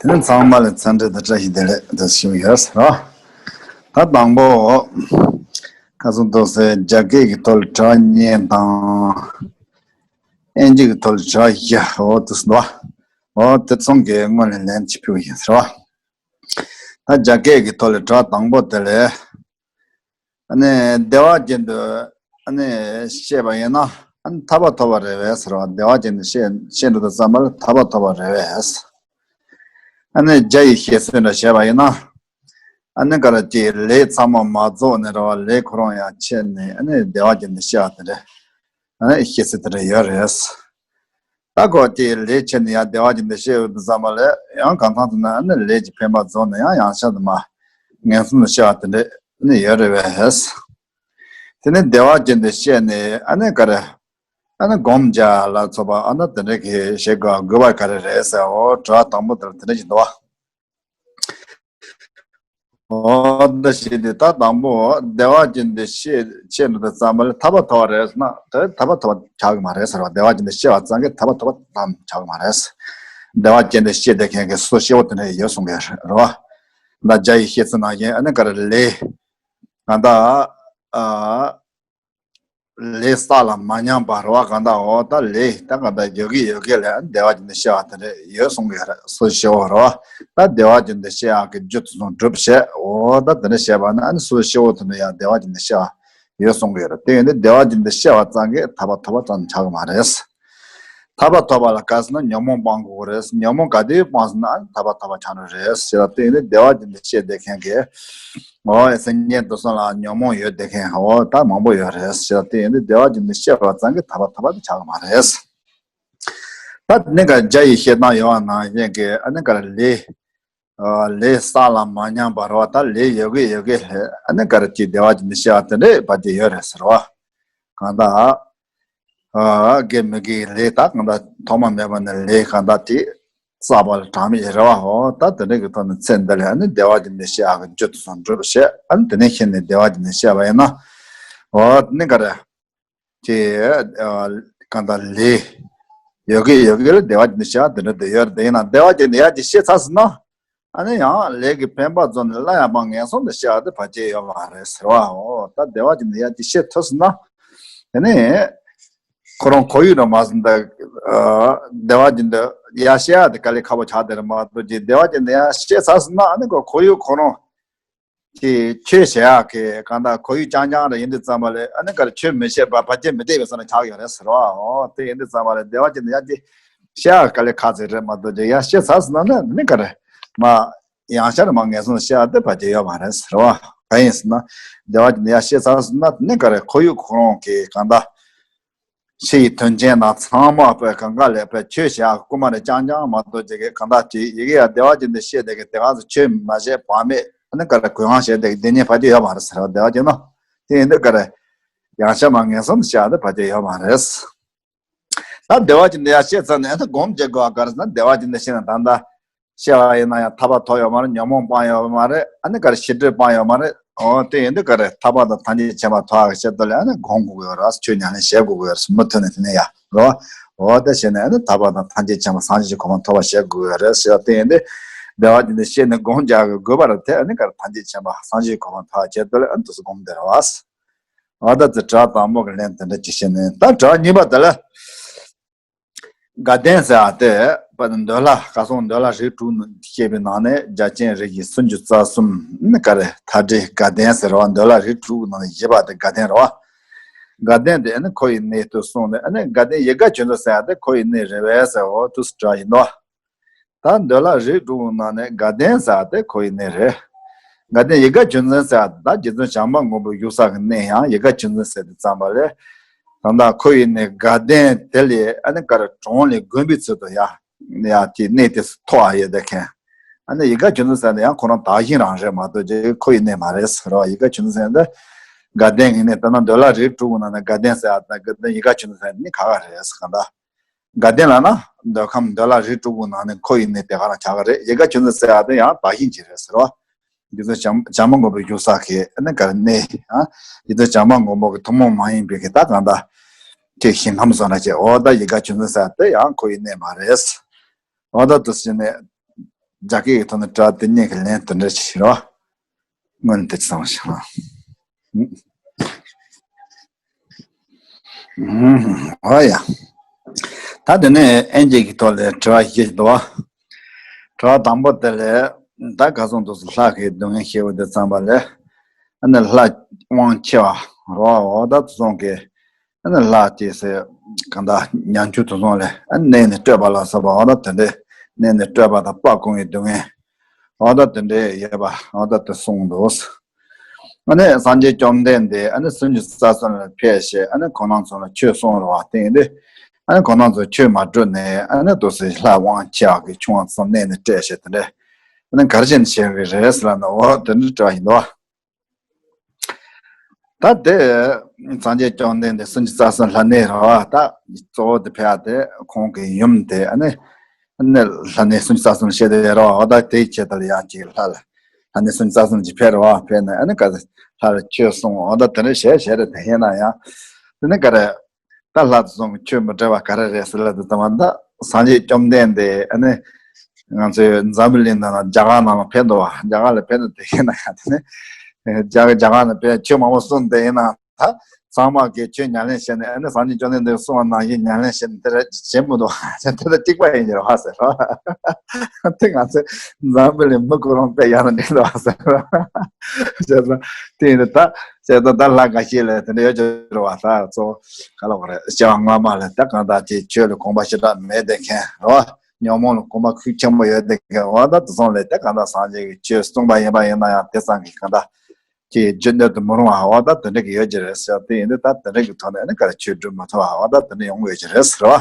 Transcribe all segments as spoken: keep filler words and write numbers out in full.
དེ་ནས་ཚང་མ་ལ་འཚམས་འདྲི་དང་བཀྲ་ཤིས་བདེ་ལེགས་དང་ཞུ་ཡོད་ཟེར་རོ། ད་དང་པོ། ཁ་སང་ཏོག་ཙམ་རྒྱ་སྐད་ཀྱི་ཐོག་ལ་དྲི་བ་གཉིས་དང་། ཨིན་ཇི་གི་ཐོག་ལ་དྲི་བ་བཞི་འོ་དུ་སོང་བ། འོ་དེ་ཚང་གི་སྔོན་ལ་ལན་གཅིག་ཕུལ་ཡིན་ཟེར་བ། ད་རྒྱ་སྐད་ཀྱི་ཐོག་ལ་དྲི་བ་དང་པོ་དེ་ལས། ཨ་ནི་བདེ་བ་ཅན་དུ་ཨ་ནི་སྐྱེས་པ་ཡིན་ན་ཨ་ནི་ཐར་པ་ཐོབ་པ་རེད་བས་ཟེར་བ། བདེ་བ་ཅན་དུ་སྐྱེས་སྐྱེས་འགྲོ་དུས་ཙམ་པ་ལ་ཐར་པ་ཐོབ་པ་རེད་བས། ཨ་ནི་རྒྱ་ཡི་བཤད་སྲོལ་འདྲ་བྱས་པ་ཡིན་ན། ཨ་ནི་ག་རེ་ཅིག་ལས་ཚང་མ་མ་རྫོགས་ནས་རེད་བ། ལས་ཁོ་རང་ཡང་ཆད་ནས་ཨ་ནི་བདེ་བ་ཅན་དུ་སྐྱེ་བ་དེ་འདྲ། ཨ་ནི་བཤད་སྲོལ་དེ་འདྲ་ཡོད་རེད། ད་ཁོ་ཅིག་ལས་ཆད་ནས་ཡང་བདེ་བ་ཅན་དུ་སྐྱེ་ཡོང་དུས་ཙམ་པ་ལ་ཡང་གང་ཚང་དུ་ན་ཨ་ནི་ལས་ཀྱི་ཕན་པ་རྫོགས་ནས་ཡང་ཡང་ཤ་དུ་མ་ངན་སོང་དུ་སྐྱེ་བ་དེ་འདྲ་ཨ་ནི་ཡོད་རེད་བས། དེ་ནི་བདེ་བ་ཅན་དུ་སྐྱེས་ནས་ཨ་ནི་ག་རེ། ཨ་ནི་སྒོམ་རྒྱག་ལ་སོགས་པ་ཨ་ནི་དེ་འདྲ་གི་བྱེད་དགོས་དགོས་པ་ག་རེ་རེད་ཟེར། འོ་དྲི་བ་དང་པོ་དེར་དེ་འདྲ་ཞིག་འདུག་བ། འོ་འདི་ཞིག་འདི་ད་དང་པོ་བདེ་བ་ཅན་དུ་སྐྱེས་སྐྱེས་འགྲོ་དུས་ཙམ་པ་ལ་ཐར་པ་ཐོབ་པ་རེད་ཟེར་ན་དེ་ཐར་པ་ཐོབ་པ་ཆགས་ཀྱི་མ་རེད་ཟེར་བ། བདེ་བ་ཅན་དུ་སྐྱེས་པ་ཙམ་གྱིས་ཐར་པ་ཐོབ་པ་ཙམ་ཆགས་ཀྱི་མ་རེད། བདེ་བ་ཅན་དུ་སྐྱེས་བསྡད་མཁན་གྱི་སོ་སྐྱེ་བོ་དེ་འདྲ་ཡོད་གསུང་གི་རེད་བ། ད་རྒྱ་ཡི་བཤད་ཚུལ་ནང་བཞིན་ཨ་ནི་ག་རེ་ལས་གང་ལྟར་ཨ། ལས་བསགས་ལ་མ་ཉམས་པ་རེད་བ། གང་ལྟར་འོ་ད་ལས་ད་གང་ལྟར་ཡོད་གི་ཡོད་གི་ལས་བདེ་བ་ཅན་དུ་སྐྱེ་བ་དེ་འདྲ་ཡོད་གསུང་གི་ཡོད་རེད། སོ་སྐྱེ་བོ་རེད་བ། ད་བདེ་བ་ཅན་དུ་སྐྱེ་ཡག་གི་རྒྱུ་དེ་ཚོ་སྒྲུབ་བྱེད། འོ་ད་དེ་འདྲ་བྱས་པ་ན་ཨ་ནི་སོ་སྐྱེ་བོ་དེ་འདྲ་ཡང་བདེ་བ་ཅན་དུ་སྐྱེ་བ་ཡོད་གསུང་གི་ཡོད་རེད། དེ་ཡིན་དུས་བདེ་བ་ཅན་དུ་སྐྱེ་བ་ཙམ་གྱིས་ཐར་པ་ཐོབ་པ་ཙམ་ཆགས་ཀྱི་མ་རེད། ཐར་པ་ཐོབ་པ་ལ་ག་ཟེར་ན་ཉོན་མོངས་སྤང་དགོས་རེད། ཉོན་མོངས་ག་དུས་སྤངས་ཟེར་ན་ཐར་པ་ཐོབ་པ་ཆགས་ནི་རེད་ཟེར་བ། དེ་ཡིན་དུས་བདེ་བ་ཅན་དུ་སྐྱེས་བསྡད་མཁན་གྱི་འོ་སེམས་ཅན་དེ་ཚོ་ལ་ཉོན་མོངས་ཡོད་བསྡད་མཁན་འོ་ད་མང་པོ་ཡོད་རེད་ཟེར་བ། དེ་ཡིན་དུས་བདེ་བ་ཅན་དུ་སྐྱེས་པ་ཙམ་གྱིས་ཐར་པ་ཐོབ་པ་དེ་ཆགས་ཀྱི་མ་རེད། ད་དེ་ནས་ག་རྒྱ་ཡི་བཤད་སྟངས་ཡོད་པ་ནང་བཞིན་གྱི་ཨ་ནི་ག་རེ་ལས། ལས་བསགས་ལ་མ་ཉམས་པ་རེད་བ། ད་ལས་ཡོད་གི་ཡོད་གི་ལས་ཨ་ནི་ག་རེ་ཅིག་བདེ་བ་ཅན་དུ་སྐྱེ་བ་དེ་འདྲའི་བར་དེ་ཡོད་རེད་ཟེར་བ། གང་ལྟར་དགེ་མི་དགེའི་ལས་ད་གང་ལྟར་ཐོག་མ་མེད་པ་ནས་ལས་གང་ལྟར་དེ་བསགས་པ་ལ་གྲངས་མེད་རེད་བ། འོ་ད་དེ་འདྲ་གི་ཐོག་ནས་ཚེ་འདི་ལ་ཨ་ནི་བདེ་བ་ཅན་དུ་སྐྱེ་ཡག་གི་རྒྱུ་དེ་ཚོ་སྒྲུབ་བྱེད། ཨ་ནི་དེ་ནས་ཤེས་ནས་བདེ་བ་ཅན་དུ་སྐྱེ་བ་ཡིན་ན། འོ་དེ་ནི་ག་རེ། ཅེས་གང་ལྟར་ལས་ཡོད་གི་ཡོད་གི་ལ་བདེ་བ་ཅན་དུ་སྐྱེ་བ་དེ་འདྲ་དེ་ཡོད་རེད། དེ་ཡིན་ན་བདེ་བ་ཅན་དུ་ཡར་ཅིག་སྐྱེས་ཚར་སོང་ན། ཨ་ནི་ཡང་ལས་ཀྱི་ཕན་པ་རྫོགས་ནས་སླར་ཡང་མར་ངན་སོང་དུ་སྐྱེ་བ་དེ་བར་ཆད་ཡོད་མ་རེད་ཟེར་བ། འོ་ད་བདེ་བ་ཅན་དུ་ཡར་ཅིག་སྐྱེས་ཐུབ་སོང་ན། དེ་ནས་ཁོ་རང་ཁོར་ཡུག་རང་མ་ཟིན་ད་བདེ་བ་ཅན་དུ་ཡར་སྐྱེ་ཡག་དེ་དཀའ་ལས་ཁག་པོ་ཆགས་བསྡད་རེད་མ་གཏོགས་ཅིག་བདེ་བ་ཅན་དུ་ཡར་སྐྱེས་ཚར་སོང་ན་ཨ་ནི་ཁོ་ཁོར་ཡུག་ཁོ་རང་། དེ་ཆོས་བྱེད་ཡག་གི་གང་ལྟར་ཁོར་ཡུག་རྐྱང་རྐྱང་རེ་ཡིན་དུས་ཙམ་པ་ལས་ཨ་ནི་ག་རེ་ཆོས་མི་བྱེད་པ་བར་ཆད་མི་འདེབས་པའི་བཟོ་འདྲ་ཆགས་ཡོད་རེད་ཟེར་བ། འོ་དེ་ཡིན་དུས་ཙམ་པ་ལས་བདེ་བ་ཅན་དུ་ཡར་ཅིག་སྐྱེ་ཡག་དཀའ་ལས་ཁག་ཚོད་རེད་མ་གཏོགས་ཅིག་ཡར་སྐྱེས་ཚར་སོང་ན་ནི་ག་རེ་མ་ཡང་ཤར་མ་ངན་སོང་སྐྱེ་ཡག་དེ་བར་ཆད་ཡོད་མ་རེད་ཟེར་བ། གང་ཡིན་ཟེར་ན་བདེ་བ་ཅན་དུ་ཡར་སྐྱེས་ཚར་སོང་ན་ནི་ག་རེ་ཁོར་ཡུག་ཁོ་རང་གི་གང་ལྟར། ཕྱི་ཡི་དོན་ཆེན་དང་ཚང་མ་པའི་གང་ག་ལས་པའི་ཆོས་བྱ་རྐུ་མ་རེ་རྐྱང་རྐྱང་མ་གཏོགས་ཅིག་གི་གང་ལྟར་ཅིག་ཡི་གེ་ཡང་བདེ་བ་ཅན་དུ་སྐྱེས་བསྡད་ཀྱི་དེ་ག་ཚོད་ཆོས་མ་བྱས་བག་མེད་ཨ་ནི་ག་རེ་གུ་ཡངས་བྱས་བསྡད་ཀྱི་དེ་ཉིད་བར་ཆད་ཡོད་མ་རེད་ཟེར་བ་བདེ་བ་ཅན་ནོ། དེ་ཡིན་དུས་ག་རེ་ཡང་ཤ་མ་ངན་སོང་དུ་སྐྱེ་བ་དེ་བར་ཆད་ཡོད་མ་རེད། ད་བདེ་བ་ཅན་དུ་ཡར་སྐྱེས་ཚར་ནས་ཨ་ནི་སྒོམ་བྱེད་དགོས་པ་ག་རེ་ཟེར་ན་བདེ་བ་ཅན་དུ་སྐྱེས་ན་ད་ལྟ། སྐྱེ་བ་ཡིན་ན་ཡང་ཐར་པ་ཐོབ་ཡོད་མ་རེད། ཉོན་མོངས་སྤངས་ཡོད་མ་རེད། ཨ་ནི་ག་རེ་ཞི་འགྲིབ་སྤངས་ཡོད་མ་རེད། འོ་དེ་ཡིན་དུས་ག་རེ་ཐར་པ་དང་ཐམས་ཅད་མཁྱེན་པ་ཐོབ་ཡག་གི་ཆེད་དུ་ལ་ཨ་ནི་སྒོམ་དགོས་ཀྱི་ཡོད་རེད། ཆོས་ཉམས་ལེན་བྱེད་དགོས་ཀྱི་ཡོད་རེད། མུ་མཐུད་ནས་དེ་ནས་ཡ་རོ། འོ་དེ་བྱས་ནས་ཨ་ནི་ཐར་པ་དང་ཐམས་ཅད་མཁྱེན་པ་སངས་རྒྱས་ཀྱི་གོ་འཕང་ཐོབ་པ་བྱེད་དགོས་ཀྱི་ཡོད་རེད་ཟེར་བ་དེ་ཡིན་དུས་བདེ་བ་ཅན་དུ་སྐྱེས་ནས་སྒོམ་རྒྱག་གི་དགོས་པ་རེད། དེ་ཨ་ནི་ག་རེ་ཐམས་ཅད་མཁྱེན་པ་སངས་རྒྱས་ཀྱི་གོ་འཕང་ཐོབ་པ་ཆེད་དུ་ལ་ཨ་ནི་དུ་སྒོམ་བསྡད་རེད་བ། འོ་ད་ཚེ་དྲི་བ་དང་པོ་གི་ལན་དེ་འདྲ་ཅིག་བྱས་ནས་ད་དྲི་བ་གཉིས་པ་དེ་ལ། དགའ་ལྡན་ཟེར་བ་དེ་དཔེར་ན་འདོད་ལྷ་ཁ་སང་འདོད་ལྷ་རིགས་དྲུག་ནང་བཤད་པའི་ནང་ནས་རྒྱ་ཆེན་རིགས་ཀྱི་སུམ་ཅུ་རྩ་གསུམ་ནི་ག་རེ་མཐའ་བྲལ་དགའ་ལྡན་ཟེར་བ། འདོད་ལྷ་རིགས་དྲུག་ནང་ནས་བཞི་པ་དེ་དགའ་ལྡན་རེད་བ། དགའ་ལྡན་དེ་ནི་འཁོར་བའི་གནས་དུ་སོང་ནས་ཨ་ནི་དགའ་ལྡན་ཡིད་དགའ་ཆོས་འཛིན་ཟེར་བ་དེ་འཁོར་བའི་གནས་རེད་བས་ཟེར་འོ་དུས་སུ་དྲི་བ་ཡིན་ནོ། ད་འདོད་ལྷ་རིགས་དྲུག་ནང་ནས་དགའ་ལྡན་ཟེར་བ་དེ་འཁོར་བའི་གནས་རེད། དགའ་ལྡན་ཡིད་དགའ་ཆོས་འཛིན་ཟེར་བ་ད་རྗེ་བཙུན་བྱམས་པ་མགོན་པོ་བཞུགས་ས་གི་གནས་ཡང་ཡིད་དགའ་ཆོས་འཛིན་ཟེར་དུས་ཙམ་པ་ལས། ད་ལྟ་འཁོར་བའི་གནས་དགའ་ལྡན་དེ་ལས་ཨ་ནི་ག་རེ་གྲོང་ལས་དགོན་པའི་ཚུལ་དུ་ཡ། ཡ་དེ་གནས་དེ་མཐོ་བ་ཡོད་དེ་མཁན། ཨ་ནི་ཡིད་དགའ་ཆོས་འཛིན་ཟེར་ནས་ཡང་ཁོ་རང་དག་ཞིང་རང་རེད་མ་གཏོགས་ཅིག་འཁོར་བའི་གནས་མ་རེད་ཟེར་བ། ཡིད་དགའ་ཆོས་འཛིན་ཟེར་ནས་དགའ་ལྡན་གྱི་གནས་ད་ནང་འདོད་ལྷ་རིགས་དྲུག་གི་ནང་ནས་དགའ་ལྡན་ཟེར་ཡ་དང་དགའ་ལྡན་ཡིད་དགའ་ཆོས་འཛིན་ཟེར་ནི་ག་ག་རེད་ཟེར་ག་ད། དགའ་ལྡན་ལབ་ན་འདོད་ཁམས་འདོད་ལྷ་རིགས་དྲུག་གི་ནང་ནས་འཁོར་བའི་གནས་དེ་ག་རང་ཆགས་ཀྱི་རེད། ཡིད་དགའ་ཆོས་འཛིན་ཟེར་ཡ་དེ་ཡང་དག་ཞིང་ཅིག་རེད་ཟེར་བ། རྗེ་བཙུན་བྱམས་བྱམས་པ་མགོན་པོ་བཞུགས་ས་གི་ཨ་ནི་ག་རེ་གནས་ཨ། རྗེ་བཙུན་བྱམས་པ་མགོན་པོ་གི་ཐུན་མོང་མ་ཡིན་པའི་གི་ད་གང་ལྟར་དེ་ཞིང་ཁམས་སོགས་ན་ཅེས་འོ་ད་ཡིད་དགའ་ཆོས་འཛིན་ཟེར་ཡ་དེ་ཡང་འཁོར་བའི་གནས་མ་རེད། འོ་ད་དུ་ཟེར་ནས། རྒྱ་སྐད་ཀྱི་ཐོག་ནས་དྲི་བ་དེ་གཉིས་ཀྱི་ལན་དེ་འདྲ་ཞིག་རོ། སྔོན་དུ་ཅི་བསམ་ཞིག་ལ། ཨོ་ཡ། ད་དེ་ནས་ཨེན་ཇི་གི་ཐོག་ལས་དྲི་བ་ཞིག་འདུག་དྲི་བ་དང་པོ་དེ་ལས་ད་ག་སོང་དུས་སུ་ལྷ་གི་སྡུག་བསྔལ་ཤེས་པ་དེ་ཙམ་པ་ལས། ཨ་ནི་ལྷ་དབང་ཆེ་བ་རོ་འོ་ད་དུ་སོང་གི་ཨ་ནི་ལྷ་དེ་སེ་གང་ལྟར་ཉམ་ཆུང་དུ་སོང་ལས་ཨ་ནི་གནས་ནས་སྤྲོས་པ་ལ་སོགས་པ་འོ་ད་དེ་འདྲའི་གནས་ནས་སྤྲོས་པ་དང་སྤ་བཀོང་བའི་སྡུག་བསྔལ་འོ་ད་དེ་འདྲའི་ཡོད་པ་འོ་ད་དེ་གསུངས་འདུག་ཨ་ནི་སངས་རྒྱས་བཅོམ་ལྡན་འདས་ཨ་ནི་སུམ་ཅུ་རྩ་གསུམ་ལ་ཕེབས་ཤིང་ཨ་ནི་ཁོང་རྣམ་ཚོ་ལ་ཆོས་གསུངས་རོ་བ་དེ་འདི་ཨ་ནི་ཁོང་རྣམ་ཚོ་ཆོས་མ་གྲུབ་ནས་ཨ་ནི་དུ་སེ་ལྷ་དབང་ཆེ་བ་གི་ཆུང་བ་ཙམ་གནས་ནས་སྤྲོས་ཤིང་དེ་འདྲའི་ཨ་ནི་ག་རེ་བྱས་ནས་བྱས་པའི་རེད་ཟེར་ལ་ནི་འོ་དེ་འདྲའི་དྲི་བ་ཡིན་འདུག་ད་དེ་སངས་རྒྱས་བཅོམ་ལྡན་འདས་སུམ་ཅུ་རྩ་གསུམ་ལྷ་གནས་རེད་བ། ད་གཙོ་བོ་དེ་ཕེབས་དེ་ཁོང་གི་ཡུམ་དེ་ཨ་ནི་ཨ་ནི་ལྷ་གནས་སུམ་ཅུ་རྩ་གསུམ་བཤད་དེ་རེད་བ། ད་དེའི་ཆེད་དུ་ལ་ཡང་ཅིག་ལྷ་ལ་ལྷ་གནས་སུམ་ཅུ་རྩ་གསུམ་ཅིག་ཕེབས་རེད་བ། ཕེབས་ནས་ཨ་ནི་ག་ལྷ་ལ་ཆོས་གསུངས་འོ་ད་དེ་འདྲ་བྱས་བྱས་རེད། དེ་ཡིན་ན་ཡང་དེ་ནི་ག་རེ། ད་ལྷ་དེ་ཚོ་ཆོས་མི་འདྲ་བ་ག་རེ་རེད་ཟེར་ལ་དེ་ལྟ་བ་ད་སངས་རྒྱས་བཅོམ་ལྡན་འདས་ཨ་ནི་ང་ཚོའི་འཛམ་བུ་གླིང་ནང་ལ་རྒྱ་གར་ནང་ལ་ཕེབས་འདུག་བ། རྒྱ་གར་ལ་ཕེབས་འདུག་དེ་ཡིན་ན་ཡང་དེ་ནི་རྒྱ་རྒྱ་གར་ནང་ཕེབས་ཆོས་མང་པོ་གསུངས་དེ་ཡིན་ན་ད་ཚང་མ་གིས་ཆོས་ཉམས་ལེན་བྱས་ནས་ཨ་ནི་སངས་རྒྱས་བཅོམ་ལྡན་འདས་གསུངས་པ་ནང་བཞིན་ཉམས་ལེན་བྱས་ནས་དེ་རེད་བྱེད་མི་འདུག་བ། དེ་ད་གཅིག་པ་ཡིན་གྱི་རེད་བ་ཟེར་རོ། དེ་ང་ཚོའི་འཛམ་བུ་གླིང་མི་ཁོ་རང་དཔེ་ཡག་ན་འགྲིག་འདུག་བ་ཟེར་རོ། བྱས་ཙང་དེ་ཡིན་དུས་ད། བྱས་ཙང་ད་ལྷ་འགའ་ཤས་ལ་དེ་འདྲ་ཡོད་ཀྱི་རེད་བ། ད་གཙོ་བོ་ག་ལ་བ་རེད། སྐྱེ་བ་སྔ་མ་ལ་ད་གང་ལྟར་ཅིག་ཆོས་ལ་གོམས་པ་ཞེ་དྲག་མེད་བསྡད་མཁན་རེད་བ། ཉོན་མོངས་ལ་གོམས་པ་ཤུགས་ཆེན་པོ་ཡོད་བསྡད་མཁན་འོ་ད་དེ་ཚོ་ལ་ད་གང་ལྟར་སངས་རྒྱས་ཀྱི་ཆོས་གསུངས་པ་ཡིན་པ་ཡིན་ན་ཡང་དེ་ཙམ་གྱིས་གང་ལྟར་ཅིག་རྒྱུན་ལྡན་དུ་མི་རུང་བ་འོ་ད་དེ་འདྲ་གི་ཡོད་ཀྱི་རེད་ཟེར། དེ་ཡིན་དུས་ད་དེ་འདྲ་གི་ཐོག་ནས་ནི་ག་རེ་ཆོས་སྒྲུབ་མ་ཐུབ་པ་འོ་ད་དེ་འདྲ་ཡོང་གི་ཡོད་ཀྱི་རེད་ཟེར་བ།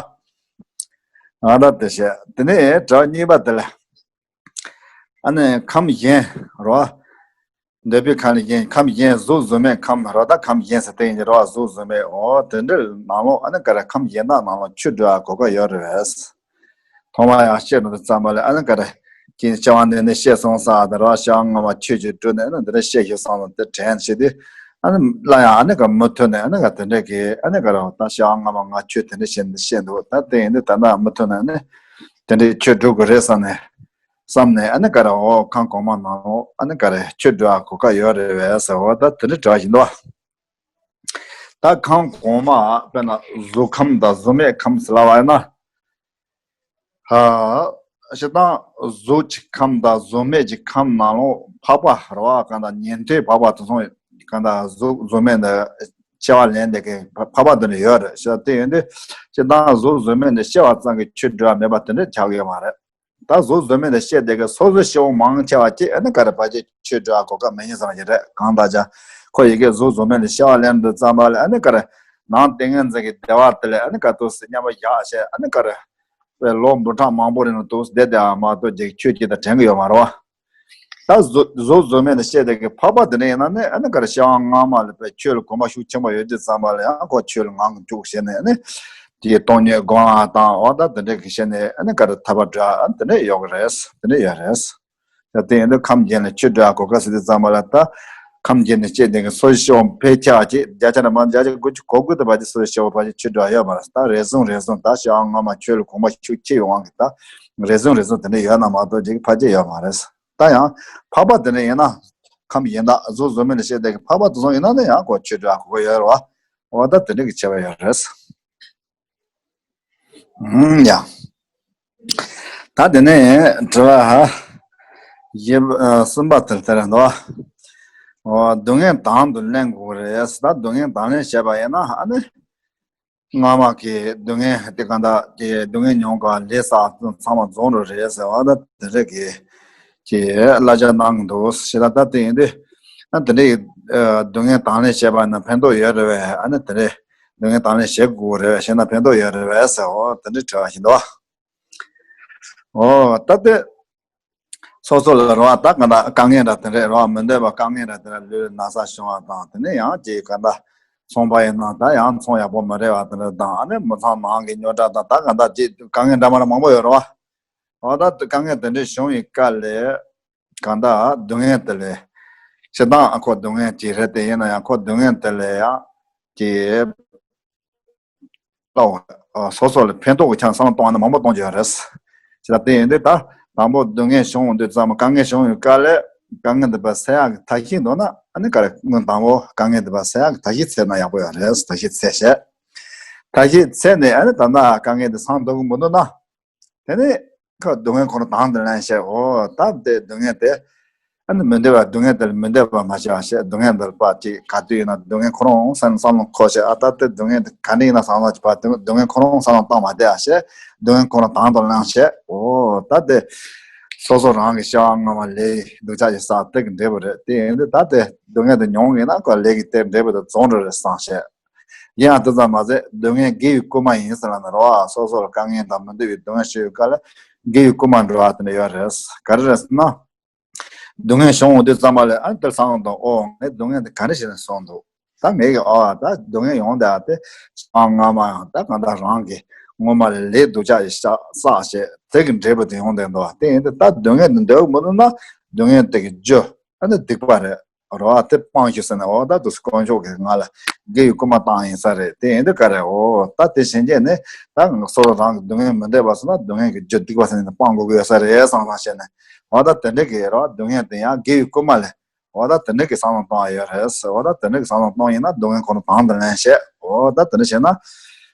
འོ་ད་དེ་བཤད། དེ་ནས་དྲི་བ་གཉིས་པ་དེ་ལ། ཨ་ནི་ཁམས་གཞན་རོ། འདོད་པའི་ཁམས་ལས་གཞན་ཁམས་གཞན་གཟུགས་གཟུགས་མེད་ཁམས་རོ། ད་ཁམས་གཞན་ཟེར་དེ་ཡིན་གྱི་རོ། གཟུགས་གཟུགས་མེད་འོ་དེ་འདྲའི་ནང་ལོགས་ཨ་ནི་ག་རེ་ཁམས་གཞན་དག་ནང་ལོགས་ཆོས་སྒྲུབ་པ་གོ་སྐབས་ཡོད་རེད་པས། ཐོག་མར་ཡང་བཤད་འགྲོ་དུས་ཙམ་པ་ལ་ཨ་ནི་ག་རེ་ཀྱི་སྐྱེ་བ་འདི་ནི་བཤད་སོང་ས་དེ་རོ། སྐྱེ་བ་སྔ་མ་ཆོས་ཀྱི་སྒྲུབ་ནས་ཨ་ནི་འདི་རེ་བཤད་ཞུས་སོང་ལ་དེ་དྲན་བྱེད་དུས་ཨ་ནི་སླར་ཡང་ཨ་ནི་ག་མུ་མཐུད་ནས་ཨ་ནི་ག་དེ་འདྲ་གི་ཨ་ནི་ག་རེ་ད་སྐྱེ་བ་སྔ་མ་ང་ཆོས་དེ་འདྲ་བཤད་འདི་བཤད་འདུག་ད་དེ་ཡིན་དུས་ད་ལྟ་མུ་མཐུད་ནས་ཨ་ནི་དེ་འདྲའི་ཆོས་སྒྲུབ་དགོས་རེད་བསམ་ནས། བསམ་ནས་ཨ་ནི་ག་རེ་འོ་ཁམས་གོང་མ་ནང་ལོགས་ཨ་ནི་ག་རེ་ཆོས་སྒྲུབ་པ་གོ་སྐབས་ཡོད་རེད་པས་ཟེར་བ་ད་དེ་འདྲ་དྲི་བ་ཞིག་འདུག་ད་ཁམས་གོང་མ་དཔེར་ན་གཟུགས་ཁམས་དང་གཟུགས་མེད་ཁམས་ཟེར་ལབ་པ་ཡིན་ན། ཧ། སྤྱིར་བཏང་གཟུགས་ཀྱི་ཁམས་དང་གཟུགས་མེད་ཀྱི་ཁམས་ནང་ལོགས་འཕགས་པ་རེད་བ། གང་ལྟར་ཉན་ཐོས་འཕགས་པ་དེ་ཚོ་གང་ལྟར་གཟུགས་གཟུགས་མེད་འདི་སྐྱེ་བ་ལེན་བསྡད་མཁན་འཕགས་པ་དེ་འདྲ་ཡོད་རེད་ཤག་དེ་ཡིན་དུས་སྤྱིར་བཏང་གཟུགས་གཟུགས་མེད་འདི་སྐྱེ་བ་ཙམ་གྱིས་ཆོས་སྒྲུབ་པ་མེད་པ་དེ་འདྲ་ཆགས་ཀྱི་ཡོད་མ་རེད། ད་གཟུགས་གཟུགས་མེད་དུ་སྐྱེས་བསྡད་མཁན་སོ་སོ་སྐྱེ་བོ་མང་ཆེ་བ་ཅིག་ཨ་ནི་ག་རེ་ཕལ་ཆེར་ཆོས་སྒྲུབ་པ་གོ་སྐབས་མེད་མཁན་ཙམ་ཞིག་རེད། གང་ལྟར་ཀྱང་ཁོ་ཡི་གེ་གཟུགས་གཟུགས་མེད་ལ་སྐྱེ་བ་ལེན་དུས་ཙམ་པ་ལ་ཨ་ནི་ག་རེ་ནང་ཏིང་ངེ་འཛིན་གྱི་བདེ་བ་དེ་ལས་ཨ་ནི་ག་ཏོག་ཙམ་མཉམ་པ་བཞག་བྱས་ཨ་ནི་ག་རེ་པའི་ལོ་འབུམ་ཕྲག་མང་པོ་རིང་ལ་ཏོག་ཙམ་བསྡད་བསྡད་པ་མ་གཏོགས་ཅིག་ཆོས་ཅིག་དང་དྲན་གྱི་ཡོད་མ་རེད་བ། ད་གཟུགས་གཟུགས་གཟུགས་མེད་ལ་སྐྱེས་བསྡད་མཁན་འཕགས་པ་དེ་འདྲ་ཡིན་ན་ནི་ཨ་ནི་ག་རེ་སྐྱེ་བ་སྔ་མ་ལ་པའི་ཆོས་ལ་གོམས་པ་ཤུགས་ཆེན་པོ་ཡོད་དུས་ཙམ་པ་ལ་ཡང་ཁོ་ཆོས་ལ་ངང་གིས་འཇུག་བྱས་ནས་ཨ་ནི། དེའི་སྟོང་ཉིད་སྒོམ་པ་དང་འོ་ད་དེ་འདྲ་གི་བྱས་ནས་ཨ་ནི་ག་རེ་ཐར་པ་འགྲོ་ཡ་དེ་འདྲ་ཡོད་གི་རེད། དེ་འདྲ་ཡོད་རེད། ད་དེ་ཡིན་དུས་ཁམས་གཞན་ལ་ཆོས་སྒྲུབ་ཡ་གོ་སྐབས་ཟེར་དུས་ཙམ་པ་ལ་ད་ཁམས་གཞན་ནས་སྐྱེས་བསྡད་མཁན་སོ་སོ་སྐྱེ་བོ་ཕལ་ཆེ་བ་ཅིག་བརྒྱ་ཆ་ནས་མ་བརྒྱ་ཆ་དགུ་བཅུ་གོ་དགུ་དེ་བར་གྱི་སོ་སོ་སྐྱེ་བོ་ཕལ་ཆེར་ཆོས་སྒྲུབ་ཡ་ཡོད་མ་རེད། ད་རེ་ཟུང་རེ་ཟུང་ད་སྐྱེ་བ་སྔ་མ་ཆོས་ལ་གོམས་པ་ཤུགས་ཆེ་ཡོད་དབང་གིས་ད་རེ་ཟུང་རེ་ཟུང་དེ་འདྲ་ཡོད་ན་མ་གཏོགས་ཅིག་ཕལ་ཆེར་ཡོད་མ་རེད། ད་ཡང་འཕགས་པ་དེ་འདྲ་ཡིན་ན་ཁམས་གཞན་དག་གཟུགས་གཟུགས་མེད་ལ་སྐྱེས་བསྡད་མཁན་འཕགས་པ་དེ་ཚོ་ཡིན་ན་ནི་ཡང་ཁོ་ཆོས་སྒྲུབ་ཡ་གོ་སྐབས་ཡོད་རེད་བ། འོ་ད་དེ་འདྲ་གི་བྱ་བ་ཡོད་རེད། ཨུམ་ཡ། ད་དེ་ནས་དྲི་བ་ཧ། བཞི་པ་ཨ་གསུམ་པ་དེ་དེ་རེད་འདུག་འོ་སྡུག་བསྔལ་དང་དུ་ལེན་དགོས་རེད། ད་སྡུག་བསྔལ་དང་ལེན་བྱས་པ་ཡིན་ན་ཨ་ནི། སྔ་མ་གི་སྡུག་བསྔལ་དེ་གང་ལྟར་གྱི་སྡུག་བསྔལ་མྱོང་ག་ལས་ས་ཚང་མ་རྫོགས་འགྲོ་རེད་ཟེར་བ་ད་དེ་འདྲ་གི་གི་གླ་ཆ་གནང་འདུག་ཞེ་ད་ད་དེ་ཡིན་དུས་ཨ་དེ་འདྲའི་ཨ་སྡུག་བསྔལ་དང་ལེན་བྱས་པ་ན་ཕན་ཐོགས་ཡོད་རེད་བས། ཨ་ནི་དེ་འདྲའི་སྡུག་བསྔལ་དང་ལེན་བྱེད་དགོས་རེད་བས། བྱས་ན་ཕན་ཐོགས་ཡོད་རེད་བས་ཟེར་འོ་དེ་འདྲའི་དྲི་བ་ཞིག་འདུག་འོ་ད་དེ་སོ་སོ་ལ་རེད་བ་ད་ག་འདྲ་དཀའ་ངལ་འདྲ་དེ་འདྲ་རེད་བ། མི་འདོད་པ་དཀའ་ངལ་འདྲ་དེ་འདྲ་ལུས་ན་ཚ་བྱུང་བ་དང་དེ་ནས་ཡང་ཅིག་ག་འདྲ་ཚོང་པ་ཡིན་ན་ད་ཡང་ཚོང་ཡག་པོ་མི་རེད་བ་དེ་འདྲ་དང་ཨ་ནི་མི་ཚང་ནང་གི་རྙོག་དྲ་དང་ད་ག་འདྲ་ཅིག་དཀའ་ངལ་འདྲ་མ་འདྲ་མང་པོ་ཡོད་རེད་བ། འོ་ད་དཀའ་ངལ་དེ་འདྲ་བྱུང་བའི་སྐབས་ལ། གང་ལྟར་སྡུག་བསྔལ་དེ་ལས། སྤྱིར་བཏང་ཨ་ཁོ་སྡུག་བསྔལ་ཅིག་རེད་དེ་ཡིན་ན་ཡང་ཁོ་སྡུག་བསྔལ་དེ་ལས་ཡང་ཅིག་ལའོ། སོ་སོ་ལ་ཕན་ཐོགས་ཀྱི་ཆ་ནས་བསམ་བློ་གཏོང་བ་ནི་མང་པོ་གཏོང་རྒྱུ་ཡོད་རེད། ཅི་ལ་བརྟེན་ཡིན་དུས་ད་ དང་པོ་སྡུག་བསྔལ་བྱུང་དུས་ཙམ་པ་དཀའ་ངལ་བྱུང་བའི་སྐབས་ལ་དཀའ་ངལ་འདི་པ་སེལ་ཡག་གི་ཐབས་ཤེས་འདུག་ན་ཨ་ནི་ག་རེ་སྔོན་དང་པོ་དཀའ་ངལ་འདི་པ་སེལ་ཡག་གི་ཐབས་ཤེས་འཚོལ་ན་ཡག་པོ་ཡོད་རེད། ཐབས་ཤེས་འཚོལ་བྱས། ཐབས་ཤེས་འཚོལ་ནས་ཨ་ནི་ད་ལྟ་དཀའ་ངལ་འདི་སངས་འགྲོ་གི་མི་འདུག་ན། དེ་ནས་ཁོ་སྡུག་བསྔལ་ཁོ་རང་དང་དུ་ལེན་བྱས། འོ་ད་དེ་སྡུག་བསྔལ་དེ་ཨ་ནི་མི་འདོད་པ་སྡུག་བསྔལ་དེ་ལ་མི་འདོད་པ་མ་བྱས་པ་བྱས། སྡུག་བསྔལ་འདི་པ་ཅིག་ག་དུས་ཡིན་ན་སྡུག་བསྔལ་ཁོ་རང་བསམ་བསམ་བློ་འཁོར་བྱས། ཨ་ད་དེ་སྡུག་བསྔལ་དེ་ག་འདྲ་ཡིན་ན་བསམ་བློ་ཅིག་བ་དེ་སྡུག་བསྔལ་ཁོ་རང་བསམ་བློ་བཏང་མ་བསྡད་པ་བྱས། སྡུག་བསྔལ་ཁོ་རང་དང་དུ་ལེན་བྱས། འོ་ད་དེ་སོ་སོ་རང་གི་སྐྱེ་བ་སྔ་མ་ལས་སྡུག་ཅག་ཡི་བསགས་དེ་གི་འབྲས་བུ་རེད། དེ་ཡིན་དུས་ད་དེ་སྡུག་བསྔལ་དེ་མྱོང་གི་ཡིན་ན་ཁོ་ལས་ཀྱི་དེ་འབྲས་བུ་དེ་རྫོགས་འགྲོ་རེད་བསམ་བྱས། ཡིན་ཡང་དེ་ཙམ་མ་ཟད་སྡུག་བསྔལ་དགེ་བའི་བསྐུལ་མ་ཡིན་ཟེར་ལབ་ན་རེད་བ། སོ་སོ་ལ་དཀའ་ངལ་དང་མི་འདོད་པའི་སྡུག་བསྔལ་ཞིག་ཡོད་སྐབས་ལ་དགེ་བའི་བསྐུལ་མ་འགྲོ་བ་དེ་འདྲ་ཡོད་རེད། ག་རེ་རེད་ཟེར་ན། སྡུག་བསྔལ་བྱུང་འོང་དུས་ཙམ་པ་ལ་ཨ་ནི་དེར་བསམ་བློ་བཏང་། ཨོ་ངའི་སྡུག་བསྔལ་འདི་ག་རེ་བྱས་ནས་བྱུང་འདུག་ད་ངེད་ཀྱི་ཨ་ད་སྡུག་བསྔལ་ཡོང་བསྡད་ཡ་དེ་སང་སྔ་མ་ཡང་ད་གང་ལྟར་རང་གི་སྔོན་མ་ལས་ལས་སྡུག་ཅག་ཡི་བསགས་བསགས་བྱས་དེ་གི་འབྲས་བུ་དེ་ཡོང་བསྡད་འདུག་དེ་ཡིན་དུས་ད་སྡུག་བསྔལ་འདི་འདོད་མི་འདུག་ན་སྡུག་བསྔལ་དེ་གི་རྒྱུ་ཨ་ནི་སྡིག་པ་རེད། རོ་ཨ་དེ་སྤང་ཞུ་ཟེར་ནས། འོ་ད་དུས་དཀོན་མཆོག་གིས་ང་ལ་དགེ་བའི་བསྐུལ་མ་བཏང་ཡིན་ས་རེད། དེ་ཡིན་དུས་ག་རེ། འོ་ད་དེ་བྱས་རྗེས་ནས་ད་ང་སོ་སོ་རང་གི་སྡུག་བསྔལ་མི་འདོད་པ་སོང་ན་སྡུག་བསྔལ་གྱི་རྒྱུ་སྡིག་པ་ཟེར་ནས་སྤང་དགོས་ཀྱི་ཡོད་ས་རེད་བསམ་བསམ་བྱས་ནས། འོ་ད་དེ་འདྲ་གི་རོ་སྡུག་བསྔལ་དེ་ཡང་དགེ་བའི་བསྐུལ་མ་ལས། འོ་ད་དེ་འདྲ་གི་བསམ་བློ་གཏོང་ཡ་ཡོད་རེད། འོ་ད་དེ་འདྲ་གི་བསམ་བློ་གཏོང་ཡིན་ན་སྡུག་བསྔལ་ཁོ་ན་དང་དུ་ལེན་བྱས། འོ་ད་དེ་འདྲ་བྱས་ན།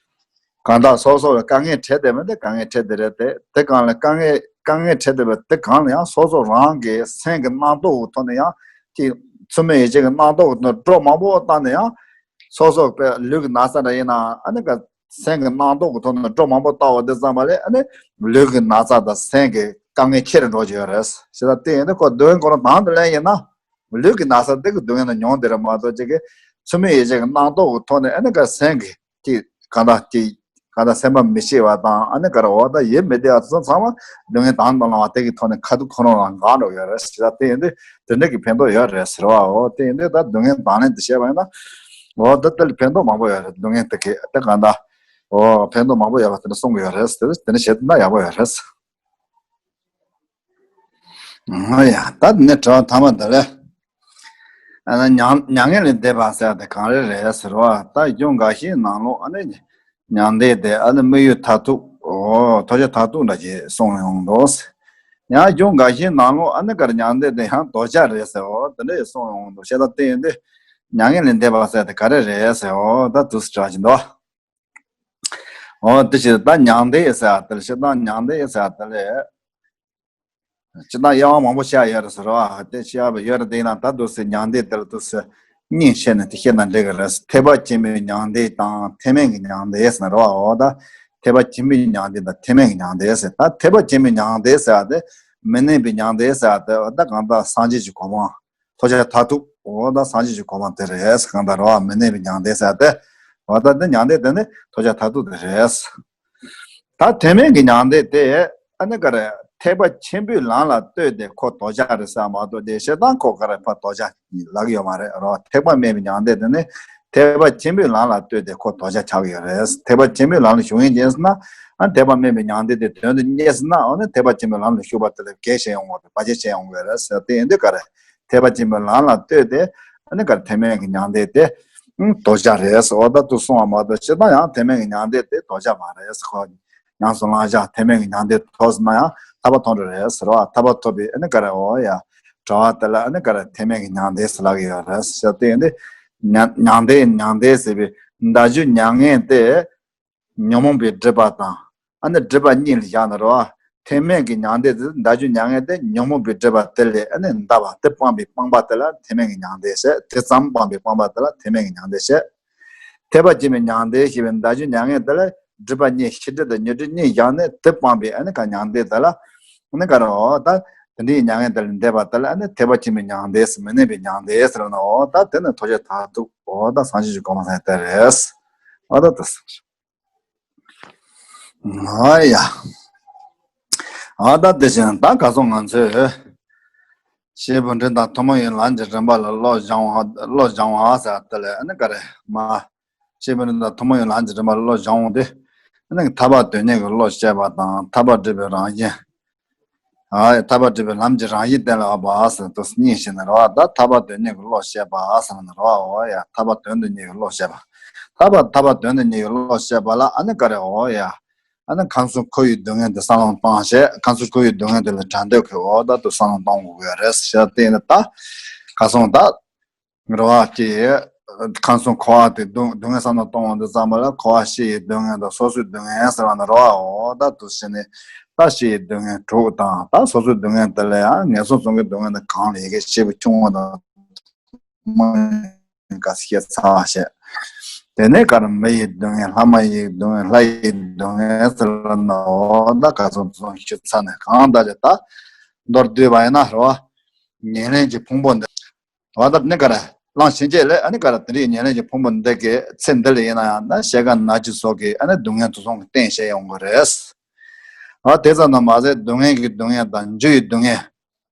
གང་ལྟར་སོ་སོ་ལ་དཀའ་ངལ་འཕྲད་བསྡད་པ་འདི་དཀའ་ངལ་འཕྲད་བསྡད་རེད་དེ། དེ་གང་ལ་དཀའ་ངལ་དཀའ་ངལ་འཕྲད་བསྡད་པ་དེ་གང་ལ་ཡང་སོ་སོ་རང་གི་སེམས་ཀྱི་རྣམ་རྟོག་གི་ཐོག་ནས་ཡང་ཅིག་ཚུལ་མིན་ཡིད་བྱེད་ཀྱི་རྣམ་རྟོག་གི་ཐོག་ནས་སྒྲོ་མང་པོ་བཏགས་ནས་ཡང་སོ་སོ་པའི་ལུས་ཀྱི་ན་ཚ་འདྲ་ཡིན་ན་ཨ་ནི་ག་སེམས་ཀྱི་རྣམ་རྟོག་གི་ཐོག་ནས་སྒྲོ་མང་པོ་བཏགས་པ་དེ་ཙམ་པ་ལས་ཨ་ནི་ལུས་ཀྱི་ན་ཚ་དང་སེམས་ཀྱི་དཀའ་ངལ་ཆེ་རུ་འགྲོ་གི་ཡོད་རེད། བྱས་ཙང་དེ་ཡིན་དུས་ཁོ་སྡུག་བསྔལ་ཁོ་རང་དང་དུ་ལེན་ཡིན་ན་ལུས་ཀྱི་ན་ཚ་དེ་གི་སྡུག་བསྔལ་དུ་མྱོང་བསྡད་རེད་མ་གཏོགས་ཅིག་གི་ཚུལ་མིན་ཡིད་བྱེད་ཀྱི་རྣམ་རྟོག་གི་ཐོག་ནས་ཨ་ནི་ག་སེམས་ཀྱི་ཀྱི་གང་ལྟར་ཀྱི་གང་ལྟར་སེམས་པ་མི་སྐྱིད་པ་དང་ཨ་ནི་ག་རེ་འོ་ད་ཡིད་མི་བདེ་བ་དེ་ཚོ་ཚང་མ་སྡུག་བསྔལ་དང་དུ་བླངས་པ་དེ་གི་ཐོག་ནས་ཁ་ཐུག་ཁོ་རང་ལ་འགག་འགྲོ་ཡོད་རེད་ཟེར། ད་དེ་ཡིན་དུས་དེ་འདྲ་གི་ཕན་ཐོགས་ཡོད་རེད་ཟེར་བ། འོ་དེ་ཡིན་དུས་ད་སྡུག་བསྔལ་དང་ལེན་དུ་བྱས་པ་ཡིན་ན་འོ་ད་དེ་ལ་ཕན་ཐོགས་མང་པོ་ཡོད་རེད། སྡུག་བསྔལ་དེ་གི་ད་གང་ལྟར་འོ་ཕན་ཐོགས་མང་པོ་ཡོད་པ་དེ་འདྲ་གསུང་གི་ཡོད་རེད་ཟེར། དེ་འདྲ་བྱས་ན་ཡག་པོ་ཡོད་རེད། ཨ་ཡ། ད་ནི་དྲི་བ་ཐ་མ་འདི་ལས། ཨ་ནི་མྱ་མྱ་ངན་ལས་འདས་པ་ཟེར་དེ་གང་རེད་རེད་ཟེར་བ། ད་གཞུང་འགའ་ཤས་ནང་ལོགས་ཨ་ནི་མྱང་འདས་དེ་ཨ་ནི་དམིགས་ཡུལ་མཐར་ཐུག་འོ་ཐོབ་བྱ་མཐར་ཐུག་འདྲ་ཞིག་གསུངས་ཡོང་འདུག་ཡང་གཞུང་འགའ་ཤས་ནང་ལོགས་ཨ་ནི་ག་རེ་མྱང་འདས་དེ་ཡང་དོར་བྱ་རེད་ཟེར། འོ་དེ་འདྲ་ཞིག་གསུངས་ཡོང་འདུག་བྱས་ཙང་དེ་ཡིན་དུས་མྱ་ངན་ལས་འདས་པ་ཟེར་དེ་ག་རེ་རེད་ཟེར། འོ་ད་དུས་སུ་དྲི་བ་ཞིག་འདུག་འོ་དེ་ཕྱིར་ད་མྱང་འདས་ཟེར་བ་དེ་ལ་སྤྱིར་བཏང་མྱང་འདས་ཟེར་བ་དེ་ལས་སྤྱིར་བཏང་དབྱེ་བ་མང་པོ་བྱས་ཡོད་རེད་ཟེར་བ། དེ་བྱས་པ་ཡོད་རེད། དེ་ཡིན་ན་ད་དུས་སུ་མྱང་འདས་དེ་ལ་དུས་སུ་གཉིས་ཕྱེ་ནས་དེ་བཤད་ན་འགྲིག་གི་རེད། ཐེག་པ་ཆེན་པོའི་མྱང་འདས་དང་ཐེག་དམན་གྱི་མྱང་འདས་ཟེར་ན་རེད་བ། འོ་ད་ཐེག་པ་ཆེན་པོའི་མྱང་འདས་དང་ཐེག་དམན་གྱི་མྱང་འདས་ཟེར། ད་ཐེག་པ་ཆེན་པོའི་མྱང་འདས་ཟེར་བ་དེ་མི་གནས་པའི་མྱང་འདས་ཟེར་བ་དེ་འོ་ད་གང་ལྟར་སངས་རྒྱས་ཀྱི་གོ་འཕང་ཐོབ་བྱ་མཐར་ཐུག་འོ་ད་སངས་རྒྱས་ཀྱི་གོ་འཕང་དེ་རེད། གང་ལྟར་རོ་མི་གནས་པའི་མྱང་འདས་ཟེར་ཏེ། འོ་ད་འདི་མྱང་འདས་དེ་ནི་ཐོབ་བྱ་མཐར་ཐུག་དེ་རེད། ད་ཐེག་དམན་གྱི་མྱང་འདས་དེ་ཨ་ནི་ག་རེ་ཐེག་པ་ཆེན་པོའི་ལམ་ལ་ལྟོས་ཏེ་ཁོ་དོར་བྱ་རེད་ཟེར་མ་གཏོགས་དེ་སྤྱིར་བཏང་ཁོ་ག་རེ་ཕར་དོར་བྱ་ལབ་ཀྱི་ཡོད་མ་རེད་རོ། ཐེག་པ་དམན་པའི་མྱང་འདས་དེ་ནི་ཐེག་པ་ཆེན་པོའི་ལམ་ལ་ལྟོས་ཏེ་ཁོ་དོར་བྱ་ཆགས་ཀྱི་ཡོད་རེད། ཐེག་པ་ཆེན་པོའི་ལམ་ལ་ཞུགས་མཁན་ཡིན་ཟེར་ན་ཨ་ཐེག་པ་དམན་པའི་མྱང་འདས་དེ་དོན་དུ་གཉེར་ཟེར་ན་ཨ་ནི་ཐེག་པ་ཆེན་པོའི་ལམ་ལ་ཞུགས་པ་དེ་ལ་གེགས་བྱེད་ཡོང་གི་རེད། བར་ཆད་བྱེད་ཡོང་གི་རེད་ཟེར། དེ་ཡིན་དུས་ག་རེ། ཐེག་པ་ཆེན་པོའི་ལམ་ལ་ལྟོས་ཏེ་ཨ་ནི་ག་རེ་ཐེག་དམན་གྱི་མྱང་འདས་དེ་དོར་བྱ་རེད་ཟེར། འོ་ད་དུ་གསུངས་པ་མ་གཏོགས་སྤྱིར་བཏང་ཡང་ཐེག་དམན་གྱི་མྱང་འདས་དེ་དོར་བྱ་མ་རེད་ཟེར། ཁོ་ཉམས་སུ་བླང་བྱ་ཐེག་དམན་གྱི་མྱང་འདས་ཐོབ་ཟེར་ན་ཡང་ཐར་པ་ཐོབ་འགྲོ་རེད་ཟེར་བ། ཐར་པ་ཐོབ་པའི་ཨ་ནི་ག་རེ་འོ་ཡ་གྲོལ་བ་དེ་ལ་ཨ་ནི་ག་རེ་ཐེག་དམན་གྱི་མྱང་འདས་ཟེར་ལབ་ཀྱི་ཡོད་རེད་ཟེར། དེ་ཡིན་དུས་མྱང་མྱང་འདས་མྱང་འདས་ཟེར་བའི་མདའ་རྒྱུ་མྱ་ངན་དེ། ཉོན་མོངས་པའི་སྒྲིབ་པ་དང་ཨ་ནི་སྒྲིབ་པ་གཉིས་ལ་བཞག་ན་རོ། ཐེག་དམན་གྱི་མྱང་འདས་དེ་མདའ་རྒྱུ་མྱ་ངན་དེ་ཉོན་མོངས་པའི་སྒྲིབ་པ་དེ་ལས་ཨ་ནི་འདའ་བ་དེ་སྤངས་པའི་སྤངས་པ་དེ་ལ་ཐེག་དམན་གྱི་མྱང་འདས་ཟེར། དེ་ཙམ་སྤངས་པའི་སྤངས་པ་དེ་ལ་ཐེག་དམན་གྱི་མྱང་འདས་ཟེར། ཐེག་པ་ཆེན་པོའི་མྱང་འདས་ཞེས་པའི་མདའ་རྒྱུ་མྱ་ངན་དེ་ལ་སྒྲིབ་པ་གཉིས་ཕྱི་སྒྲིབ་དང་ཉོན་སྒྲིབ་གཉིས་བཞག་ནས་དེ་སྤངས་པའི་ཨ་ནི་ག་མྱང་འདས་དེ་ལ་ཨ་ནི་ག་རེ་འོ་ད་དེ་འདྲའི་མྱ་ངན་དེ་ལས་འདས་པ་དེ་ལ་ཨ་ནི་ཐེག་པ་ཆེན་པོའི་མྱང་འདས་ཟེར། མི་གནས་པའི་མྱང་འདས་ཟེར་ན་འོ་ད་དེ་ནི་ཐོབ་བྱ་མཐར་ཐུག་འོ་ད་སངས་རྒྱས་ཀྱི་གོ་འཕང་ཟེར་དེ་རེད། འོ་ད་དེ་ཟེར། ཨ་ཡ། ཨ་ད་དེ་བཞིན་ད་ག་སོང་ང་ཚོས་སྐྱེས་བུ་འབྲིང་དང་ཐུན་མོང་བའི་ལམ་གྱི་རིམ་པ་ལ་བློ་སྦྱང་བ་བློ་སྦྱང་བ་ཟེར་དེ་ལས་ཨ་ནི་ག་རེ་མ། སྐྱེས་བུ་འབྲིང་དང་ཐུན་མོང་བའི་ལམ་གྱི་རིམ་པ་ལ་བློ་སྦྱང་བ་དེ་ཨ་ནི་ཐར་པ་དོན་གཉེར་གྱི་བློ་བཤད་པ་དང་ཐར་པ་སྒྲུབ་པའི་རང་བཞིན། ཨ་ཐར་པ་སྒྲུབ་པའི་ལམ་གྱི་རང་བཞིན་གཏན་ལ་དབབ་པ་ཟེར་དུས་གཉིས་ཤིག་ནི་རེད་བ། ད་ཐར་པ་དོན་གཉེར་གྱི་བློ་བཤད་པ་ཟེར་ནི་རེད་བ། འོ་ཡ་ཐར་པ་དོན་དུ་གཉེར་བའི་བློ་བཤད་པ། ཐར་པ་ཐར་པ་དོན་དུ་གཉེར་བའི་བློ་བཤད་པ་ལ་ཨ་ནི་ག་རེ་འོ་ཡ། ཨ་ནི་ཁམས་གསུམ་འཁོར་བའི་སྡུག་བསྔལ་དེ་བསམ་བློ་བཏང་བྱས། ཁམས་གསུམ་འཁོར་བའི་སྡུག་བསྔལ་དེ་ལ་བྲལ་འདོད་ཀྱི་འོ་ད་དུ་བསམ་བློ་གཏོང་དགོས་ཀྱི་རེད་ཟེར་བ་དེ་ནི། ད་ཁ་སང་ད་རེད་བ། དེ་ཁམས་གསུམ་འཁོར་བ་དེ་སྡུག་སྡུག་བསྔལ་བསམ་བློ་གཏོང་བ་འདི་ཙམ་པ་ལ། འཁོར་བ་ཤི་ཡི་སྡུག་བསྔལ་དང་སོ་སོའི་སྡུག་བསྔལ་ཟེར་བ་ནི་རེད་བ། འོ་ད་དུ་བྱས་ནས་ད་ཤི་ཡི་སྡུག་བསྔལ་དྲུག་དང་། ད་སོ་སོའི་སྡུག་བསྔལ་དེ་ལ་ཡང་ངན་སོང་གསུམ་གྱི་སྡུག་བསྔལ་དེ་གང་ལ་ཡི་གེ་སྐྱེས་བུ་ཆུང་བ་དང་། མ་ག་སྐྱེ་ཚར་བ་བྱས། དེ་ནས་ག་རེ་མི་ཡི་སྡུག་བསྔལ། ལྷ་མ་ཡི་སྡུག་བསྔལ། ལྷ་ཡི་སྡུག་བསྔལ་ཟེར་ལ་ནོ། ད་ག་ཚོད་ཚོད་ཤི་ཚར་ནས་གང་ལྟར་ཅི་ད་མདོར་བསྡུས་པ་ཡིན་ན་རེད་བ། ཉེར་ལེན་གྱི་ཕུང་པོ་འདི་རེད་བ། ད་ནི་ག་རེ་གླེང་བྱེད་ལས། ཨ་ནི་ག་རེ་དེ་འདྲའི་ཉེར་ལེན་གྱི་ཕུང་པོ་འདི་གི་ཚེ་འདི་ལ་ཡིན་ན་ཡང་ན་ཤ་ཁ་ན་ཆུ་སོགས་ཀྱི་ཨ་ནི་སྡུག་བསྔལ་དེ་ཚོ་གི་རྟེན་བྱས་ཡོང་གི་རེད། ཨ་དེ་ཙམ་དུ་མ་ཟད་སྡུག་བསྔལ་གྱི་སྡུག་བསྔལ་དང་འགྱུར་བའི་སྡུག་བསྔལ།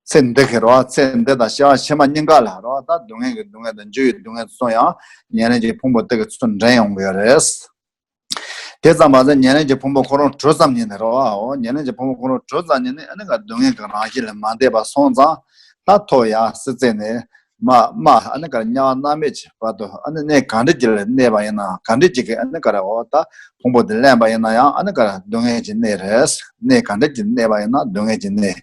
ཚེ་འདི་གི་རེད་བ། ཚེ་འདི་དང་སྐྱེ་བ་ཕྱི་མ་གཉིས་ཀ་ལ་རེད་བ། ད་སྡུག་བསྔལ་གྱི་སྡུག་བསྔལ་དང་འགྱུར་བའི་སྡུག་བསྔལ་སོགས་ཡང་ཉེར་ལེན་གྱི་ཕུང་པོ་དེ་གི་ཚུར་འདྲེན་ཡོང་གི་ཡོད་རེད། དེ་ཙམ་མ་ཟད་ཉེར་ལེན་གྱི་ཕུང་པོ་ཁོ་རང་གྲུབ་ཙམ་ཉིད་ནས་རེད་བ། འོ་ཉེར་ལེན་གྱི་ཕུང་པོ་ཁོ་རང་གྲུབ་ཙམ་ཉིད་ནས་ཨ་ནི་ག་སྡུག་བསྔལ་གྱི་རང་བཞིན་ལ་མ་འདས་པ་སོང་ཙང་། ད་ཐོ་ཡ་སི་ཙེ་ནས་མ་མ་ཨ་ནི་ག་དམྱལ་བ་མནར་མེད་ཀྱི་བར་དུ་ཨ་ནི་གནས་གང་འདྲ་ཅིག་ལ་གནས་པ་ཡིན་ན། གང་འདྲ་ཅིག་གི་ཨ་ནི་ག་རེ་འོ་ད་ཕུང་པོ་དེ་ལེན་པ་ཡིན་ན་ཡང་ཨ་ནི་ག་རེ་སྡུག་བསྔལ་གྱི་གནས་རེད། གནས་གང་འདྲ་ཅིག་གནས་པ་ཡིན་ན་སྡུག་བསྔལ་གྱི་གནས།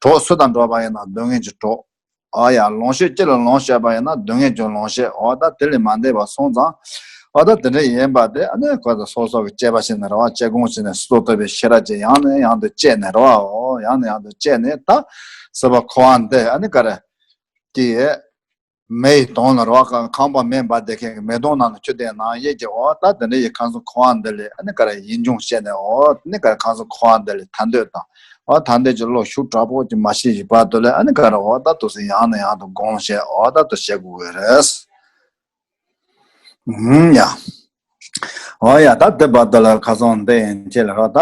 གྲོགས་སུ་དང་འགྲོགས་པ་ཡིན་ན་སྡུག་བསྔལ་གྱི་གྲོགས། ཨ་ཡ་ལོངས་སྤྱོད་ཅི་ལ་ལོངས་སྤྱད་པ་ཡིན་ན་སྡུག་བསྔལ་གྱི་ལོངས་སྤྱད། འོ་ད་དེ་ལས་མ་འདས་པ་སོང་ཙང་། འོ་ད་དེ་འདྲ་ཡིན་པ་དེ་ཨ་ནི་ཁོ་ད་སོ་སོ་གི་དཔྱད་པ་བྱས་ནས་རེད་བ། དཔྱད་སྒོམ་བྱས་ནས་སོ་ཐོབ་པའི་ཤེས་རབ་ཅིག་ཡང་ནས་ཡང་དུ་དཔྱད་ནས་རེད་བ། འོ་ཡང་ནས་ཡང་དུ་དཔྱད་ནས་ད་སྲིད་པ་འཁོར་བ་འདི་ཨ་ནི་ག་རེ་ཀྱི་མེ་ཡི་དོང་ལ་རེད་བ། ཁང་པ་མེ་འབར་བསྡད་མཁན་གྱི་མེ་དོང་ནང་ལ་ཁྱུ་དེ་ནང་ཡེ་གི། འོ་ད་དེ་འདྲ་ཡི་ཁམས་གསུམ་འཁོར་བ་འདི་ལས་ཨ་ནི་ག་རེ་ཡིད་འབྱུང་བཤད་ནས། འོ་ནི་ག་རེ་ཁམས་གསུམ་འཁོར་བ་འདི་ལས་ཐར་འདོད་དང་། འོ་ཐར་འདོད་ཀྱི་བློ་ཤུགས་དྲག་པོ་ཅིག་མ་ཤེས་ཀྱི་བར་དུ་ལས་ཨ་ནི་ག་རེ་འོ་ད་དུ་སེ་ཡང་ནས་ཡང་དུ་སྒོམ་བྱས། འོ་ད་དུ་བྱེད་དགོས་ཀྱི་རེད། ཧུམ་ཡ། འོ་ཡ། ད་དེ་བར་དུ་ལ་ཁ་སང་འདི་ཡན་ཆད་ལ་རོ་ད།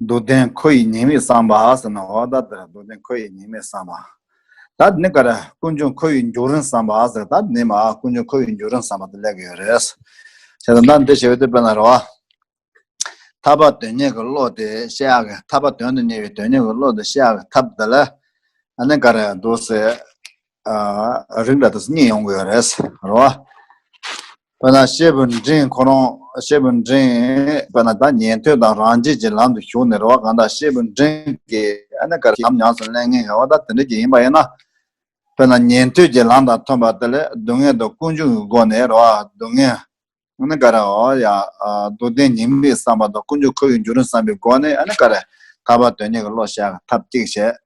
སྡུག་བདེན་འཁོར་བའི་ཉེས་དམིགས་བསམ་པ་ཟེར་ན། འོ་ད་དེ་སྡུག་བདེན་འཁོར་བའི་ཉེས་དམིགས་བསམ་པ། ད་ནི་ག་རེ་ཀུན་འབྱུང་འཁོར་བའི་འགྱུར་རིམ་བསམ་པ་ཟེར། ད་ནི་མ་ཀུན་འབྱུང་འཁོར་བའི་འགྱུར་རིམ་བསམ་པ་དེ་ལས་ཀྱི་ཡོད་རེད། བྱས་ཙང་ད་འདི་བྱེད་པའི་དུས་དཔེར་ན་རོ། ཐར་པ་དོན་གཉེར་གྱི་བློ་དེ་བཤད་ཡག་གི། ཐར་པ་དོན་དུ་གཉེར་བའི་དོན་གཉེར་གྱི་བློ་དེ་བཤད་ཡག་གི་ཐབས་དེ་ལ། ཨ་ནི་ག་རེ་འདུག་ཟེར། ཨ་རིགས་འདྲ་དུ་གཉིས་ཡོང་གི་ཡོད་རེད་རོ། དཔེར་ན་སྐྱེས་བུ་འབྲིང་ཁོ་རང་། སྐྱེས་བུ་འབྲིང་དཔེར་ན་ད་ཉན་ཐོས་དང་རང་རྒྱལ་གྱི་ལམ་དུ་ཞུགས་ནས་རོ། གང་ལྟར་སྐྱེས་བུ་འབྲིང་གི་ཨ་ནི་ག་རེ་ཉམས་ཉམས་སུ་ལེན་མཁན་ག་བ་ད་དེ་འདྲ་ཅིག་ཡིན་པ་ཡིན་ན། དཔེར་ན་ཉན་ཐོས་ཀྱི་ལམ་དང་མཐུན་པ་དེ་ལས་སྡུག་བསྔལ་དང་ཀུན་འབྱུང་གི་སྒོ་ནས་རོ། སྡུག་བསྔལ། ཨ་ནི་ག་རེ་འོ་ཡ། ཨ་སྡུག་བདེན་ཉེས་དམིགས་བསམ་པ་དང་ཀུན་འབྱུང་འཁོར་བའི་འགྱུར་རིམ་བསམ་པའི་སྒོ་ནས་ཨ་ནི་ག་རེ་ཐར་པ་དོན་གཉེར་གྱི་བློ་བཤད་ཐབས་གཅིག་བྱས།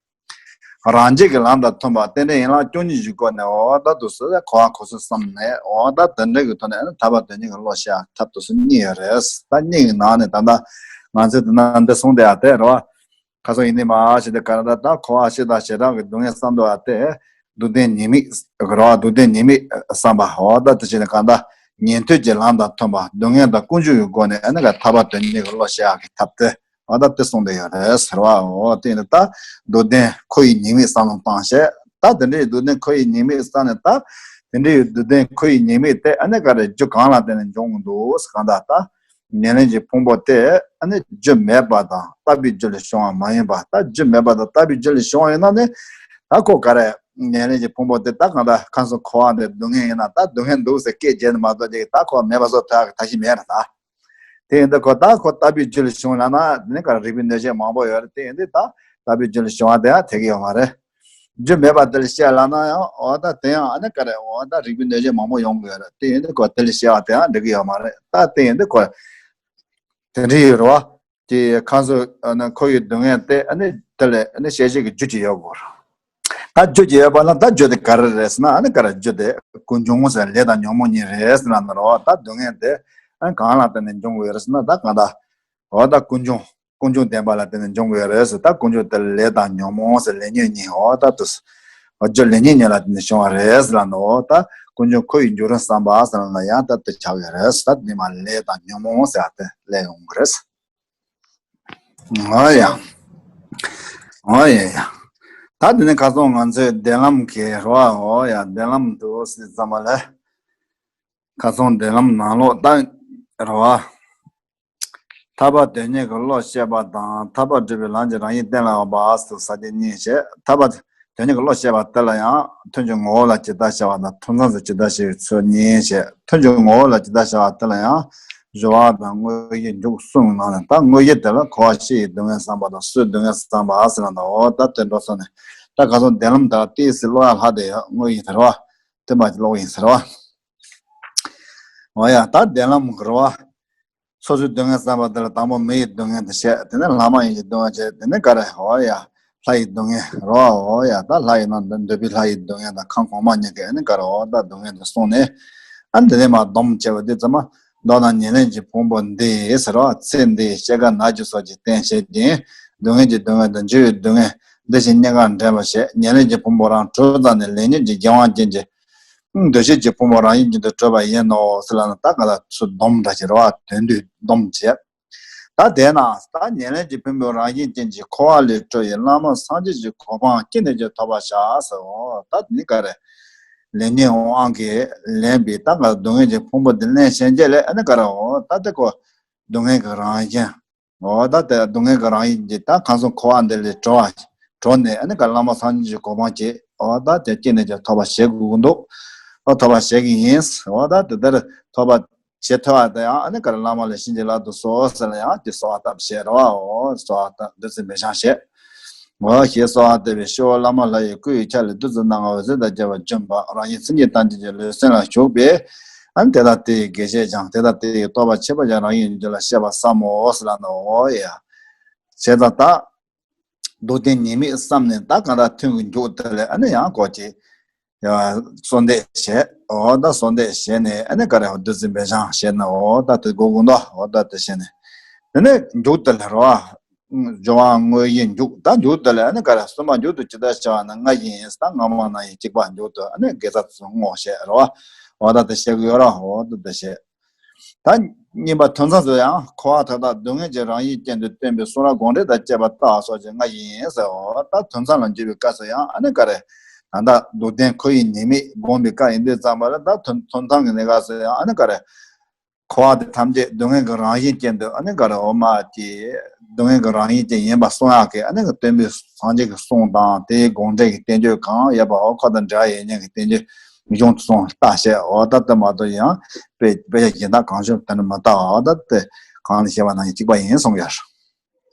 རང་རྒྱལ་གྱི་ལམ་དང་མཐུན་པ་རྟེན་འབྲེལ་ཡན་ལག་བཅུ་གཉིས་ཀྱི་སྒོ་ནས་འོ་ད་དུ་སུ་འཁོར་བ་འཁོར་ཚུལ་བསམ་ནས། འོ་ད་དེ་འདྲ་གི་ཐོག་ནས་ཨ་ནི་ཐར་པ་དོན་གཉེར་གྱི་བློ་བཤད་ཐབས་དུ་སུ་གཉིས་ཡོད་རེད། ད་གཉིས་ཀྱི་ནང་ནས་ད་ལྟ་ང་ཚོས་དེ་ན་འདི་གསུངས་བསྡད་ཡ་དེ་རེད་བ། ཁ་སང་ཡིན་ནི་མ་ཞེས་ཏེ་ག་རེ་ད་ད་འཁོར་བ་ཤི་དང་བྱེ་བྲག་གི་སྡུག་བསྔལ་བསམ་འདུག་ཨ་སྟེ། སྡུག་བདེན་ཉེས་དམིགས་རོ། སྡུག་བདེན་ཉེས་དམིགས་བསམ་པ། འོ་ད་དེ་བྱས་ནས་གང་ལྟར་ཉན་ཐོས་ཀྱི་ལམ་དང་མཐུན་པ་སྡུག་བསྔལ་དང་ཀུན་འབྱུང་གི་སྒོ་ནས་ཨ་ནི་ག་ཐར་པ་དོན་གཉེར་གྱི་བློ་བཤད་ཡག་གི་ཐབས་དེ། འོ་ད་དེ་གསུངས་བསྡད་ཡོད་རེད་ཟེར་བ། འོ་དེ་ནི་ད་སྡུག་བདེན་འཁོར་བའི་ཉེས་དམིགས་བསམ་བློ་བཏང་བྱས། ད་དེ་འདྲའི་སྡུག་བདེན་འཁོར་བའི་ཉེས་དམིགས་བསམ་ནས། ད་དེ་འདྲའི་སྡུག་བདེན་འཁོར་བའི་ཉེས་དམིགས་དེ་ཨ་ནི་ག་རེ་རྒྱུ་གང་ལ་བརྟེན་ནས་འབྱུང་གི་འདུག་ཟེར། གང་ལྟར་ད། ཉེར་ལེན་གྱི་ཕུང་པོ་དེ་ཨ་ནི་རྒྱུ་མེད་པ་དང་རྟག་པའི་རྒྱུ་ལས་བྱུང་བ་མ་ཡིན་པ། ད་རྒྱུ་མེད་པ་དང་རྟག་པའི་རྒྱུ་ལས་བྱུང་བ་ཡིན་ན་ནི། ད་ཁོ་ག་རེ་ཉེར་ལེན་གྱི་ཕུང་པོ་དེ་ད་གང་ལྟར་ཁམས་གསུམ་འཁོར་བ་འདི་སྡུག་བསྔལ་ཡིན་ན། ད་སྡུག་བསྔལ་འདུག་ཟེར་སྐད་རྒྱག་ནས་མ་གཏོགས་ཀྱི་ད་ཁོ་མེད་པ་བཟོ་ཐུབ་ཡག་གི་ཐབས་ཤེས་མེད་ར་ད། དེ་ཡིན་དུས་ཁོ་ད་ཁོ་རྟག་པའི་རྒྱུ་ལས་བྱུང་ལབ་ན་དེ་ནི་ག་རེ་རིགས་པའི་གནོད་བྱེད་མང་པོ་ཡོད་རེད། དེ་ཡིན་དུས་ད་རྟག་པའི་རྒྱུ་ལས་བྱུང་བ་དེ་ཡང་འཐད་ཀྱི་ཡོད་མ་རེད། རྒྱུ་མེད་པ་དེ་ལ་བཤད་ལབ་ན་ཡང་འོ་ད་དེ་ཡང་ཨ་ནི་ག་རེ་འོ་ད་རིགས་པའི་གནོད་བྱེད་མང་པོ་ཡོང་གི་ཡོད་རེད། དེ་ཡིན་དུས་ཁོ་དེ་ལ་བཤད་པ་དེ་ཡང་འགྲིག་གི་ཡོད་མ་རེད། ད་དེ་ཡིན་དུས་ཁོ་དེ་འདྲ་ཡོད་རེད་བ། དེ་ཁམས་གསུམ་ཨ་ནི་འཁོར་བའི་སྡུག་བསྔལ་དེ་ཨ་ནི་དེ་ལས་ཨ་ནི་བཤད་བྱེད་ཀྱི་རྒྱུ་ཅིག་ཡོད་དགོས་རེད། ད་རྒྱུ་ཅིག་ཡོད་པ་ན་ད་རྒྱུ་དེ་ག་རེ་རེད་ཟེར་ན། ཨ་ནི་ག་རེ་རྒྱུ་དེ་ཀུན་འབྱུང་ངོ་ཟེར་ལས་དང་ཉོན་མོངས་གཉིས་རེད་ཟེར་ལབ་ན་རེད་བ། ད་སྡུག་བསྔལ་དེ་ཨ་ནི་གང་ལ་བརྟེན་ནས་འབྱུང་གི་ཡོད་རེད་ཟེར་ན། ད་གང་ལྟར་འོ་ད་ཀུན་འབྱུང་། ཀུན་འབྱུང་བདེན་པ་ལ་བརྟེན་ནས་འབྱུང་གི་ཡོད་རེད་ཟེར། ད་ཀུན་འབྱུང་དེ་ལས་དང་ཉོན་མོངས་ཟེར་ལས་ཉོན་གཉིས། འོ་ད་དུ་འོ་རྒྱུ་ལས་ཉོན་གཉིས་ལ་བརྟེན་ནས་བྱུང་བ་རེད་ཟེར་ལབ་ནོ། ད་ཀུན་འབྱུང་འཁོར་བའི་འགྱུར་རིམ་བསམ་པ་ཟེར་ལབ་ན་ཡང་ད་དེ་ཆགས་ཡོད་རེད། ད་དེ་མ་ལས་དང་ཉོན་མོངས་ཟེར་བ་དེ་ལས་ཡོང་གི་རེད། འོ་ཡ། འོ་ཡ་ཡ། ད་དེ་ནི་ཁ་སང་ང་ཚོའི་བདེན་ལམ་གྱི་རེད་བ། འོ་ཡ། བདེན་ལམ་དུ་སྲིད་ཙམ་པ་ལས་ཁ་སང་བདེན་ལམ་ནང་ལོགས་ད་རེད་བ། ཐར་པ་དོན་གཉེར་གྱི་བློ་བཤད་པ་དང་། ཐར་པ་སྒྲུབ་པའི་ལམ་གྱི་རང་བཞིན་གཏན་ལ་དབབ་པ་སོགས་ས་བཅད་གཉིས་བཤད། ཐར་པ་དོན་གཉེར་གྱི་བློ་བཤད་པ་དེ་ལ་ཡང་ཐུན་གྱི་ངོ་བོ་ལ་ཇི་ལྟར་བྱ་བ་དང་། ཐུན་མཚམས་སུ་ཇི་ལྟར་བྱ་བའི་ཚུལ་གཉིས་བཤད། ཐུན་གྱི་ངོ་བོ་ལ་ཇི་ལྟར་བྱ་བ་དེ་ལ་ཡང་ སྦྱོར་བ་དང་དངོས་གཞི་མཇུག་གསུམ་ནང་ནས། ད་དངོས་གཞི་དེ་ལ་འཁོར་བ་སྤྱི་ཡི་སྡུག་བསྔལ་བསམ་པ་དང་སོའི་སྡུག་བསྔལ་བསམ་པ་ཟེར་ན། འོ་ད་དེ་འགྲོ་སོང་ནས། ད་ག་ཚོད་མདུན་ལམ་དེ་ལ་ཏོག་ཙམ་ཀློག་ཡག་ལྷག་བསྡད་ཡོད། དངོས་གཞི་དེ་རེད་བ། དེ་མ་ཀློག་ཡིན་ཟེར་བ། འོ་ཡ། ད་མདུན་ལམ་གྱི་རེད་བ། སོ་སོའི་སྡུག་བསྔལ་བསམ་པ་དེ་ལ་དང་པོ་མི་ཡི་སྡུག་བསྔལ་དེ་བཤད། དེ་ནས་ལྷག་མ་ཡིན་གྱི་སྡུག་བསྔལ་བྱས། དེ་ནས་ག་རེ། འོ་ཡ། ལྷ་ཡི་སྡུག་བསྔལ་རེད་བ། འོ་ཡ། ད་ལྷ་ཡི་ནང་འདོད་པའི་ལྷ་ཡི་སྡུག་བསྔལ་དང་ཁམས་གོང་མ་གཉིས་ཀྱི་ཨ་ནི་ག་རེ། འོ་ད་སྡུག་བསྔལ་དེ་གསུངས་ནས། ཨ་ནི་དེ་ནས་མར་སྡོམ་བྱས་པ་དེ་ཙམ་མ། མདོར་ན་ཉེར་ལེན་གྱི་ཕུང་པོ་འདི་ཟེར་བ། ཚེ་འདིའི་སྐྱེ་རྒ་ན་འཆི་སོགས་ཀྱི་རྟེན་བྱེད་ཅིང་། སྡུག་བསྔལ་གྱི་སྡུག་བསྔལ་དང་འབྱུང་བའི་སྡུག་བསྔལ་འདི་བཞིན་གཉིས་ཀ་འདྲེན་པར་བྱེད། ཉེར་ལེན་གྱི་ཕུང་པོ་རང་གྲོལ་ཙམ་ནས། ལས་ཉོན་གྱི་རྒྱུ་དབང་ཅན་གྱི་འདུ་ཤེས་ཀྱི་ཕུང་པོ་རང་བཞིན་གྱིས་འདི་གྲོལ་བ་ཡིན་ནོ་ཟེར་ལབ་ན། ད་ག་ལ་ཚུར་སྡོམ་འདྲ་ཞིག་རེད་བ། དོན་བསྡུས་སྡོམ་བྱས། ད་དེས་ན་ད་ཉེར་ལེན་གྱི་ཕུང་པོ་རང་བཞིན་ཅན་གྱི་འཁོར་བ་ལས་གྲོལ་བའི་བླ་མ་སངས་རྒྱས་ཀྱི་གོ་འཕང་ཅི་ནས་ཀྱང་ཐོབ་པར་བྱ་ཟེར། འོ་ད་དེ་ནི་ག་རེ། ལས་ཉོན་དབང་གིས་ལེན་པའི་ད་ག་སྡུག་བསྔལ་གྱི་ཕུང་པོ་འདི་ལེན་ཞེན་བྱེད་ལས། ཨ་ནི་ག་རེ། འོ་ད་དེ་ཁོ་སྡུག་བསྔལ་གྱི་རང་བཞིན། འོ་ད་དེ་སྡུག་བསྔལ་གྱི་རང་བཞིན་གྱི་ད་གང་སོང་འཁོར་བ་འདི་ལས་གྲོལ་བ། གྲོལ་ནས་ཨ་ནི་ག་བླ་མ་སངས་རྒྱས་ཀྱི་གོ་འཕང་བྱེད། འོ་ད་དེ་ཅི་ནས་ཀྱང་ཐོབ་པ་བྱེད་དགོས་ཀྱི་འདུག་འོ་ཐོབ་པ་བྱེད་ཀྱི་ཡིན། འོ་ད་དེ་ལྟར་ཐོབ་པ་བྱེད་ཐུབ་པ་དེ་ཡང་ཨ་ནི་ག་རེ། བླ་མ་ལ་བྱིན་གྱིས་བརླབ་ཏུ་གསོལ་ཟེར་ལ་ཡང་དེ་གསོལ་བ་བཏབ་བྱས་རེད་བ། འོ་གསོལ་བ་བཏབ། བདུད་རྩི་འབེབས་སྦྱང་བྱས། འོ་ཞེས་གསོལ་བ་བཏབ་པའི་ཤོག། བླ་མ་ལྷ་ཡི་སྐུ་ཡི་ཆ་ལས་བདུད་རྩི་སྣ་ལྔ་འོད་ཟེར་དང་བཅས་པ་བྱོན་པ། རང་གཞན་སེམས་ཅན་ཐམས་ཅད་ཀྱི་ལུས་སེམས་ལ་ཞུགས་པས། ཨ་ནི་དེ་དང་དེ་ཡི་དགེ་བཤེས་ཀྱང་དེ་དང་དེ་ཡི་རྟོགས་པ་ཁྱད་པར་ཅན་རང་ཉིད་ཀྱི་རྒྱུད་ལ་བཤད་པར་བསམ་མོ་ཟེར་ལབ་ནས། འོ་ཡ། བྱས་ཙང་ད་སྡུག་བདེན་ཉེས་དམིགས་བསམ་ནས། ད་གང་ལྟར་ཐུན་གྱི་མཇུག་དེ་ལ་ཨ་ནི་ཡང་ཁོ་ཅིག་གསོལ་འདེབས་བྱས། འོ་ད་གསོལ་འདེབས་བྱས་ནས་ཨ་ནི་ག་རེ། བདུད་རྩི་འབེབས་སྦྱང་བྱས་ནས། འོ་ད་དེ་དགོས་ཀྱི་འདུག་འོ་ད་དེ་བྱས་ནས། དེ་ནས་མཇུག་དེ་ལ་རེད་བ། སྦྱོར་བ་དངོས་གཞིའི་མཇུག་ད་མཇུག་དེ་ལ་ཨ་ནི་ག་རེ། གསུམ་པ་མཇུག་ཏུ་ཇི་ལྟར་བྱ་བ་ན་སྔར་བཞིན་ཡིན། ད་སྔ་མ་ནང་བཞིན་གཅིག་པ་མཇུག་ཏུ་ཨ་ནི་དགེ་རྩ་ཚུར་བསྔོ་བྱས་རེད་བ། འོ་ད་དེ་བཤད་ཀྱི་ཡོད་ར། འོ་ད་དེ་བཤད། ད་གཉིས་པ་ཐུན་མཚམས་སུ་ཡང་འཁོར་བ་མཐའ་དག་སྡུག་བསྔལ་གྱི་རང་བཞིན་ཅན་དུ་སྟོན་པའི་གསུང་རབ་དགོངས་འགྲེལ་དང་བཅས་པ་ལྟ་བ་སོགས་ཀྱི་སྔར་བཞིན་ཡིན་ཟེར། འོ་ད་ཐུན་མཚམས་ལ་འཇུག་པའི་སྐབས་སུ་ཡང་ཨ་ནི་ག་རེ། ད་ལྟ་སྡུག་བདེན་ཁོ་ཡི་ཉེས་དམིགས་བསྒོམ་པའི་སྐབས་ཡིན་དུས་ཙམ་པ་ལ། ད་ཐུན་ཐུན་མཚམས་ཀྱི་གནས་སྐབས་སུ་ཡང་ཨ་ནི་ག་རེ། འཁོར་བ་དེ་ཐམས་ཅད་སྡུག་བསྔལ་གྱི་རང་བཞིན་ཅན་དུ་ཨ་ནི་ག་རེ། འོ་མ་ཀྱི་སྡུག་བསྔལ་གྱི་རང་བཞིན་ཅན་ཡིན་པ་གསུང་ཡག་གི་ཨ་ནི་སྟོན་པའི་སངས་རྒྱས་ཀྱི་གསུང་དང་དེའི་དགོངས་འགྲེལ་གྱི་བསྟན་བཅོས་གང་ཡོད་པའོ། ཁོ་དང་འབྲེལ་བ་ཡོད་མཁན་གྱི་བསྟན་བཅོས་གཞུང་དུ་སོང་ལྟ་བྱས། འོ་ད་དེ་མ་གཏོགས་ཡང་དཔེ་དཔེ་ཆ་གཞན་དག་གང་བྱུང་དེ་ནི་མི་ལྟ། འོ་ད་དེ་གང་ལ་བཤད་པ་ནང་བཞིན་གཅིག་པ་ཡིན་གསུང་ཡོད།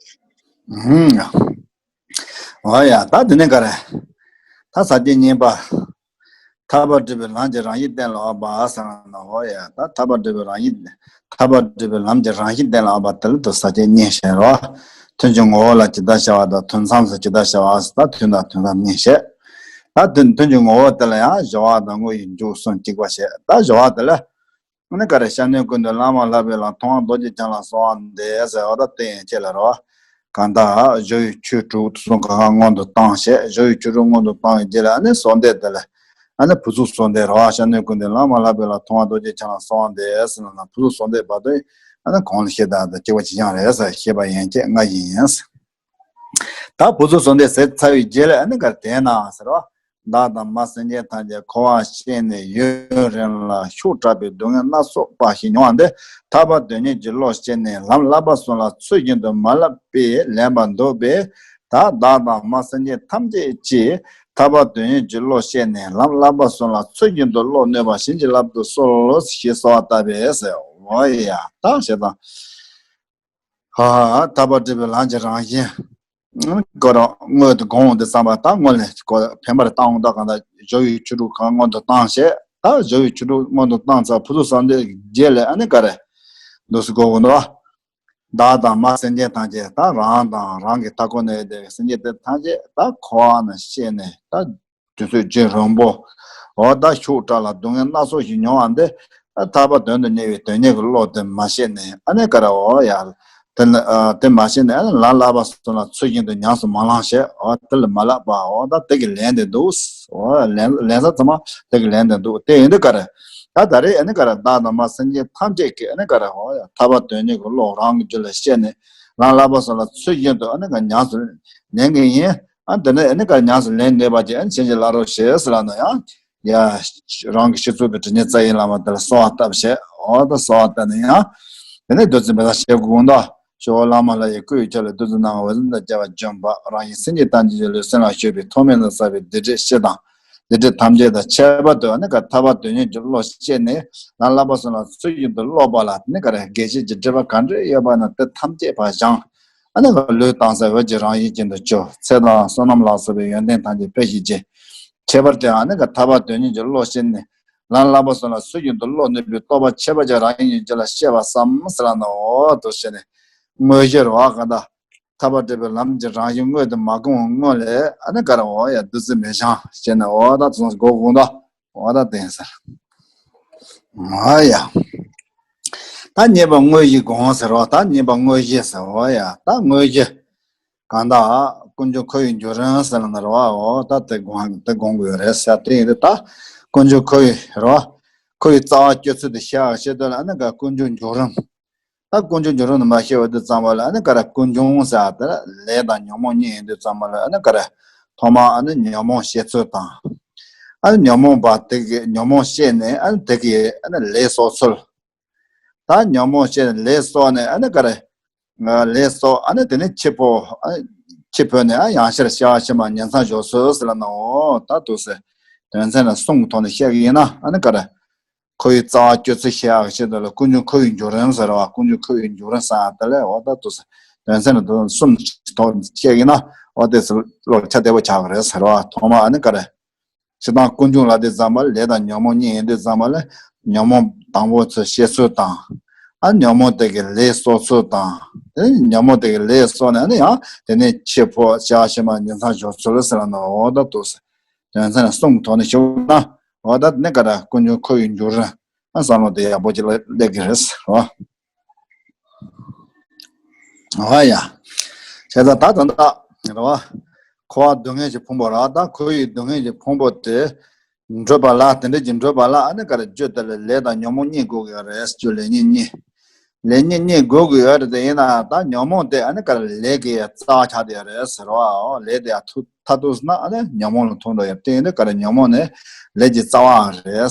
ཨུམ། འོ་ཡ། ད་དེ་ནས་ག་རེ། ད་ས་བཅད་གཉིས་པ། ཐར་པ་སྒྲུབ་པའི་ལམ་གྱི་རང་བཞིན་གཏན་ལ་དབབ་པ་ཟེར་ན། འོ་ཡ། ད་ཐར་པ་སྒྲུབ་པའི་རང་བཞིན། ཐར་པ་སྒྲུབ་པའི་ལམ་གྱི་རང་བཞིན་གཏན་ལ་དབབ་པ་དེ་ལ་དུ་ས་བཅད་གཉིས་བཤད་རོ། ཐུན་གྱི་ངོ་བོ་ལ་ཇི་ལྟར་བྱ་བ་དང་ཐུན་མཚམས་སུ་ཇི་ལྟར་བྱ་བ་ཟེར། ད་ཐུན་དང་ཐུན་མཚམས་གཉིས་བཤད། ད་ཐུན་ཐུན་གྱི་ངོ་བོ་དེ་ལ་ཡང་སྦྱོར་བ་དང་དངོས་ཀྱི་མཇུག་གསུམ་གཅིག་པ་བཤད། ད་སྦྱོར་བ་དེ་ལ། ཨ་ནི་ག་རེ། སྐྱབས་གནས་ཀུན་འདུས་བླ་མ་ལྷ་བའི་ལམ་མཐོང་བ་རྡོ་རྗེ་འཆང་ལ་གསོལ་བ་འདེབས་ཟེར་བ་ད་དེ་ཡན་ཆད་ལ་རོ། གང་ལྟར་སྦྱོར་བའི་ཆོས་དྲུག་དེ་ཚོ་གང་ག་སྔོན་དུ་བཏང་བྱས། སྦྱོར་བའི་ཆོས་དྲུག་སྔོན་དུ་བཏང་བའི་རྗེས་ལ་ཨ་ནི་གསོལ་འདེབས་དེ་ལ། ཨ་ནི་ཕུར་ཚུགས་གསོལ་འདེབས་རོ། སྐྱབས་གནས་ཀུན་འདུས་བླ་མ་ལྷ་བའི་ལམ་མཐོང་བ་རྡོ་རྗེ་འཆང་ལ་གསོལ་བ་འདེབས་ཟེར་ན། ཕུར་ཚུགས་གསོལ་འདེབས་བར་དུ་ཨ་ནི་གོང་ལ་བཤད་དག་དང་གཅིག་པ་གཅིག་རྐྱང་རེད་ཟེར། བཤད་པ་ཡན་ཆད་སྔར་བཞིན་ཡིན། ད་ཕུར་ཚུགས་གསོལ་འདེབས་ཟེར་ཚར་བའི་རྗེས་ལ་ཨ་ནི་ག་རེ། དེས་ན་ཟེར་བ། བདག་དང་མ་སེམས་ཅན་ཐམས་ཅད་འཁོར་བར་ཤེས་ནས་ཡུན་རིང་ལ་ཤུགས་དྲག་པའི་སྡུག་བསྔལ་སྣ་ཚོགས་པ་ཞིག་མྱོང་བ་འདི། ཐར་པ་དོན་གཉེར་གྱི་བློ་སྐྱེས་ནས་ལམ་བསླབ་པ་གསུམ་ལ་ཚུལ་བཞིན་དུ་མ་བསླབས་པས་ལན་པར་འདུག་པས། ད་བདག་དང་མ་སེམས་ཅན་ཐམས་ཅད་ཀྱིས་ཐར་པ་དོན་གཉེར་གྱི་བློ་སྐྱེས་ནས་ལམ་བསླབ་པ་གསུམ་ལ་ཚུལ་བཞིན་དུ་བློ་གནས་པར་བྱིན་གྱིས་བརླབ་ཏུ་གསོལ་ཞེས་གསོལ་བ་བཏབ་པས་ཟེར། འོ་ཡ། ད་བྱས་ཙང་། ཧ་ཧ། ཐར་པ་སྒྲུབ་པའི་ལམ་གྱི་རང་བཞིན། ཁོ་རང་སྔོན་དུ་དགོངས་འདི་བསམ་པ་དང་སྔོན་ལ་ཁོ་ཕན་པར་བཏང་འོང་། ད་གང་ལྟར་སྦྱོར་བའི་ཆོས་དྲུག་གང་སྔོན་དུ་བཏང་བྱས། ད་སྦྱོར་བའི་ཆོས་དྲུག་སྔོན་དུ་བཏང་ཚར། ཕུར་ཚུགས་གསོལ་འདེབས་རྗེས་ལ་ཨ་ནི་ག་རེ། འདུག་སེ་གོ་དགོས་འདུག་བ། བདག་དང་མ་སེམས་ཅན་ཐམས་ཅད། ད་རང་དང་རང་གི་མཐའ་འཁོར་ན་ཡོད་བསྡད་པའི་སེམས་ཅན་དེ་ཐམས་ཅད་ད་འཁོར་བ་ན་ཤེས་ནས། ད་དུས་ཚོད་རྒྱུན་རིང་པོ། འོ་ད་ཤུགས་དྲག་ལ་སྡུག་བསྔལ་སྣ་ཚོགས་ཤིག་མྱོང་བ་འདི། ཨ་ཐར་པ་དོན་དུ་གཉེར་བའི་དོན་གཉེར་གྱི་བློ་དེ་མ་ཤེས་ནས་ཨ་ནི་ག་རེ། འོ་ཡ། དེ་ལ་ཨ་དེ་མ་ཤེས་ནས་ཨ་ནི་ལམ་བསླབ་པ་གསུམ་ལ་ཚུལ་བཞིན་དུ་ཉམས་སུ་མ་བླངས་བྱས། འོ་དེ་ལ་མ་བསླབས་པ། འོ་ད་དེ་གི་ལན་དེ་འདུག་འོ་ལན་ལན་ས་ཚང་མ་དེ་གི་ལན་དེ་འདུག་དེ་ཡིན་དུས་ག་རེ། ད་ད་རེས་ཨ་ནི་ག་རེ། བདག་དང་མ་སེམས་ཅན་ཐམས་ཅད་ཀྱིས་ཨ་ནི་ག་རེ། འོ་ཡ། ཐར་པ་དོན་གཉེར་གྱི་བློ་རང་གི་རྒྱུད་ལ་སྐྱེས་ནས་ལམ་བསླབ་པ་གསུམ་ལ་ཚུལ་བཞིན་དུ་ཨ་ནི་ག་ཉམས་སུ་ལེན་གྱི་ཡིན། ཨ་འདི་ནི་ཨ་ནི་ག་ཉམས་སུ་ལེན་ནུས་པ་ཅིག་ཨ་ནི་བྱིན་གྱིས་བརླབ་རོགས་ཞེས་ཟེར་ལབ་ན་ཡང་། ཡ། རང་གི་སྤྱི་གཙུག་ཏུ་དྲི་ཉན་རྩ་བའི་བླ་མ་དེ་ལ་གསོལ་བ་བཏབ་བྱས། འོ་ད་གསོལ་བ་བཏབ་ནས་ཡང་། དེ་ནས་བདུད་རྩི་འབེབས་སྦྱང་བྱེད་དགོས་འདུག་ཤོག་བླ་མ་ལྷ་ཡི་སྐུ་ཡི་ཆ་ལས་བདུད་རྩི་སྣ་ལྔ་འོད་ཟེར་དང་བཅས་པ་བྱོན་པ། རང་གཞན་སེམས་ཅན་ཐམས་ཅད་ཀྱི་ལུས་སེམས་ལ་ཞུགས་པས་ཐོག་མེད་ན་བསགས་པའི་སྡིག་སྒྲིབ་ཕྱིར་དང་ སྡིག་སྒྲིབ་ཐམས་ཅད་དང་ཁྱད་པར་དུ་ཨ་ནི་ག་ཐར་པ་དོན་གཉེར་གྱི་བློ་སྐྱེས་ནས་ལམ་བསླབ་པ་གསུམ་ལ་ཚུལ་བཞིན་དུ་སློབ་པ་ལ་ནི་ག་རེ་དགེ་བཤེས་ཀྱི་སྒྲིབ་པ་ག་འདྲ་ཡོད་པ་ན་དེ་ཐམས་ཅད་ཕར་སྦྱངས། ཨ་ནི་ག་ལུས་དྭངས་གསལ་འོད་ཀྱི་རང་བཞིན་ཅན་དུ་གྱུར། ཚེ་དང་བསོད་ནམས་ལ་སོགས་པའི་ཡོན་ཏན་ཐམས་ཅད་འཕེལ་ཞིང་རྒྱས། ཁྱད་པར་དུ་ཨ་ནི་ག་ཐར་པ་དོན་གཉེར་གྱི་བློ་སྐྱེས་ནས་ལམ་བསླབ་པ་གསུམ་ལ་ཚུལ་བཞིན་དུ་བློ་གནས་པའི་རྟོགས་པ་ཁྱད་པར་གྱི་རང་བཞིན་ཅན་ལ་སྐྱེ་བ་བསམ་ཟེར་ལ་ནི་འོ་དུ་བྱས་ནས་དངོས་གཞི་རོ་ག་ད། ཐར་པ་སྒྲུབ་པའི་ལམ་གྱི་རང་བཞིན་དངོས་དེ་མ་བསྒོམས་སྔོན་ལས་ཨ་ནི་ག་རེ་འོ་ཡ་བདུད་རྩི་མེ་ཤང་བྱས་ནས་འོ་ད་ཚོང་སྒོ་དགོང་དག་འོ་ད་བསྟན་ཟེར། འོ་ཡ། ད་གཉིས་པ་དངོས་གཞི་སྒོམ་ཟེར་རོ། ད་གཉིས་པ་དངོས་གཞི་ཟེར་འོ་ཡ། ད་དངོས་གཞི་གང་དག་ཀུན་འབྱུང་ཁོ་བོའི་འབྱུང་རིམ་ཟེར་ལ་ནི་རོ་འོ་ད་དེ་སྒོམ་དེ་སྒོམ་དགོས་རེད་ཟེར། དེ་ཡིན་དུས་ད་ཀུན་འབྱུང་ཁོ་བོའི་རོ་ཁོ་བོའི་རྩ་བ་གཅོད་ཚུལ་དེ་ཤེས་ཤེས་དུས་ལ་ཨ་ནི་ག་ཀུན་འབྱུང་འབྱུང་རིམ། ད་ཀུན་འབྱུང་འབྱུང་རིམ་ནི་མ་ཤེས་པ་དེ་ཙམ་པ་ལ་ཨ་ནི་ག་རེ་ཀུན་འབྱུང་ཟེར་དེ་ལས་དང་ཉོན་མོངས་གཉིས་ཡིན་དུས་ཙམ་པ་ལ་ཨ་ནི་ག་རེ་ཐོག་མ་ཨ་ནི་ཉོན་མོངས་སྐྱེ་ཚུལ་དང་། ཨ་ནི་ཉོན་མོངས་པ་དེ་གི་ཉོན་མོངས་སྐྱེས་ནས་ཨ་ནི་དེ་གི་ཨ་ནི་ལས་གསོག་ཚུལ། ད་ཉོན་མོངས་སྐྱེས་ནས་ལས་གསོག་ནས་ཨ་ནི་ག་རེ་ལས་གསོག་ཨ་ནི་དེ་ནི་འཆི་འཕོ་ཨ་ནི་འཆི་འཕོས་ནས་ཨ་ཡང་ཕྱིར་སྐྱེ་བ་ཕྱི་མ་ཉིང་མཚམས་ཞུགས་ཚུལ་ཟེར་ལ་ནི་འོ་ད་འདུག་ཟེར། དོན་ཚན་ལ་གསུམ་གྱི་ཐོག་ནས་བཤད་གི་ཡིན་ན་ཨ་ནི་ག་རེ། ཁོ་བོའི་རྩ་བ་གཅོད་ཚུལ་ཤེས་ཡག་ཆེད་དུ་ལ་ཀུན་འབྱུང་ཁོ་བོའི་འབྱུང་རིམ་ཟེར་བ། ཀུན་འབྱུང་ཁོ་བོའི་འབྱུང་རིམ་ཟེར་བ་དེ་ལས་འོ་ད་དུ་དོན་ཚན་དུ་གསུམ་ཐོག་བཤད་ཡིན་ན་འོ་དེ་ཚོ་བློ་ཁ་བདེ་པོ་ཆགས་ཀྱི་རེད་ཟེར་བ། ཐོག་མ་ཨ་ནི་ག་རེ། སྤྱིར་བཏང་ཀུན་འབྱུང་ལ་དེ་ཙམ་པ་ལས་དང་ཉོན་མོངས་གཉིས་ཡིན་དུས་ཙམ་པ་ལ་ཉོན་མོངས་དང་པོ་ཚུལ་ཤེས་ཚུལ་དང་། ཨ་ཉོན་མོངས་དེ་གི་ལས་གསོག་ཚུལ་དང་། དེ་ནས་ཉོན་མོངས་དེ་གི་ལས་གསོག་ནས་ཨ་ནི་ཡང་དེ་ནས་འཆི་འཕོ་སྐྱེ་བ་ཕྱི་མ་ཉིང་མཚམས་ཞུགས་ཚུལ་ཟེར་བ་ནི་འོ་ད་དུ་དོན་ཚན་གསུམ་གྱི་ཐོག་ནས་ཞུགས་ན། འོ་ད་ནི་ག་རེ་ཀུན་འབྱུང་ཁོ་བོའི་འབྱུང་རིམ། ཨ་བསམ་བློ་དེ་ཡག་པོ་ཅིག་སླེབས་ཀྱི་རེད་རོ། འོ་ཡ། བྱས་ཙང་ད་ད་ད་རོ། འཁོར་བ་སྡུག་བསྔལ་གྱི་ཕུང་པོ་ར་ད་འཁོར་བའི་སྡུག་བསྔལ་གྱི་ཕུང་པོ་དེ། འགྲོ་བ་ལ་དེ་འདྲ་ཅིག་འགྲོ་བ་ལ་ཨ་ནི་ག་རེ་རྒྱུ་དེ་ལ་ལས་དང་ཉོན་མོངས་གཉིས་དགོས་ཀྱི་ཡོད་རེད། རྒྱུ་ལས་ཉོན་གཉིས། ལས་ཉོན་གཉིས་དགོས་ཀྱི་ཡོད་རེད་དེ་ཡིན་ན་ད་ཉོན་མོངས་དེ་ཨ་ནི་ག་རེ་ལས་ཀྱི་རྩ་བ་ཆགས་བསྡད་ཡོད་རེད་ཟེར་བའོ། ལས་དེ་ཡང་ཐུག་མཐར་ཐུག་ཟེར་ན་ཨ་ནི་ཉོན་མོངས་ལ་ཐུག་འགྲོ་ཡོད་དེ་ཡིན་དུས་ག་རེ་ཉོན་མོངས་ནི་ལས་ཀྱི་རྩ་བའང་རེད།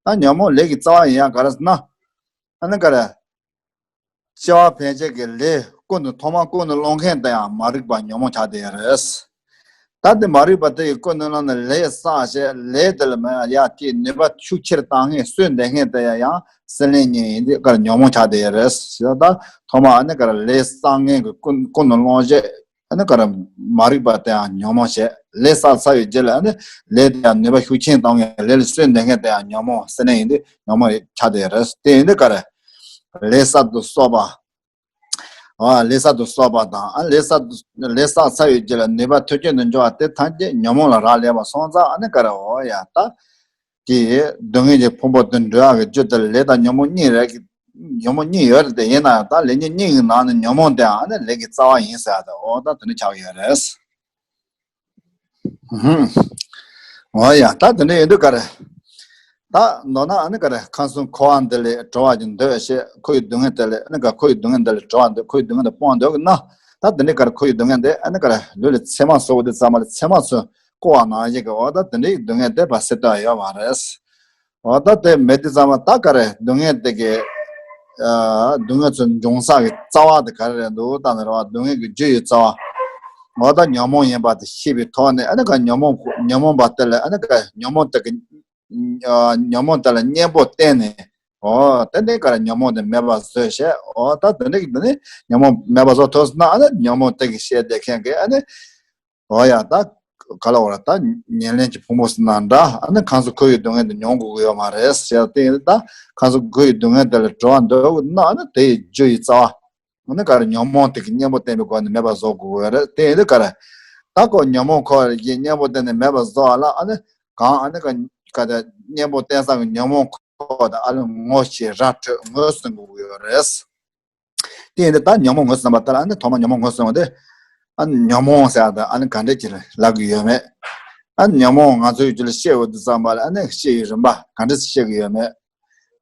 ད་ཉོན་མོངས་ལས་ཀྱི་རྩ་བ་ཡིན་ཡང་ག་རེ་ཟེར་ན། ཨ་ནི་ག་རེ། སྐྱེ་བ་ཕན་ཆད་ཀྱི་ལས་ཀུན་ཏུ་ཐོག་མར་ཀུན་ཏུ་སློང་མཁན་དེ་ཡང་མ་རིག་པ་ཉོན་མོངས་ཆགས་བསྡད་ཡོད་རེད། ད་དེ་མ་རིག་པ་དེ་ཡི་ཀུན་ཏུ་སློང་ནས་ལས་བསགས་བྱས་ལས་དེ་ལ་མ་ཡ་ཀྱི་ནུས་པ་ཤུགས་ཆེར་བཏང་མཁན་སོས་འདེབས་མཁན་དེ་ཡང་སྲེད་ལེན་གཉིས་ཡིན་དུས་ག་རེ་ཉོན་མོངས་ཆགས་བསྡད་ཡོད་རེད། ད་ཐོག་མར་ཨ་ནི་ག་རེ་ལས་བསགས་མཁན་གྱི་ཀུན་ཀུན་ཏུ་སློང་བྱས། ཨ་ནི་ག་རེ་མ་རིག་པ་དེའང་ཉོན་མོངས་བྱས། ལས་བསགས་ཚར་བའི་རྗེས་ལ་ཨ་ནི་ལས་དེ་ཡང་ནུས་པ་ཤུགས་ཆེན་གཏོང་མཁན་ལས་ལ་སོས་འདེབས་མཁན་དེ་ཡང་ཉོན་མོངས་སྲེད་ལེན་ཡིན་དུས་ཉོན་མོངས་ཆགས་བསྡད་ཡོད་རེད། དེ་ཡིན་དུས་ག་རེ། ལས་གསར་དུ་གསོག་པ། ཨ་ལས་གསར་དུ་གསོག་པ་དང་ཨ་ལས་གསར་དུ་ལས་བསགས་ཚར་བའི་རྗེས་ལ་ནུས་པ་མཐུན་རྐྱེན་དུ་འབྱུང་བ་དེ་ཐམས་ཅད་ཉོན་མོངས་ལ་རག་ལས་པ་སོང་ཙང་ཨ་ནི་ག་རེ་འོ་ཡ་ད། ཀྱི་སྡུག་བསྔལ་གྱི་ཕུང་པོ་དུ་འགྲོ་ཡག་གི་རྒྱུ་དེ་ལ་ལས་དང་ཉོན་མོངས་གཉིས་རེད། ཉོན་མོངས་གཉིས་ཡོད་རེད་དེ་ཡིན་ན་ཡང་ད་ལས་ཉོན་གཉིས་ཀྱི་ནང་ནས་ཉོན་མོངས་དེའང་ནི་ལས་ཀྱི་རྩ་བ་ཡིན་ཟེར་ཡག་དེ་འོ་ད་དེ་འདྲ་ཆགས་ཡོད་རེད། ཧུམ། འོ་ཡ་ད་དེ་འདྲ་ཡིན་དུས་ག་རེ། ད་མདོར་ན་ཨ་ནི་ག་རེ་ཁམས་གསུམ་འཁོར་བ་འདི་ལས་གྲོལ་བ་ཅིག་འདོད་ཞེས་འཁོར་བའི་སྡུག་བསྔལ་དེ་ལས་ཨ་ནི་ག་འཁོར་བའི་སྡུག་བསྔལ་འདི་ལས་གྲོལ་བ་འདོད་འཁོར་བའི་སྡུག་བསྔལ་འདི་སྤོང་འདོད་ཀྱི་ན་ད་དེ་འདྲའི་ག་རེ་འཁོར་བའི་སྡུག་བསྔལ་འདི་ཨ་ནི་ག་རེ་ལུས་ལ་མཚན་མ་བཟོ་དགོས་དུས་ཙམ་པ་ལ་མཚན་མ་ཚོས། བསྐོར་བ་ནང་བཞིན་གྱི་འོ་ད་དེ་འདྲའི་སྡུག་བསྔལ་དེ་ཕར་སེལ་ཐུབ་ཡ་ཡོད་མ་རེད། འོ་ད་དེ་མེད་དུས་ཙམ་པ་ད་ག་རེ་སྡུག་བསྔལ་དེ་གི་ཨ་སྡུག་བསྔལ་ཚོ་འབྱུང་ས་གི་རྩ་བ་དེ་ག་རེ་རེད་འདུག་ད་ནི་རེད་བ། སྡུག་བསྔལ་གྱི་རྒྱུ་ཡི་རྩ་བ། འོ་ད་ཉོན་མོངས་ཡིན་པ་དེ་ཤེས་པའི་ཐོག་ནས་ཨ་ནི་ག་ཉོན་མོངས་ཉོན་མོངས་པ་དེ་ལ་ཨ་ནི་ག་ཉོན་མོངས་དེ་གི་ཨ་ཉོན་མོངས་དེ་ལ་གཉེན་པོ་བསྟེན་ནས། འོ་དེ་འདྲའི་ག་རེ་ཉོན་མོངས་དེ་མེད་པ་བཟོས་བྱས། འོ་ད་དེ་འདྲའི་གི་དེ་ནི་ཉོན་མོངས་མེད་པ་བཟོ་ཐུབ་སོང་ན་ཨ་ནི་ཉོན་མོངས་དེ་གི་ཤེས་བསྡད་མཁན་གི་ཨ་ནི། འོ་ཡ་ད། ག་ལ་འོ་ར་ད་ཉེར་ལེན་གྱི་ཕུང་པོ་ཟེར་ན་འདྲ། ཨ་ནི་ཁམས་གསུམ་འཁོར་བའི་སྡུག་བསྔལ་འདི་མྱོང་དགོས་ཀྱི་ཡོད་མ་རེད་ཟེར་ཏེ་ད་ཁམས་གསུམ་འཁོར་བའི་སྡུག་བསྔལ་འདི་ལས་གྲོལ་བ་འདོད་ན་ཨ་ནི་དེ་ཡི་རྒྱུ་ཡི་རྩ་བ། ཨ་ནི་ག་རེ་ཉོན་མོངས་དེ་གི་གཉེན་པོ་བསྟེན་པའི་སྒོ་ནས་མེད་པ་བཟོ་དགོས་ཀྱི་ཡོད་རེད། དེ་ཡིན་དུས་ག་རེ། ད་ཁོ་ཉོན་མོངས་འཁོར་བ་ཡི་གཉེན་པོ་བསྟེན་ནས་མེད་པ་བཟོ་བ་ལ་ཨ་ནི་གང་ཨ་ནི་ག་ག་དེ་གཉེན་པོ་བསྟེན་ས་གི་ཉོན་མོངས་འཁོར་བ་དེ་ཨ་ནི་ངོ་ཤེས་ར་འཕྲོད་ངོས་ཟིན་དགོས་ཀྱི་ཡོད་རེད། དེ་ཡིན་དུས་ད་ཉོན་མོངས་ངོས་ཟིན་པ་ལྟར་ཨ་ནི་ཐོག་མ་ཉོན་མོངས་ངོས་ཟིན་པ་དེ། ཨ་ནི་ཉོན་མོངས་ཟེར་ཡག་དེ་ཨ་ནི་ག་འདྲས་ཀྱི་ལབ་ཀྱི་ཡོད་མེད། ཨ་ནི་ཉོན་མོངས་ང་ཚོའི་རྒྱུད་ལ་སྐྱེ་ཡོང་དུས་ཙམ་པ་ལ་ཨ་ནི་སྐྱེ་བའི་རིམ་པ་ག་འདྲས་སེ་སྐྱེ་གི་ཡོད་མེད།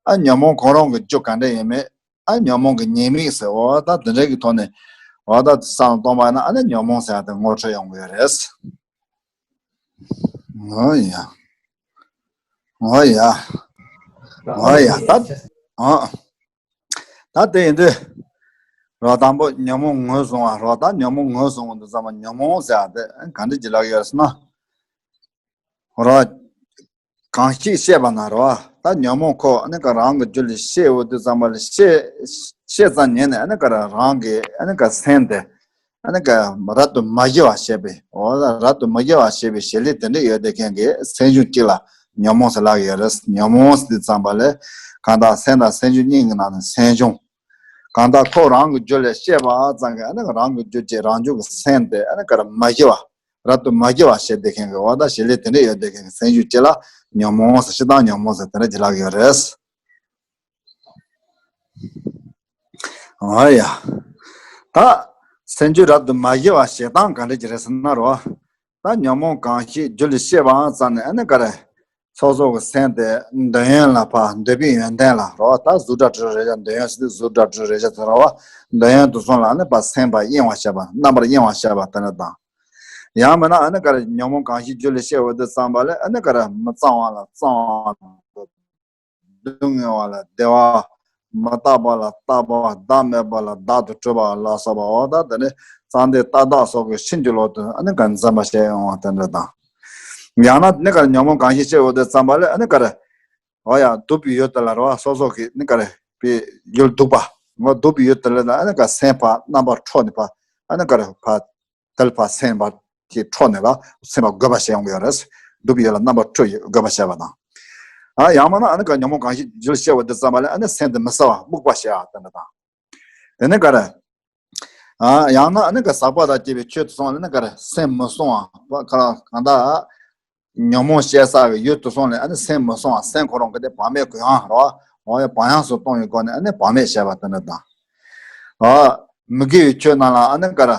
ཨ་ནི་ཉོན་མོངས་ཁོ་རང་གི་རྒྱུ་ག་འདྲས་ཡོད་མེད། ཨ་ནི་ཉོན་མོངས་ཀྱི་ཉེས་དམིགས་ཟེར་འོ་ད་དེ་འདྲས་ཀྱི་ཐོག་ནས་འོ་ད་བསམ་བློ་གཏོང་བ་ཡིན་ན་ཨ་ནི་ཉོན་མོངས་ཟེར་ཡག་དེ་ངོ་འཕྲོད་ཡོང་གི་ཡོད་རེད། འོ་ཡ། འོ་ཡ། འོ་ཡ་ད། འོ། ད་དེ་ཡིན་དུས། རོ་དང་པོ་ཉོན་མོངས་ངོས་བཟུང་བ་རོ། ད་ཉོན་མོངས་ངོས་བཟུང་བ་འདི་ཙམ་པ་ཉོན་མོངས་ཟེར་ཡག་དེ་ག་འདྲ་ཅིག་ལབ་ཡོད་ཟེར་ན། རོ། གང་ཞིག་ཤེས་པ་ན་རེད་བ། ད་ཉོན་མོངས་ཁོ་ཨ་ནི་ཀ་རང་གི་རྒྱུད་ལ་ཤེས་འོང་དུས་ཙམ་པ་ལ་ཤེས་ཤེས་ཙམ་ཉིད་ནས་ཨ་ནི་ཀ་རང་གི་ཨ་ནི་ཀ་སེམས་དེ་ཨ་ནི་ཀ་རབ་ཏུ་མ་སྐྱེ་བར་བྱེད་པའི། འོ་ད་རབ་ཏུ་མ་སྐྱེ་བར་བྱེད་པའི་བྱེད་ལས་དེ་འདྲ་ཡོད་དེ་མཁན་གྱི་སེམས་བྱུང་གཅིག་ལ་ཉོན་མོངས་ཟེར་ལབ་ཀྱི་ཡོད་རེད། ཉོན་མོངས་ཟེར་དུས་ཙམ་པ་ལ་གང་ལྟར་སེམས་དང་སེམས་བྱུང་གཉིས་ཀྱི་ནང་ནས་སེམས་བྱུང་། གང་ལྟར་ཁོ་རང་གི་རྒྱུད་ལ་ཤེས་པ་ཙམ་གྱིས་ཨ་ནི་རང་གི་རྒྱུད་ཀྱི་རང་བྱུང་གི་སེམས་དེ་ཨ་ནི་ཀ་ར་མ་སྐྱེ་བ། རབ་ཏུ་མ་སྐྱེ་བར་བྱེད་དེ་མཁན་གྱི་འོ་ད་བྱེད་ལས་དེ་འདྲ་ཡོད་དེ་མཁན་གྱི་སེམས་བྱུང་གཅིག་ལ་ཉོན་མོངས་ཟེར། སྤྱིར་བཏང་ཉོན་མོངས་ཟེར་དེ་འདྲ་ཅིག་ལབ་ཀྱི་ཡོད་རེད། འོ་ཡ། ད་སེམས་བྱུང་རབ་ཏུ་མ་སྐྱེ་བར་བྱེད་སྟངས་ག་འདྲ་ཅིག་རེད་ཟེར་ན་རོ། ད་ཉོན་མོངས་གང་ཞིག་རྒྱུད་ལ་སྐྱེས་པའང་ཙམ་ནས་ཨ་ནི་ཀ་ར། སོ་སོ་གི་སེམས་དེ་འདོད་ཡོན་ལ་ཕར། འདོད་པའི་ཡོན་ཏན་ལ་རོ། ད་གཟུགས་སྒྲ་དྲི་རོ་རེག་བྱ་འདོད་ཡོན་ཟེར་དུས་གཟུགས་སྒྲ་དྲི་རོ་རེག་བྱ་ཟེར་རོ། འདོད་ཡོན་དེ་ཚོ་ལ་ཨ་ནི་ཕར་སེམས་ཕར་གཡེང་བར་བྱེད་པ། རྣམ་པར་གཡེང་བར་བྱེད་པ་དེ་འདྲ་དང་། ཡང་མིན་ན་ཨ་ནི་ཀ་ར་ཉོན་མོངས་གང་ཞིག་རྒྱུད་ལ་སྐྱེས་འོང་དུས་ཙམ་པ་ལ་ཨ་ནི་ཀ་ར་མི་གཙང་བ་ལ་གཙང་བ། སྡུག་བསྔལ་བ་ལ་བདེ་བ། མི་རྟག་པ་ལ་རྟག་པ། བདག་མེད་པ་ལ་བདག་ཏུ་གྲུབ་པ་ལ་སོགས་པ། འོ་ད་དེ་ནི་ཙམ་དེ་ཏག་ཏག་སོགས་ཀྱི་ཕྱིན་ཅི་ལོག་ཏུ་ཨ་ནི་ཀ་འཛིན་པ་བྱས་ཡོང་བ་དེ་འདྲ་དང་། ཡང་ན་ནི་ཀ་ར་ཉོན་མོངས་གང་ཞིག་སྐྱེས་འོང་དུས་ཙམ་པ་ལ་ཨ་ནི་ཀ་ར། འོ་ཡ། སྡུག་པའི་ཡུལ་དེ་ལ་རོ། སོ་སོ་གི་ནི་ཀ་ར་པའི་ཡུལ་སྡུག་པ། འོ་སྡུག་པའི་ཡུལ་དེ་ལ་ཨ་ནི་ཀ་སེམས་ཕར་རྣམ་པར་འཕྲོག་ནས་ཕར་ཨ་ནི་ཀ་ར་ཕར། དེ་ལ་ཕར་སེམས་པ་དེ་འཕྲོག་ནས་ལ་སེམས་པ་རྒོད་པ་བྱེད་ཡོང་གི་ཡོད་རེད། སྡུག་པའི་ཡུལ་ལ་རྣམ་པར་འཕྲོག་རྒོད་པ་བྱེད་པ་དང་། ཨ་ཡང་མིན་ན་ཨ་ནི་ཀ་ཉོན་མོངས་གང་ཞིག་རྒྱུད་ལ་སྐྱེས་འོང་དུས་ཙམ་པ་ལ་ཨ་ནི་སེམས་དེ་མི་གསལ་བ་རྨུགས་པ་བྱེད་ཡ་དེ་འདྲ་དང་། དེ་ནི་ཀ་ར། ཨ་ཡང་ན་ཨ་ནི་ཀ་ཟག་པ་དང་བཅས་པའི་ཆོས་དེ་ཚོ་ལ་ཨ་ནི་ཀ་ར་སེམས་མི་སྲུང་བ། གང་ལྟར་ཉོན་མོངས་སྐྱེ་ས་གི་ཡུལ་དེ་ཚོ་ལ་ཨ་ནི་སེམས་མི་སྲུང་བ། སེམས་ཁོ་རང་གི་དེ་བག་མེད་གུ་ཡངས་རོ། འོ་ཡ། བག་ཡངས་སུ་གཏོང་བའི་སྒོ་ནས་ཨ་ནི་བག་མེད་བྱེད་པ་དེ་འདྲ་དང་། ཨ་མི་དགེ་བའི་ཆོས་རྣམས་ལ་ཨ་ནི་ཀ་ར་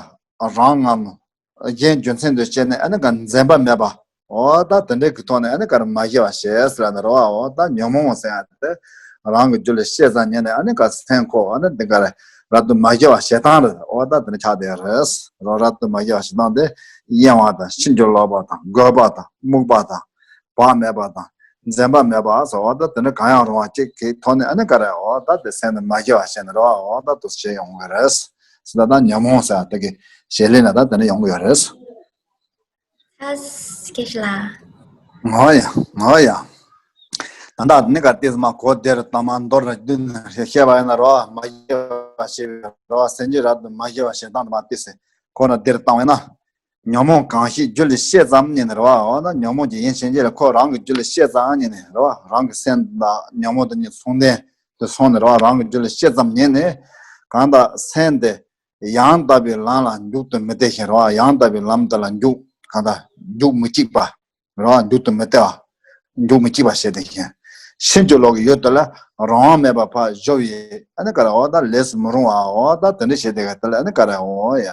རང་ངམ་གཞན་རྒྱུ་མཚན་དུ་བྱས་ནས་ཨ་ནི་ཀ་འཛེམ་པ་མེད་པ། འོ་ད་དེ་འདྲའི་གི་ཐོག་ནས་ཨ་ནི་ཀ་ར་མ་སྐྱེ་བར་བྱེད་ཟེར་ནི་རེད་བ། འོ་ད་ཉོན་མོངས་ཟེར་ཡ་དེ་རང་གི་རྒྱུད་ལ་སྐྱེས་ཙམ་ཉིད་ནས་ཨ་ནི་ཀ་སེམས་ཁོ་ཨ་ནི་འདི་ཀ་ར་རབ་ཏུ་མ་སྐྱེ་བར་བྱེད་སྟངས་རེད། འོ་ད་དེ་འདྲ་ཆགས་བསྡད་ཡོད་རེད། རོ། རབ་ཏུ་མ་སྐྱེ་བར་བྱེད་སྟངས་དེ་གཡེང་བ་དང་། ཕྱིན་ཅི་ལོག་པ་དང་། རྒོད་པ་དང་། རྨུགས་པ་དང་། བག་མེད་པ་དང་། འཛེམ་པ་མེད་པ་སོགས། འོ་ད་དེ་འདྲ་གང་ཡང་རུང་བ་གཅིག་གི་ཐོག་ནས་ཨ་ནི་ཀ་ར་འོ་ད་དེ་སེམས་དེ་མ་སྐྱེ་བར་བྱས་ནས་རེད་བ། འོ་ད་དེ་བྱེད་ཡོང་གི་རེད། ཟེར་ད་ད་ཉོན་མོངས་ཟེར་དེ་གི་བྱེད་ལས་ནི་ད་དེ་འདྲ་ཡོང་གི་ཡོད་རེད། ཨ་སྐད་ཆ་ལ། འོ་ཡ། འོ་ཡ། ད་ད་ནི་ཀ་ཏིས་མ་གོ་དེར་ད་མ་མདོར་བསྡུས་ནས་བཤད་པ་ཡིན་ན་རོ། མ་སྐྱེ་བ་ཞེས་པའི་རོ། སེམས་ཅན་རབ་ཏུ་མ་སྐྱེ་བ་ཞེས་སྟངས་དུ་མ་ཏིས་ཁོ་ན་དེར་བཏང་བས་ན། ཉོན་མོངས་གང་ཞིག་རྒྱུད་ལ་སྐྱེས་ཙམ་ཉིད་ནས་རེད་བ། འོ་ན་ཉོན་མོངས་ཀྱི་ཡིན་ཕྱིན་ཆད་ལ་ཁོ་རང་གི་རྒྱུད་ལ་སྐྱེས་ཙམ་ཉིད་ནས་རེད་བ། རང་གི་སེམས་དང་ཉོན་མོངས་དེ་གཉིས་མཚུངས་ལྡན་དུ་སོང་ནས་རེད་བ། རང་གི་རྒྱུད་ལ་སྐྱེས་ཙམ་ཉིད་ནས་གང་ལྟར་སེམས་དེ་ཡང་དག་པའི་ལམ་ལ་འཇུག་ཏུ་མི་བདེ་ཞིང་རེད་བ། ཡང་དག་པའི་ལམ་དེ་ལ་འཇུག་གང་ལྟར་འཇུག་མི་གཅིག་པ་རེད་བ། འཇུག་ཏུ་མི་བདེ་བ། འཇུག་མི་གཅིག་པ་བྱས་ཏེ་ཞིང་། ཕྱིན་ཅི་ལོག་གི་ཡུལ་དེ་ལ་རང་དབང་མེད་པར་ཕར་སྦྱོར་བའི་ཨ་ནི་ཀ་ར་འོ་ད་ལས་སུ་མི་རུང་བ། འོ་ད་དེ་འདྲ་བྱས་ཏེ་ག་དེ་ལ་ཨ་ནི་ཀ་ར་འོ་ཡ།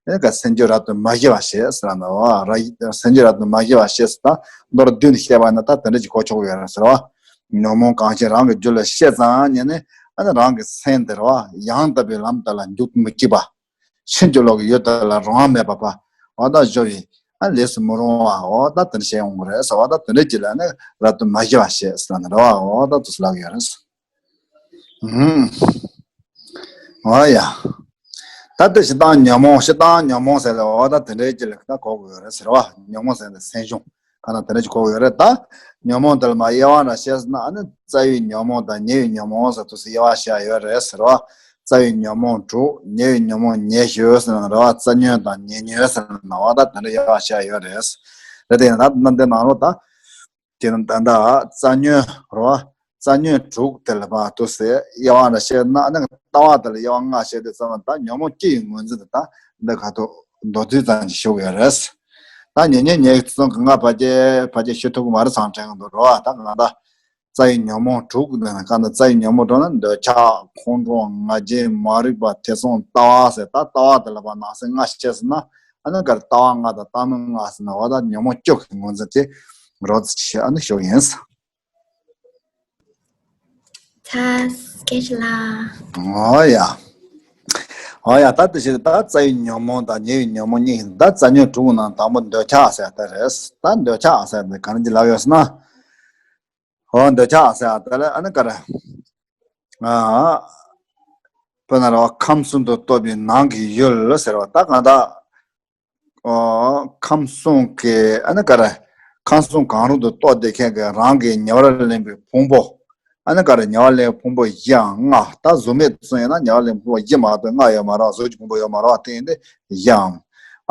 ཨེ་ཀ་སེམས་རྒྱུད་རབ་ཏུ་མ་སྐྱེ་བར་བྱེད་ཟེར་ན་བ། ར་སེམས་རྒྱུད་རབ་ཏུ་མ་སྐྱེ་བར་བྱེད་ཟེར་ད་མདོར་བསྡུས་ནས་བཤད་པ་ན་ད་དེ་འདྲ་ཅིག་གོ་ཆོག་གི་ཡོད་རེད་ཟེར་བ། ཉོན་མོངས་གང་ཞིག་རང་གི་རྒྱུད་ལ་སྐྱེས་ཙམ་ཉིད་ནས་ཨ་ནི་རང་གི་སེམས་དེ་རེད་བ། ཡང་དག་པའི་ལམ་དེ་ལ་འཇུག་མི་བཅུག་པ། ཕྱིན་ཅི་ལོག་གི་ཡུལ་དེ་ལ་རང་དབང་མེད་པ་བ། འོ་ད་སྦྱོར་བའི་ཨ་ལས་སུ་མི་རུང་བ། འོ་ད་དེ་འདྲ་བྱས་ཡོང་གི་རེད་ཟེར་བ། ད་དེ་འདྲ་ཅིག་ལ་ནི་རབ་ཏུ་མ་སྐྱེ་བར་བྱེད་ཟེར་ན་རེད་བ། འོ་ད་དུ་ལབ་ཀྱི་ཡོད་རེད། ཨུམ། འོ་ཡ། ད་ལྟ་སྤྱིར་བཏང་ཉོན་མོངས། སྤྱིར་བཏང་ཉོན་མོངས་ཟེར་ལ་འོ་ད་དེ་འདྲའི་ཅིག་ལ་ད་གོ་དགོས་ཡོད་རེད་ཟེར་བ། ཉོན་མོངས་ཟེར་ནས་སེམས་བྱུང་གང་ན་དེ་འདྲ་ཅིག་གོ་དགོས་ཡོད་རེད། ད་ཉོན་མོངས་དེ་ལ་མ་དབྱེ་བ་འདྲ་བཤད་ཟེར་ན་ཨ་ནི་རྩ་བའི་ཉོན་མོངས་དང་ཉེ་བའི་ཉོན་མོངས་ཟེར་དུས་སུ་དབྱེ་བ་བཤད་ཡོད་རེད་ཟེར་བ། རྩ་བའི་ཉོན་མོངས་དྲུག་ཉེ་བའི་ཉོན་མོངས་ཉེ་ཤོས་ཟེར་ན་རེད་བ། རྩ་ཉོན་དང་ཉེ་ཉོན་ཟེར་ན་འོ་ད་དེ་འདྲ་དབྱེ་བ་བཤད་ཡོད་རེད། རེད་དེ་ཡིན་ན་ད་འདི་ནང་ལོགས་ད། དེ་ནི་ད་ལྟ་རྩ་ཉོན་རོ། རྩ་ཉོན་དྲུག་དེ་ལ་མ་དུ་ཟེར་དབྱེ་བ་འདྲ་བཤད་ན་ནི་ལྟ་བ་དེ་ལ་དབྱེ་བ་ལྔ་བཤད་དུས་ཙམ་ད་ཉོན་མོངས་སྐྱེ་ཡི་ངོས་འཛིན་དེ་ད་འདི་ག་ཐོག་མདོར་བསྡུས་ཙམ་ཞིག་ཞུ་གི་ཡོད་རེད། ད་ཉེ་ཉོན་ཉེ་གི་ཚོ་གི་ང་ཕལ་ཆེར་ཕལ་ཆེར་ཞུ་ཐུབ་ཀྱི་མ་རེད། ཚང་དྲན་གི་འདུག་རོ། ད་ང་ད་རྩ་བའི་ཉོན་མོངས་དྲུག་འདི་ནི་གང་ལྟར་རྩ་བའི་ཉོན་མོངས་དྲུག་ནི་འདོད་ཆགས་ཁོང་ཁྲོ་ང་རྒྱལ་མ་རིག་པ་ཐེ་ཚོམ་ལྟ་བ་ཟེར། ད་ལྟ་བ་དེ་ལ་བ་ནང་གསེས་ལྔ་བཤད་ཟེར་ན། ཨ་ནི་གར་ལྟ་བ་ལྔ་དང་ལྟ་མིན་ལྔ་ཟེར་ན་འོ་ད་ཉོན་མོངས་བཅུ་གི་ངོས་འཛིན་དེ་རོ་ཙི་ཆེ་ཨ་ནི་ཤོག་ཡིན། ཚ་སྐད་ཆ་ལ། འོ་ཡ། འོ་ཡ། ད་དེ་བཞིན་ད་རྩ་བའི་ཉོན་མོངས་དང་ཉེ་བའི་ཉོན་མོངས་གཉིས་ཡིན། ད་རྩ་ཉོན་དྲུག་ནང་དང་པོ་འདོད་ཆགས་ཟེར་དེ་རེད། ད་འདོད་ཆགས་ཟེར་དེ་ག་རེ་ཅིག་ལབ་ཡོད་ཟེར་ན། འོ་འདོད་ཆགས་ཟེར་ཡ་དེ་ལ་ཨ་ནི་ཀ་ར། ཨ། དཔེར་ན་རེད་བ། ཁམས་གསུམ་དུ་གཏོགས་པའི་ནང་གི་ཡུལ་ཟེར་བ། ད་གང་ལྟར། ཨོ། ཁམས་གསུམ་གྱི་ཨ་ནི་ཀ་ར། ཁམས་གསུམ་གང་རུང་དུ་གཏོགས་བསྡད་མཁན་གྱི་རང་གི་ཉེ་བར་ལེན་པའི་ཕུང་པོ། ཨ་ནི་ག་རེ་ཉེ་བར་ལེན་ཕུང་པོ་བཞིའམ་ལྔ། ད་གཟུགས་མེད་དུ་སོང་ཡིན་ན་ཉེ་བར་ལེན་ཕུང་པོ་བཞི་མ་གཏོགས་ལྔ་ཡོད་མ་རེད། གཟུགས་ཀྱི་ཕུང་པོ་ཡོད་མ་རེད། དེ་ཡིན་དུས་བཞིའམ།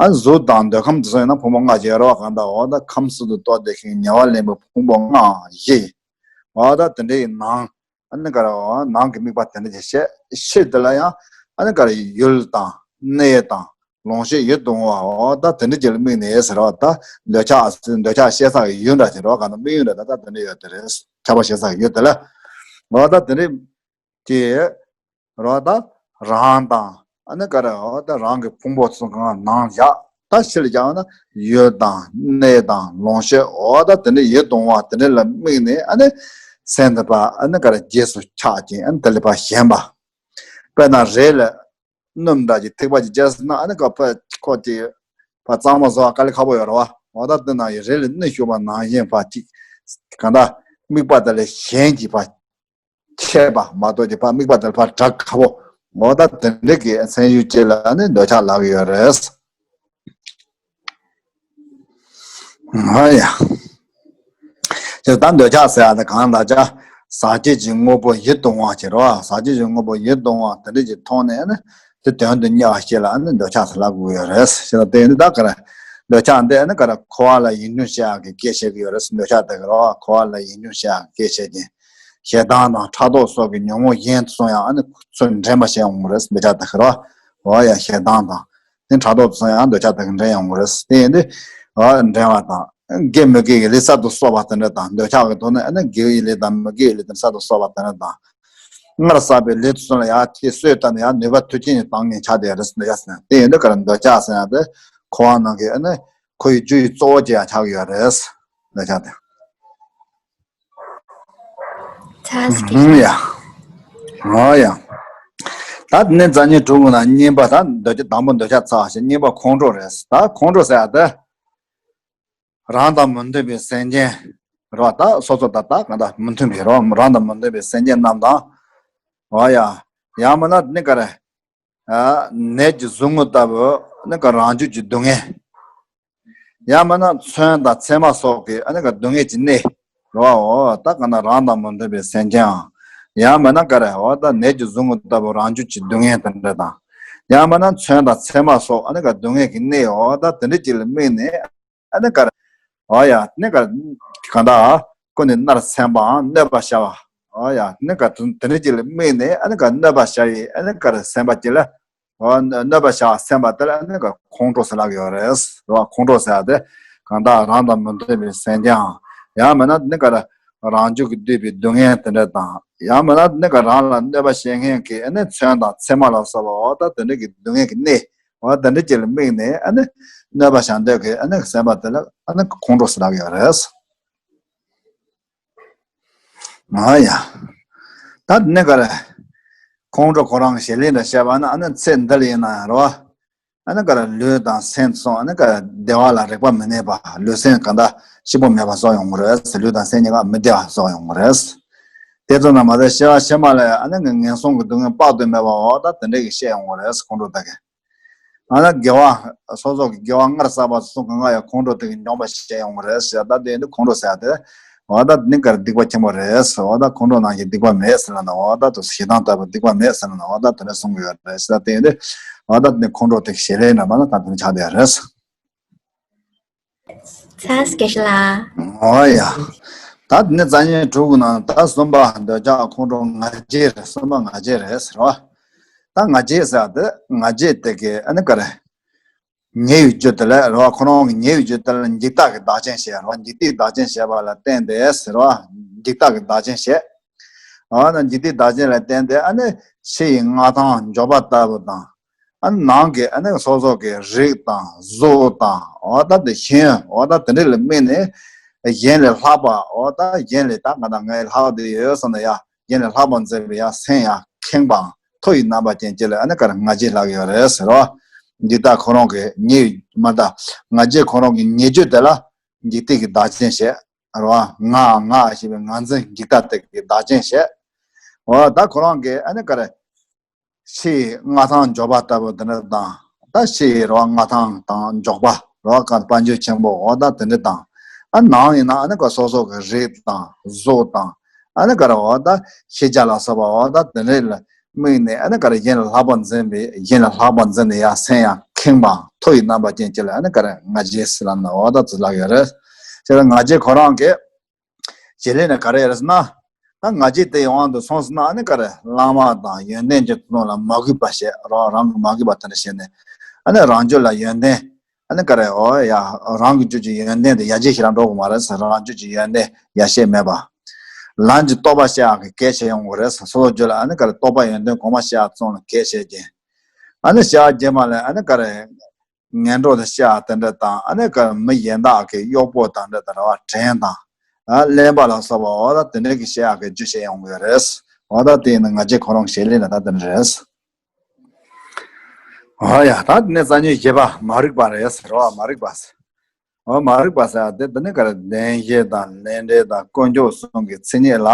ཨ་གཟུགས་དང་འདོད་ཁམས་དུ་སོང་ཡིན་ན་ཕུང་པོ་ལྔ་ཅིག་ཡོད་རེད་བ། གང་ལྟར་འོ་ད་ཁམས་གསུམ་དུ་གཏོགས་བསྡད་མཁན་ཉེ་བར་ལེན་པའི་ཕུང་པོ་ལྔ་བཞི། འོ་ད་དེ་འདྲའི་ནང་ཨ་ནི་ག་རེ་འོ་ནང་གི་དམིགས་པ་དེ་འདྲ་ཅིག་བཤད། ཕྱིར་དེ་ལ་ཡང་ཨ་ནི་ག་རེ་ཡུལ་དང་གནས་དང་ལོངས་སྤྱོད་ཡིད་དུ་འོང་བ་འོ་ད་དེ་འདྲ་ཅིག་ལ་དམིགས་ནས་ཟེར་བ། ད་འདོད་ཆགས་འདོད་ཆགས་སྐྱེ་ས་གི་ཡུལ་འདྲ་ཅིག་རེད་བ། གང་ལྟར་དམིགས་ཡུལ་འདྲ་ད་ད་དེ་འདྲ་ཡོད་དེ་རེད། ཁྱབ་པ་བྱེད་ས་གི་ཡུལ་དེ་ལ་འོ་ད་དེ་འདྲ་ཅིག་རེད་བ། ད་རང་དང་ཨ་ནི་ག་རེ་འོ་ད་རང་གི་ཕུང་པོ་ཚོ་གང་ནང་བཞག་ད་ཕྱིར་བཞག་ན་ཡུལ་དང་གནས་དང་ལོངས་སྤྱོད་འོ་ད་དེ་འདྲ་ཡིད་དུ་འོང་བ་དེ་འདྲ་ལ་དམིགས་ནས་ཨ་ནི་སེམས་དེ་པ་ཨ་ནི་ག་རེ་རྗེས་སུ་ཆགས་ཀྱིན་ཨ་ནི་དེ་ལ་ཕར་ཞེན་པ། དཔེར་ན་རས་ལ་སྣུམ་འདྲ་ཅིག་ཐིགས་པ་ཅིག་བརྒྱབ་ཟིན་ན་ཨ་ནི་ཀ་ཕ་ཁོ་ཅིག་ཕར་གཙང་མ་བཟོ་བ་དཀའ་ལས་ཁག་པོ་ཡོད་རེད་བ། འོ་ད་དེ་ན་ཡི་རས་ལ་སྣུམ་བྱུགས་པ་ནང་བཞིན་ཕར་ཅིག་གང་ལྟར་དམིགས་པ་དེ་ལ་ཞེན་གྱིས་ཕར་ཆད་པ་མ་གཏོགས་ཀྱི་ཕར་དམིགས་པ་དེ་ལ་ཕར་བྲག་ཁ་པོ། འོ་ད་དེ་འདྲ་གི་སེམས་ཡུལ་ཅིག་ལ་ནི་འདོད་ཆགས་ལབ་ཀྱི་ཡོད་རེད། ཨ་ཡ། ཅེས་ད་འདོད་ཆགས་ཟེར་ཡ་དེ་གང་ལྟར་ཅིག་ཟག་བཅས་ཀྱི་དངོས་པོ་ཡིད་དུ་འོང་བ་ཅིག་རེད་བ། ཟག་བཅས་ཀྱི་དངོས་པོ་ཡིད་དུ་འོང་བ་དེ་འདྲ་ཅིག་མཐོང་ནས་ནི་དེ་དོན་དུ་གཉེར་བ་ཞིག་ལ་ནི་འདོད་ཆགས་ཟེར་ལབ་དགོས་ཡོད་རེད། ཞེས་ད་དེ་ནི་ད་ག་རེ་འདོད་ཆགས་འདི་ནི་ག་རེ་འཁོར་བ་ལ་ཡིད་མཐུན་བྱེད་ཡག་གི་སྐད་བཤད་ཀྱི་ཡོད་རེད། འདོད་ཆགས་དེ་ག་རེ་འཁོར་བ་ལ་ཡིད་མཐུན་བྱེད་ཡག་གི་སྐད་བཤད་ཀྱིན། ཞེ་སྡང་དང་ཕྲག་དོག་སོགས་ཀྱི་ཉོན་མོངས་གཞན་དུ་སོང་ཡང་ཨ་ནི་ཚུར་འདྲེན་པ་བྱེད་ཡོང་གི་རེད། འདོད་ཆགས་དེ་ག་རེ་འོ་ཡ་ཞེ་སྡང་དང་། དེ་ཕྲག་དོག་ཏུ་སོང་ཡང་འདོད་ཆགས་དེ་ག་འདྲེན་ཡོང་གི་རེད། དེ་ཡིན་དུས་འདྲེན་པ་དང་དགེ་མི་དགེ་གི་ལས་གསར་དུ་གསོག་པ་དེ་འདྲ་དང་། འདོད་ཆགས་ཀྱི་ཐོག་ནས་ཨ་ནི་དགེ་བའི་ལས་དང་མི་དགེ་བའི་ལས་དེ་གསར་དུ་གསོག་པ་དེ་འདྲ་དང་། སྔར་བསགས་པའི་ལས་དེ་ཚོ་ལ་ཡང་དེ་གསོས་བཏང་ནས་ཡང་ནུས་པ་མཐུ་ཆེན་གྱིས་བཏང་མཁན་ཆགས་བསྡད་ཡོད་རེད། འདོད་ཆགས་ཟེར་ཡང་དེ་ཡིན་དུས་ག་རེ་འདོད་ཆགས་ཟེར་ཡང་དེ་འཁོར་བ་ནང་གི་ཨ་ནི་འཁོར་བའི་རྒྱུ་ཡི་གཙོ་བོ་ཅིག་ཡང་ཆགས་ཀྱི་ཡོད་རེད། འདོད་ཆགས་དེ། ཚ་ཟེར་གི་ཧུམ་ཡ། ཨོ་ཡ། ད་དེ་ནས་རྩ་བ་ཉིད་དྲུག་གི་ནང་གཉིས་པ་ད་འདོད་ཆགས་དང་པོ་འདོད་ཆགས་ཚ་ཞེས་གཉིས་པ་ཁོང་ཁྲོ་རེད། ད་ཁོང་ཁྲོ་ཟེར་ཡ་དེ། རང་དང་མི་མཐུན་པའི་སེམས་ཅན་རོ། ད་སོ་སོ་ད་ད་གང་ལྟར་མི་མཐུན་པའི་རོ། རང་དང་མི་མཐུན་པའི་སེམས་ཅན་རྣམས་དང་། ཨོ་ཡ། ཡང་མིན་ན་དེ་ནས་ག་རེ། ནད་ཀྱི་ཟུག་རྔུ་ལྟ་བུ་ནི་ག་རང་རྒྱུད་ཀྱི་སྡུག་བསྔལ། ཡང་མིན་ན་མཚོན་དང་མཚེ་མ་སོགས་ཀྱི་ཨ་ནི་ག་སྡུག་བསྔལ་གྱི་གནས་རོ། འོ་ད་ག་ན་རང་དང་མི་མཐུན་པའི་སེམས་ཅན་ཡང་མིན་ན་ག་རེ་འོ་ད་ནད་ཀྱི་ཟུག་རྔུ་ལྟ་བུ་རང་རྒྱུད་ཀྱི་སྡུག་བསྔལ་དེ་འདྲ་དང་། ཡང་མིན་ན་མཚོན་དང་མཚེ་མ་སོགས་ཨ་ནི་ག་སྡུག་བསྔལ་གྱི་གནས་འོ་ད་དེ་འདྲ་ཅིག་ལ་དམིགས་ནས། ཨ་ནི་ག་རེ། འོ་ཡ། ནི་ག་གང་ལྟར། ཀུན་ནས་མནར་སེམས་པའང་གནོད་པར་བྱ་བ། འོ་ཡ། ནི་ག་དེ་འདྲ་ཅིག་ལ་དམིགས་ནས་ཨ་ནི་ག་གནོད་པར་བྱ་བའི་ཨ་ནི་ག་རེ་སེམས་པ་ཅིག་ལ། འོ་གནོད་པར་བྱ་བ་སེམས་པ་དེ་ལ་ཨ་ནི་ག་ཁོང་ཁྲོ་ཟེར་ལབ་ཡོད་རེད། རེད་བ། ཁོང་ཁྲོ་ཟེར་ཡ་དེ་གང་ལྟར་རང་དང་མི་མཐུན་པའི་སེམས་ཅན་ཡང་མིན་ན་ནི་ག་རེ་རང་རྒྱུད་ཀྱིས་བསྡུས་པའི་སྡུག་བསྔལ་དེ་འདྲ་དང་ཡང་མིན་ན་ནི་ག་རང་ལ་གནོད་པ་བྱེད་མཁན་གྱི་ཨ་ནི་མཚོན་དང་མཚེ་མ་ལ་སོགས་པ་འོ་ད་དེ་འདྲ་གི་སྡུག་བསྔལ་གྱི་གནས། འོ་དེ་འདྲ་ཅིག་ལ་དམིགས་ནས་ཨ་ནི་གནོད་པ་བྱ་འདོད་ཀྱི་ཨ་ནི་སེམས་པ་དེ་ལ་ཨ་ནི་ཁོང་ཁྲོ་ཟེར་ལབ་ཡོད་རེད། ཨ་ཡ། ད་དེ་ནས་ག་རེ། ཁོང་ཁྲོ་ཁོ་རང་གི་བྱེད་ལས་འདྲ་བཤད་པ་ན་ཨ་ནི་ཚེ་འདི་ལ་ཡིན་ན་ཡང་རེད་བ། ཨ་ནི་ག་རེ་ལུས་དང་སེམས་སོགས་ཨ་ནི་ག་རེ་བདེ་བ་ལ་རེག་པ་མི་ནུས་པ་ལུས་སེམས་གང་དག་སྐྱིད་པོ་མེད་པ་བཟོ་ཡོང་གི་རེད། ལུས་དང་སེམས་གཉིས་ཀ་མི་བདེ་བ་བཟོ་ཡོང་གི་རེད། དེ་ཙམ་ན་མ་ཟད་སྐྱེ་བ་ཕྱི་མ་ལ་ཡང་ཨ་ནི་ངན་སོང་གི་སྡུག་བསྔལ་དཔག་ཏུ་མེད་པ་འོ་ད་དེ་འདྲ་གི་བཤད་ཡོང་གི་རེད། ཁོང་ཁྲོ་ད་གི་ཨ་ནི་དགེ་བ། སོ་སོ་གི་དགེ་བ་སྔར་བསགས་པ་གསུམ་གང་ག་ཡང་ཁོང་ཁྲོ་དེ་གིས་འཇོམས་པ་བྱས་ཡོང་གི་རེད་ཟེར། ད་དེ་འདི་ཁོང་ཁྲོ་ཟེར་ཡ་དེ། འོ་ད་ནི་ག་རེ་སྡིག་པ་ཆེན་པོ་རེད་ཟེར། འོ་ད་ཁོང་ཁྲོ་ནང་བཞིན་སྡིག་པ་མེད་ཟེར་ན་འོ་ད་དུ་ཞེ་སྡང་ལྟ་བུ་སྡིག་པ་མེད་ཟེར་ན་འོ་ད་དེ་འདྲ་གསུང་གི་ཡོད་རེད་ཟེར། ད་དེ་འདི་འོ་ད་ནི་ཁོང་ཁྲོ་དེ་གི་བྱེད་ལས་འདྲ་མ་ན་ད་དེ་འདྲ་ཆགས་བསྡད་ཡོད་རེད། ཚ་སྐད་ཤ་ལ། འོ་ཡ། ད་དེ་ནི་རྩ་བ་ཉིད་དྲུག་གི་ནང་ད་གསུམ་པ་འདོད་ཆགས་ཁོང་ཁྲོ་ང་རྒྱལ་རེད། གསུམ་པ་ང་རྒྱལ་རེད་ཟེར་བ། ད་ང་རྒྱལ་ཟེར་བ་དེ་ང་རྒྱལ་དེ་གི་ཨ་ནི་ག་རེ། ཉེ་བའི་རྒྱུ་དེ་ལ་རེད་བ། ཁོ་རང་གི་ཉེ་བའི་རྒྱུ་དེ་ལ་འཇིག་ལྟ་གི་བདག་རྐྱེན་བྱས་རེད་བ། འཇིག་ལྟའི་བདག་རྐྱེན་བྱས་པ་ལ་བརྟེན་ཏེ་ཟེར་བ། འཇིག་ལྟ་གི་བདག་རྐྱེན་བྱས། འོ་ན་འཇིག་ལྟའི་བདག་རྐྱེན་ལ་བརྟེན་ཏེ་ཨ་ནི་ཕྱི་ཡི་མངའ་ཐང་འཇོག་པ་ལྟ་བུ་དང་། ཨ་ནི་ནང་གི་ཨ་ནི་སོ་སོ་གི་རིགས་དང་གཟུགས་དང་འོ་ད་དེ་ཞིང་འོ་ད་དེ་འདྲ་ལ་དམིགས་ནས་གཞན་ལས་ལྷག་པ་འོ་ད་གཞན་ལས་ད་ང་དང་ངའི་ལྷག་དེ་ཡོད་བསམ་ན་ཡ། གཞན་ལས་ལྷག་པར་འཛིན་པའི་ཡང་སེམས་ཡང་ཁེངས་པའང་མཐོ་བའི་རྣམ་པ་ཅན་གཅིག་ལ་ཨ་ནི་ག་རེ་ང་རྒྱལ་ལབ་ཀྱི་ཡོད་རེད་ཟེར་རོ། འཇིག་ལྟ་ཁོ་རང་གི་ཉེ་མ་ད་ང་རྒྱལ་ཁོ་རང་གི་ཉེ་རྒྱུ་དེ་ལ་འཇིག་ལྟའི་གི་བདག་རྐྱེན་བྱས་རོ། ང་ང་ཞེས་པའི་ང་འཛིན་འཇིག་ལྟ་དེ་གི་བདག་རྐྱེན་བྱས། འོ་ད་ཁོ་རང་གི་ཨ་ནི་ག་རེ། ཕྱི་ཡི་མངའ་ཐང་འཇོག་པ་ལྟ་བུ་དེ་འདྲ་དང་། ད་ཕྱི་ཡི་རོ་མངའ་ཐང་དང་འཇོག་པ་རོ་ག་དཔལ་འབྱོར་ཆེན་པོ་འོ་ད་དེ་འདྲ་དང་། ཨ་ནང་ཡིན་ན་ཨ་ནི་ག་སོ་སོ་གི་རིགས་དང་གཟུགས་དང་ཨ་ནི་ག་རེ་འོ་ད་ཤེས་བྱ་ལ་སོགས་པ་འོ་ད་དེ་འདྲ་ལ་དམིགས་ནས་ཨ་ནི་ག་རེ་གཞན་ལ་ལྷག་པར་འཛིན་པའི་གཞན་ལ་ལྷག་པར་འཛིན་ནས་ཡ་སེམས་ཡང་ཁེངས་པ་མཐོ་བའི་རྣམ་པ་ཅན་གཅིག་ལ་ཨ་ནི་ག་རེ་ང་རྒྱལ་ཟེར་ལབ་ན་འོ་ད་ཚོ་ལབ་ཡོད་རེད། དེ་ལ་ང་རྒྱལ་ཁོ་རང་གི་བྱེད་ལས་ནི་ག་རེ་རེད་ཟེར་ན། ད་ང་རྒྱལ་དེ་ཡི་དབང་དུ་སོང་ཟེར་ན་ཨ་ནི་ག་རེ་བླ་མ་དང་ཡོན་ཏན་གྱི་དོན་ལ་མ་གུས་པ་བྱེད་རོགས་རང་གི་མ་གུས་པ་དེ་འདྲ་བྱས་ནས་ཨ་ནི་རང་རྒྱུད་ལ་ཡོན་ཏན་ཨ་ནི་ག་རེ་འོ་ཡ་རང་གི་རྒྱུད་ཀྱི་ཡོན་ཏན་དེ་ཡར་རྒྱས་ཞེ་དྲག་འགྲོ་གི་མ་རེད་ཟེར། རང་རྒྱུད་ཀྱི་ཡོན་ཏན་ཡར་ཞེ་མེད་པ། ལམ་གྱི་རྟོགས་པ་བཤད་ཡག་གི་གལ་ཆེ་ཡོང་གི་རེད་ཟེར། སོ་སོ་རྒྱུད་ལ་ཨ་ནི་ག་རེ་རྟོགས་པ་ཡོན་ཏན་གོང་མ་བཤད་ཡག་ཙམ་ལ་གལ་ཆེ་ཀྱི། ཨ་ནི་བཤད་ཡག་རྗེས་མ་ལ་ཨ་ནི་ག་རེ། ངན་འགྲོ་དང་བཤད་ཡག་དེ་འདྲ་དང་ཨ་ནི་ག་མི་གཞན་དག་གི་གཡོག་པོ་དང་འདྲ་དང་རེ་བ་བྲན་དང་ཨ་གླེན་པ་ལ་སོགས་པ་འོ་ད་དེ་འདྲ་གི་བཤད་ཡག་གི་རྒྱུ་བཤད་ཡོང་གི་ཡོད་རེད། འོ་ད་དེ་ཡིན་ན་ང་རྒྱལ་ཁོ་རང་བྱེད་ལས་ན་ད་དེ་འདྲ་རེད། འོ་ཡ་ད་དེ་ནས་རྩ་ཉོན་བཞི་པ་མ་རིག་པ་རེད་ཟེར་བ། མ་རིག་པ་ཟེར། འོ་མ་རིག་པ་ཟེར་ཡག་དེ་དེ་ནི་ག་རེ་བདེན་བཞི་དང་ལས་འབྲས་དང་དཀོན་མཆོག་གསུམ་གྱི་མཚན་ཉིད་ལ་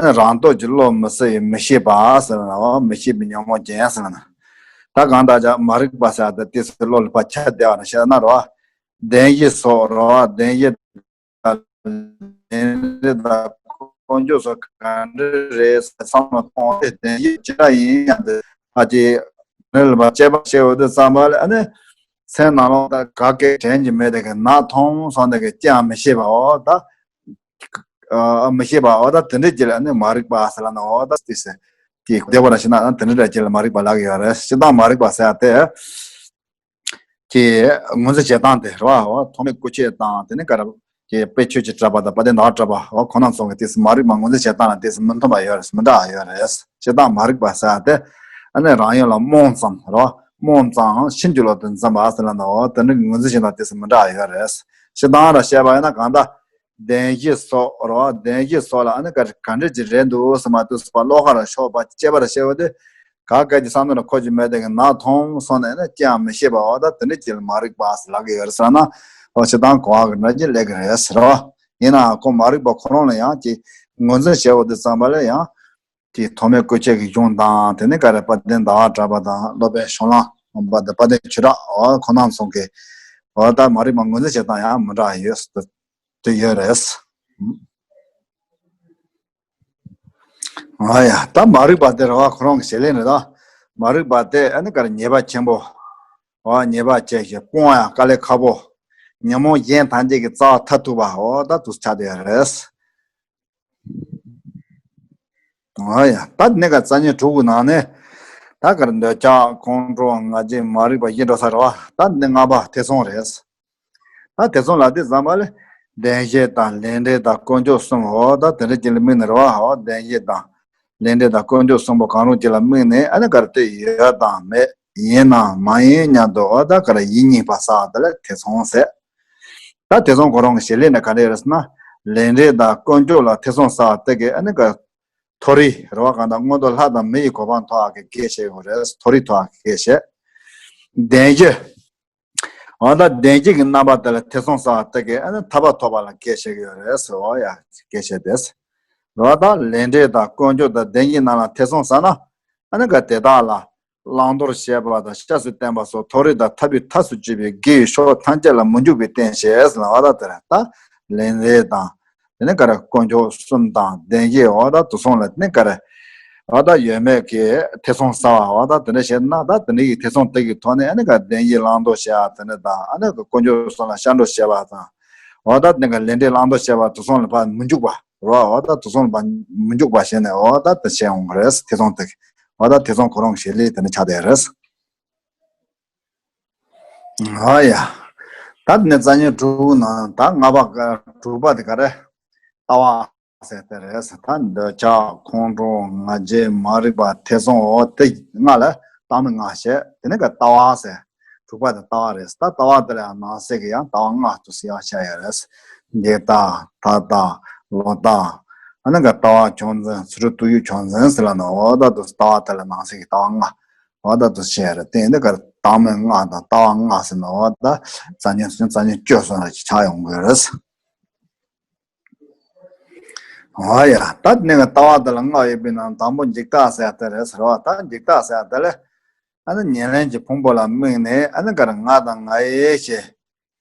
རང་སྟོབས་ཀྱིས་བློ་མི་གསལ་བའི་མི་ཤེས་པ་ཟེར་ན་འོ་མི་ཤེས་པའི་ཉོན་མོངས་ཅན་ཟེར་ན། ད་གང་ལྟར་ཀྱང་མ་རིག་པ་ཟེར་ཡག་དེ་ཏོག་ཙམ་བློ་ལ་ཕར་ཁྱབ་བསྡད་པ་ན་བཤད་ན་རོ། བདེན་བཞི་སོགས་རོ། བདེན་བཞི་དང་ལས་འབྲས་དང་དཀོན་མཆོག་སོགས་ག་འདྲ་རེད་ཟེར་བསམ་བློ་གཏོང་སྟེ་བདེན་བཞི་ཇི་འདྲ་ཡིན་ཡང་དེ་ཨ་ཅེ་རེད་ལ་དཔྱད་པ་བྱེད་འོས་དུས་ཙམ་པ་ལ་ཨ་ནི་སེམས་ནང་ལོགས་ད་ག་གེ་དྲན་གྱི་མེད་དེ་གི་ནག་ཐོམ་སོང་དེ་གི་ཅང་མི་ཤེས་པའོ་ད། ཨ་མི་ཤེས་པའོ་ད་དེ་འདྲ་ཅིག་ལ་ཨ་ནི་མ་རིག་པ་ཟེར་ལ་ནའོ་ད་དེ་ཟེར། དེ་བདེ་བར་ཤེས་ན་ཨ་དེ་འདྲ་ཅིག་ལ་མ་རིག་པ་ལབ་ཀྱི་ཡོད་རེད། སྤྱིར་བཏང་མ་རིག་པ་ཟེར་ཡག་དེ། ཀྱི་ངོས་འཛིན་བྱེད་སྟངས་དེ་རེད་བ། ཐོགས་མེད་སྐུ་མཆེད་དང་དེ་ནས་ག་རེ་ཀྱི་དཔེ་ཆོས་ཀྱི་གྲགས་པ་དང་དཔལ་ལྡན་ཟླ་བ་གྲགས་པ་འོ་ཁོང་རྣམ་ཚོ་གི་དེ་ཚོ་མ་རིག་པ་ངོས་འཛིན་བྱེད་སྟངས་ལ་དེ་ཚོ་མི་མཐུན་པ་ཡོད་རེད། མི་འདྲ་བ་ཡོད་རེད། སྤྱིར་བཏང་མ་རིག་པ་ཟེར་ཡག་དེ་ཨ་ནི་རང་ཡུལ་ལ་རྨོངས་ཙམ་རེད་བ། རྨོངས་ཙམ་ཕྱིན་ཅི་ལོག་ཏུ་འཛིན་པ་ཟེར་ལབ་ན་འོ་དེ་འདྲ་གི་ངོས་འཛིན་བྱེད་སྟངས་དེ་ཚོ་མི་འདྲ་བ་ཡོད་རེད། སྤྱིར་བཏང་ར་བཤད་པ་ཡིན་ན་གང་ལྟར། བདེན་བཞི་སོགས་རོ། བདེན་བཞི་སོགས་ལ་ཨ་ནི་ག་ག་འདྲ་ཅིག་རེད་འདུག་ཟེར་མ་ཐུབ་པ་བློ་ཁ་ལ་ཤོར་བ་དཔྱད་པ་ལ་བཤད་པ་དེ། ག་ག་གི་བསམ་བློ་ལ་འཁོར་གྱི་མེད་དེ་གི་ནག་ཐོམ་སོང་ནས་ཨ་ནི་ཅི་ཡང་མི་ཤེས་པ་འོ་ད་དེ་འདྲ་ཅིག་ལ་མ་རིག་པ་ཟེར་ལབ་ཀྱི་ཡོད་རེད་ཟེར་ན། འོ་སྤྱིར་བཏང་གོ་བ་གི་འདྲ་ཅིག་སླེབས་ཀྱི་རེད་ཟེར་རོ། ཡིན་ནའང་ཁོ་མ་རིག་པ་ཁོ་རང་ལ་ཡང་ཅིག་ངོས་འཛིན་བྱེད་འོས་དུས་ཙམ་པ་ལ་ཡང་ཅིག་ཐོགས་མེད་སྐུ་མཆེད་ཀྱི་གཞུང་དང་དེ་ནས་ག་རེ་དཔལ་ལྡན་ཟླ་བ་གྲགས་པ་དང་སློབ་དཔོན་གཞུང་ལམ་པ་དང་དཔལ་ལྡན་ཆོས་གྲགས་འོ་ཁོང་རྣམ་ཚོ་གི་འོ་ད་མ་རིག་པ་ངོས་འཛིན་བྱེད་སྟངས་ཡང་མི་འདྲ་ཡོད་ཟེར་དེ་ཡོད་རེད། ཨ་ཡ། ད་མ་རིག་པ་དེ་རེད་བ། ཁོ་རང་གི་བྱེད་ལས་རེད་ད། མ་རིག་པ་དེ་ཨ་ནི་ག་རེ་ཉེས་པ་ཆེན་པོ། འོ་ཉེས་པ་ཆེ་ཞིང་སྤོང་ཡང་དཀའ་ལས་ཁག་པོ། ཉོན་མོངས་གཞན་ཐམས་ཅད་ཀྱི་རྩ་བ་མཐར་ཐུག་པ་འོ་ད་དུ་ཆགས་བསྡད་ཡོད་རེད། ཨ་ཡ། ད་ནི་ག་རྩ་ཉོན་དྲུག་གི་ནང་ནས་ད་ག་རེ་འདོད་ཆགས་ཁོང་ཁྲོ་ང་རྒྱལ་མ་རིག་པ་བཞི་འགྲོ་ས་རེད་བ། ད་ནི་ལྔ་པ་ཐེ་ཚོམ་རེད། ད་དེ་ཚོ་ལ་དེ་ཙམ་པ་ལས་བདེན་བཞི་དང་ལས་འབྲས་དང་དཀོན་མཆོག་གསུམ་འོ་ད་དེ་འདྲ་ཅིག་ལ་དམིགས་ནས་རེད་བ། འོ་བདེན་བཞི་དང་ལས་འབྲས་དང་དཀོན་མཆོག་གསུམ་པོ་གང་རུང་ཅིག་ལ་དམིགས་ནས་ཨ་ནི་ག་རེ་དེ་ཡོད་དང་མེད་ཡིན་ནམ་མ་ཡིན་སྙམ་དུ་འོ་ད་ག་རེ་ཡིད་གཉིས་པ་ཟེར་བ་དེ་ལ་ཐེ་ཚོམ་ཟེར། ད་ཐེ་ཚོམ་ཁོ་རང་གི་བྱེད་ལས་ནི་ག་རེ་རེད་ཟེར་ན་ལས་འབྲས་དང་དཀོན་མཆོག་ལ་ཐེ་ཚོམ་ཟེར་བ་དེ་གིས་ཨ་ནི་ག་མཐོ་རིས་རེད་བ། གང་ལྟར་མངོན་མཐོ་ལྷ་དང་མི་ཡི་གོ་འཕང་ཐོབ་པ་གི་སྐད་བཤད་ཡོད་རེད། མཐོ་རིས་ཐོབ་པ་གི་སྐད་བཤད། བདེན་བཞི། འོ་ད་བདེན་བཞི་གི་རྣམ་པ་དེ་ལ་ཐེ་ཚོམ་ཟེར་བ་དེ་གིས་ཨ་ནི་ཐར་པ་ཐོབ་པ་ལ་སྐད་བཤད་ཀྱི་ཡོད་རེད་ཟེར་བ་ཡ་སྐད་བཤད་དེ། རེད་བ། ད་ལས་འབྲས་དང་དཀོན་མཆོག་དང་བདེན་བཞིའི་ནང་ལ་ཐེ་ཚོམ་ཟ་ན་ཨ་ནི་ག་དེ་དག་ལ་བླང་དོར་བཤད་པ་དང་སྐྱབས་སུ་བསྟན་པ་སོགས་མཐོ་རིས་དང་ཐར་པའི་ཐབས་སུ་གྱུར་པའི་དགེ་བའི་ཕྱོགས་ཐམས་ཅད་ལ་མི་འཇུག་པའི་རྟེན་བྱེད་ཟེར་ལབ་པ་ད་དེ་རེད། ད་ལས་འབྲས་དང་དེ་ནས་ག་རེ་དཀོན་མཆོག་གསུམ་དང་བདེན་བཞི་འོ་ད་དེ་ཚོ་ལ་དེ་ནས་ག་རེ་འོ་ད་ཡོད་མེད་ཀྱི་ཐེ་ཚོམ་ཟ་བ་འོ་ད་དེ་འདྲ་བྱས་ན་ད་དེ་འདྲ་ཡི་ཐེ་ཚོམ་དེ་གི་ཐོག་ནས་ཨ་ནི་ག་བདེན་བཞི་བླང་དོར་བྱེད་ཡ་དེ་འདྲ་དང་ཨ་ནི་ག་དཀོན་མཆོག་གསུམ་ལ་སྐྱབས་འགྲོ་བྱེད་པ་དང་། འོ་ད་དེ་ག་ལས་འབྲས་བླང་དོར་བྱེད་པ་དེ་ཚོ་ལ་ཕར་མི་འཇུག་པ་རེད་བ། འོ་ད་དེ་ཚོ་ལ་ཕར་མི་འཇུག་པ་བྱས་ནས་འོ་ད་དེ་བྱས་འོང་གི་རེད། ཐེ་ཚོམ་དེ་གི་འོ་ད་ཐེ་ཚོམ་ཁོ་རང་གི་བྱེད་ལས་དེ་འདྲ་ཆགས་བསྡད་རེད། ཨ་ཡ། ད་ནི་རྩ་ཉོན་དྲུག་ནང་ད་ལྔ་པ་དྲུག་པ་དེ་ག་རེ། ལྟ་བ་ཟེར་དེ་རེད། ད་འདོད་ཆགས་ཁོང་ཁྲོ་ང་རྒྱལ་མ་རིག་པ་ཐེ་ཚོམ་འོ་དེ་ལྔ་ལ་ལྟ་མིན་ལྔ་བཤད། དེ་ནི་ག་ལྟ་བ་ཟེར། དྲུག་པ་དེ་ལྟ་བ་རེད། ད་ལྟ་བ་དེ་ལ་ཡང་ནང་གསེས་ཀྱི་ཡང་ལྟ་བ་ལྔ་དུ་ཟེར་བ་བྱ་ཡ་རེད། འདས་ལྟ། ད་ལྟ། ལོག་ལྟ། ཨ་ནི་ག་ལྟ་བ་ཆུང་འཛིན། ཚུལ་ཁྲིམས་དུས་ཡུན་ཆུང་འཛིན་ཟེར་ལ་ནི་འོ་ད་དུ་ལྟ་བ་དེ་ལ་ནང་གསེས་ཀྱི་ལྟ་བ་ལྔ། འོ་ད་དུ་བཤད་རེད། དེ་འདི་གར་ལྟ་མིན་ལྔ་དང་ལྟ་བ་ལྔ་ཟེར་ན་འོ་ད་རྩ་ཉོན་སུན་རྩ་ཉོན་བཅུ་སོང་ལ་ཆགས་ཡོང་གི་རེད། འོ་ཡ། ད་ནི་ལྟ་བ་དེ་ལ་ལྔ་ཡོད་པའི་ནང་དང་པོ་འཇིག་ལྟ་ཟེར་ཡ་དེ་རེད་ཟེར་བ། ད་འཇིག་ལྟ་ཟེར་ཡ་དེ་ལ་ཨ་ནི་ཉེར་ལེན་གྱི་ཕུང་པོ་ལ་དམིགས་ནས་ཨ་ནི་གར་ང་དང་ང་ཡི་ཞེས་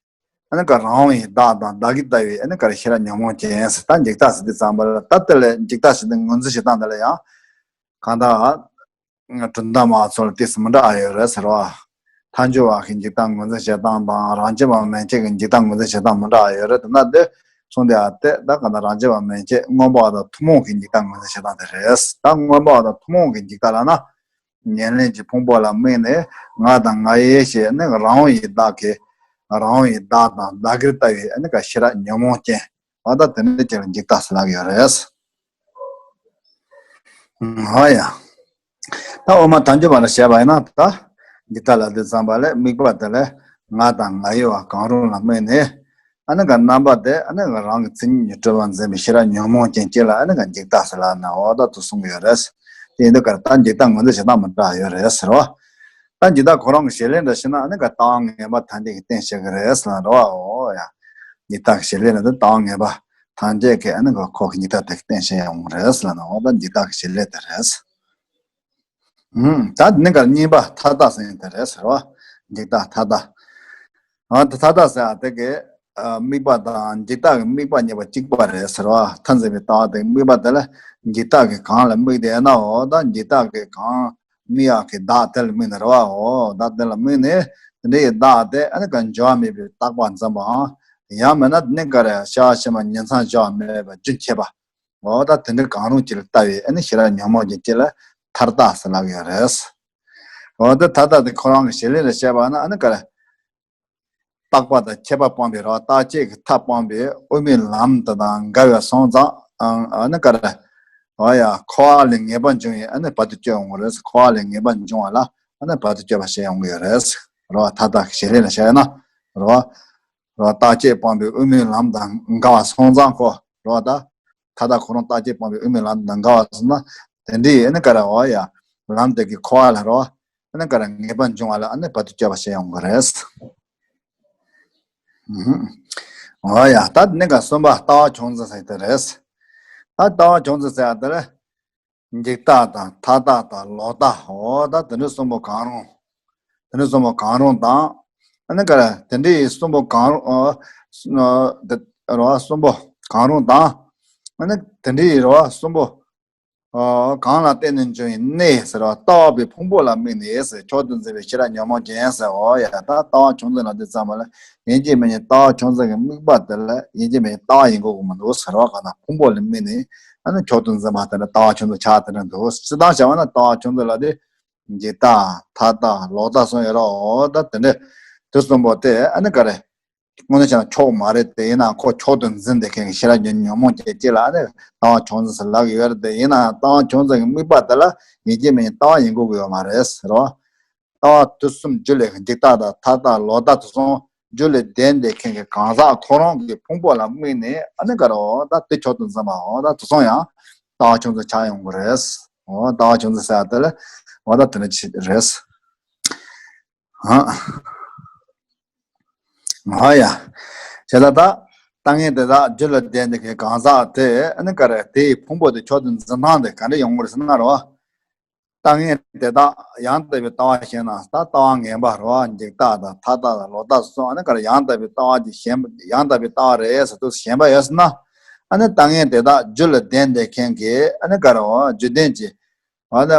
ཨ་ནི་ག་རང་དབང་ཡི་བདག་དང་བདག་གིར་ལྟ་བའི་ཨ་ནི་ག་རེ་ཤེས་རབ་ཉོན་མོངས་ཅན་ཟེར། ད་འཇིག་ལྟ་ཟེར་དུས་ཙམ་པ་ལ་ད་དེ་ལས་འཇིག་ལྟ་ཟེར་དུས་ངོས་འཛིན་བྱེད་སྟངས་དེ་ལ་ཡང་གང་ལྟར་གྲུབ་མཐའ་མ་ཚོ་ལ་ཏོག་ཙམ་མི་འདྲ་བ་ཡོད་རེད་ཟེར་བ། ཐལ་འགྱུར་བ་གི་འཇིག་ལྟ་ངོས་འཛིན་བྱེད་སྟངས་དང་རང་རྐྱ་བ་མན་ཆད་ཀྱི་འཇིག་ལྟ་ངོས་འཛིན་བྱེད་སྟངས་མི་འདྲ་བ་ཡོད་རེད། དེ་ན་དེ་གསུངས་དེ་ཨ་སྟེ་ད་གང་ལྟར་རང་རྐྱ་བ་མན་ཆད་མངོན་པ་དང་ཐུན་མོང་གི་འཇིག་ལྟ་ངོས་འཛིན་བྱེད་སྟངས་དེ་རེད། ད་མངོན་པ་དང་ཐུན་མོང་གི་འཇིག་ལྟ་ལབ་ན། ཉེར་ལེན་གྱི་ཕུང་པོ་ལ་དམིགས་ནས་ང་དང་ང་ཡི་ཞེས་ནི་རང་དབང་ཡི་བདག་གིས་རང་དབང་ཡི་བདག་དང་བདག་གིར་ལྟ་བའི་ཨ་ནི་ག་ཤེས་རབ་ཉོན་མོངས་ཅན་བ་ད་དེ་འདྲ་ཅིག་ལ་འཇིག་ལྟ་ཟེར་ལབ་ཡོད་རེད། ཧ་ཡ། ད་འོག་མ་ཐལ་འགྱུར་བ་ལ་བཤད་པ་ཡིན་ན་ད་འཇིག་ལྟ་ལབ་དུས་ཙམ་པ་ལས་དམིགས་པ་དེ་ལས་ང་དང་ང་ཡི་བ་གང་རུང་ལ་དམིགས་ནས། ཨ་ནི་ག་རྣམ་པ་དེ་ཨ་ནི་ག་རང་གི་མཚན་ཉིད་ཀྱིས་གྲུབ་པར་འཛིན་པའི་ཤེས་རབ་ཉོན་མོངས་ཅན་གཅིག་ལ་ཨ་ནི་ག་འཇིག་ལྟ་ཟེར་ལབ་ན་འོ་ད་དུ་གསུང་གི་ཡོད་རེད། དེ་ཡིན་དུས་ཀར་ད་འཇིག་ལྟ་ངོས་འཛིན་བྱེད་སྟངས་མི་འདྲ་ཡོད་རེད་ཟེར་བ། ད་འཇིག་ལྟ་ཁོ་རང་གི་བྱེད་ལས་འདྲ་ཞིག་ན་ཨ་ནི་ག་རྟགས་ངན་པ་ཐམས་ཅད་ཀྱིས་རྟེན་བྱེད་ཀྱི་རེད་ཟེར་ལབ་ན་འོ་ཡ། འཇིག་ལྟ་གི་བྱེད་ལས་ལ་ད་རྟགས་ངན་པ་ཐམས་ཅད་ཀྱིས་ཨ་ནི་ག་ཁོ་གི་འཇིག་ལྟ་དེ་གི་རྟེན་བྱེད་ཡོང་གི་རེད་ཟེར་ལབ་ན་འོ་ད་འཇིག་ལྟ་གི་བྱེད་ལས་དེ་རེད། ད་ནི་གར་གཉིས་པ་མཐའ་དག་ཟེར་ཡང་དེ་རེད་ཟེར་བ། འཇིག་ལྟ་མཐའ་དག་ཨ་ད་མཐའ་དག་ཟེར་ཡང་དེ་གའི་དམིགས་པ་དང་འཇིག་ལྟ་གི་དམིགས་པ་གཉིས་པ་གཅིག་པ་རེད་ཟེར་བ། མཐའ་འཛིན་པའི་ལྟ་བ་དེ་དམིགས་པ་དེ་ལ་འཇིག་ལྟ་གི་གང་ལ་དམིགས་དེ་ཡིན་ན་འོ་ད་འཇིག་ལྟ་གི་གང་དམིགས་ཡག་གི་བདག་དེ་ལ་དམིགས་ནས་རེད་བ། འོ་བདག་དེ་ལ་དམིགས་ནས་དེ་འདྲའི་བདག་དེ་ཨ་ནི་ག་འགྱུར་བ་མེད་པའི་རྟག་པ་འཛིན་པའམ། ཡང་མིན་ན་དེ་ནི་ག་རེ་ཤར་ཕྱིན་པ་ཉིང་མཚམས་སྦྱར་བ་མེད་པ་རྒྱུན་ཆད་པ། འོ་ད་དེ་འདྲ་གང་རུང་གཅིག་ལ་ལྟ་བའི་ཨ་ནི་ཤེས་རབ་ཉོན་མོངས་ཅན་གཅིག་ལ་མཐར་ལྟ་ཟེར་ལབ་ཡོད་རེད། འོ་ད་མཐའ་དག་དེ་ཁོ་རང་གི་བྱེད་ལས་ལ་བཤད་པ་ན་ཨ་ནི་ག་རེ། རྟག་པ་དང་ཁྱད་པར་སྤངས་པའི་རོ་རྟག་ཆད་ཀྱི་མཐའ་སྤངས་པའི་དབུ་མའི་ལམ་དེ་དང་འགལ་བ་སོང་ཙང་ཨ་ནི་ག་རེ། འོ་ཡ་འཁོར་བ་ལས་ངེས་པ་འབྱུང་བའི་ཨ་ནི་བར་དུ་གཅོད་འོང་གི་རེད། འཁོར་བ་ལས་ངེས་པ་འབྱུང་བ་ལ་ཨ་ནི་བར་དུ་གཅོད་པ་བྱེད་ཡོང་གི་ཡོད་རེད། རོ་མཐའ་དག་གི་བྱེད་ལས་ལ་བཤད་ན་རོ། རོ་རྟག་ཆད་སྤངས་པའི་དབུ་མའི་ལམ་དང་འགལ་བ་སོང་ཙང་ཁོ་རོ་ད། མཐའ་དག་ཁོ་རང་རྟག་ཆད་སྤངས་པའི་དབུ་མའི་ལམ་དང་འགལ་བ་སོང་ན། དེ་འདྲའི་ཨ་ནི་ག་རེ་འོ་ཡ། ལམ་དེ་གི་འཁོར་བ་ལ་རོ། ཨ་ནི་ག་རེ་ངེས་པ་འབྱུང་བ་ལ་ཨ་ནི་བར་དུ་གཅོད་པ་བྱེད་ཡོང་གི་རེད། འོ་ཡ་ད་ནི་ག་གསུམ་པ་ལྟ་བ་ཆུང་འཛིན་ཟེར་དེ་རེད། ད་ལྟ་བ་ཆུང་འཛིན་ཟེར་ཡ་དེ་ལ། འཇིག་ལྟ་དང་མཐའ་དག་དང་ལོག་ལྟ་འོ་ད་དེ་འདྲའི་གསུམ་པོ་གང་རུང་། དེ་འདྲའི་གསུམ་པོ་གང་རུང་དང་། ཨ་ནི་ག་རེ་དེ་འདྲའི་གསུམ་པོ་གང་རུང་། ཨ་དེ་རོ་གསུམ་པོ་གང་རུང་དང་། ཨ་ནི་དེ་འདྲའི་རོ་གསུམ་པོ་གང་ལ་བརྟེན་ནས་འབྱུང་བའི་གནས་ཟེར་བ་ལྟ་བ་པའི་ཕུང་པོ་ལ་དམིགས་ནས་ཟེར་མཆོག་ཏུ་འཛིན་པའི་ཤེས་རབ་ཉོན་མོངས་ཅན་ཟེར་འོ་ཡ་ད་ལྟ་བ་ཆུང་འཛིན་ལ་དེ་ཙམ་པ་ལ་ཡིན་གཅིག་མིན་གཅིག་ལྟ་བ་ཆུང་འཛིན་གྱི་དམིགས་པ་དེ་ལ་ཡིན་གཅིག་མིན་གཅིག་ལྟ་བ་ཡིན་དགོས་ཀྱི་མི་འདུག་ཟེར་བ་གང་ལྟར་ཕུང་པོ་ལ་དམིགས་ནས་ཨ་ནི་མཆོག་ཏུ་འཛིན་པ་དེ་ལ་ལྟ་བ་ཆུང་འཛིན་ཆགས་དེ་འདྲ་འདུག་སྤྱིར་བཏང་བྱ་བ་ན་ལྟ་བ་ཆུང་འཛིན་ལ་དེ་འཇིག་ལྟ་མཐའ་ལྟ་ལོག་ལྟ་གསུམ་ཡོད་རེད་འོ་ད་དེ་འདྲ་དེ་གསུམ་པོ་དེ་ཨ་ནི་ག་རེ། དངོས་གནས་བྱས་ན་མཆོག་མ་རེད་དེ་ཡིན་ནའང་ཁོ་མཆོག་ཏུ་འཛིན་བསྡད་མཁན་གྱི་ཤེས་རབ་ཀྱི་ཉོན་མོངས་ཅན་གཅིག་ལ་ནི་ལྟ་བ་ཆུང་འཛིན་ཟེར་ལབ་ཀྱི་ཡོད་རེད་དེ་ཡིན་ནའང་ལྟ་བ་ཆུང་འཛིན་གྱི་དམིགས་པ་དེ་ལ་ཡིན་གཅིག་མིན་གཅིག་ལྟ་བ་ཡིན་དགོས་ཀྱི་ཡོད་མ་རེད་ཟེར་བ། ལྟ་བ་དུས་གསུམ་རྒྱུད་ལས་འཇིག་ལྟ་དང་མཐའ་ལྟ་ལོག་ལྟ་དེ་ཚོ་རྒྱུད་ལས་ལྡན་བསྡད་མཁན་གྱི་གང་ཟག་ཁོ་རང་གི་ཕུང་པོ་ལ་དམིགས་ནས་ཨ་ནི་ག་རེ་འོ་ད་དེ་མཆོག་ཏུ་འཛིན་པའོ་ད་དེ་ཚོ་ཡང་ལྟ་བ་ཆུང་འཛིན་ཆགས་ཡོང་གི་རེད། འོ་ལྟ་བ་ཆུང་འཛིན་ཟེར་ཡ་དེ་ལ་འོ་ད་དེ་འདྲ་ཅིག་རེད། ཧ། ཧ་ཡ། བྱས་ཙང་ད་ལྟ་ངན་དེ་དག་རྒྱུད་ལ་ལྡན་པའི་གང་ཟག་དེ་ཨ་ནི་ག་རེ་དེའི་ཕུང་པོ་དེ་མཆོག་ཏུ་འཛིན་སྟངས་དེ་ག་འདྲ་ཡོང་གི་རེད་ཟེར་ན་རེད་བ། ལྟ་ངན་དེ་དག་ཡང་དག་པའི་ལྟ་བ་ཞེན་ན་ད་ལྟ་བ་ངན་པ་རེད་བ། འཇིག་ལྟ་དང་མཐའ་ལྟ་དང་ལོག་ལྟ་སོགས་ཨ་ནི་ག་རེ་ཡང་དག་པའི་ལྟ་བ་ཅིག་ཞེན་ཡང་དག་པའི་ལྟ་བ་རེད་ཟེར་དུས་ཞེན་པ་ཡོད་ཟེར་ན། ཨ་ནི་ལྟ་ངན་དེ་དག་རྒྱུད་ལ་ལྡན་བསྡད་མཁན་གྱི་ཨ་ནི་ག་རེ་བ་རྒྱུད་ལྡན་གྱི། ཨ་ནི་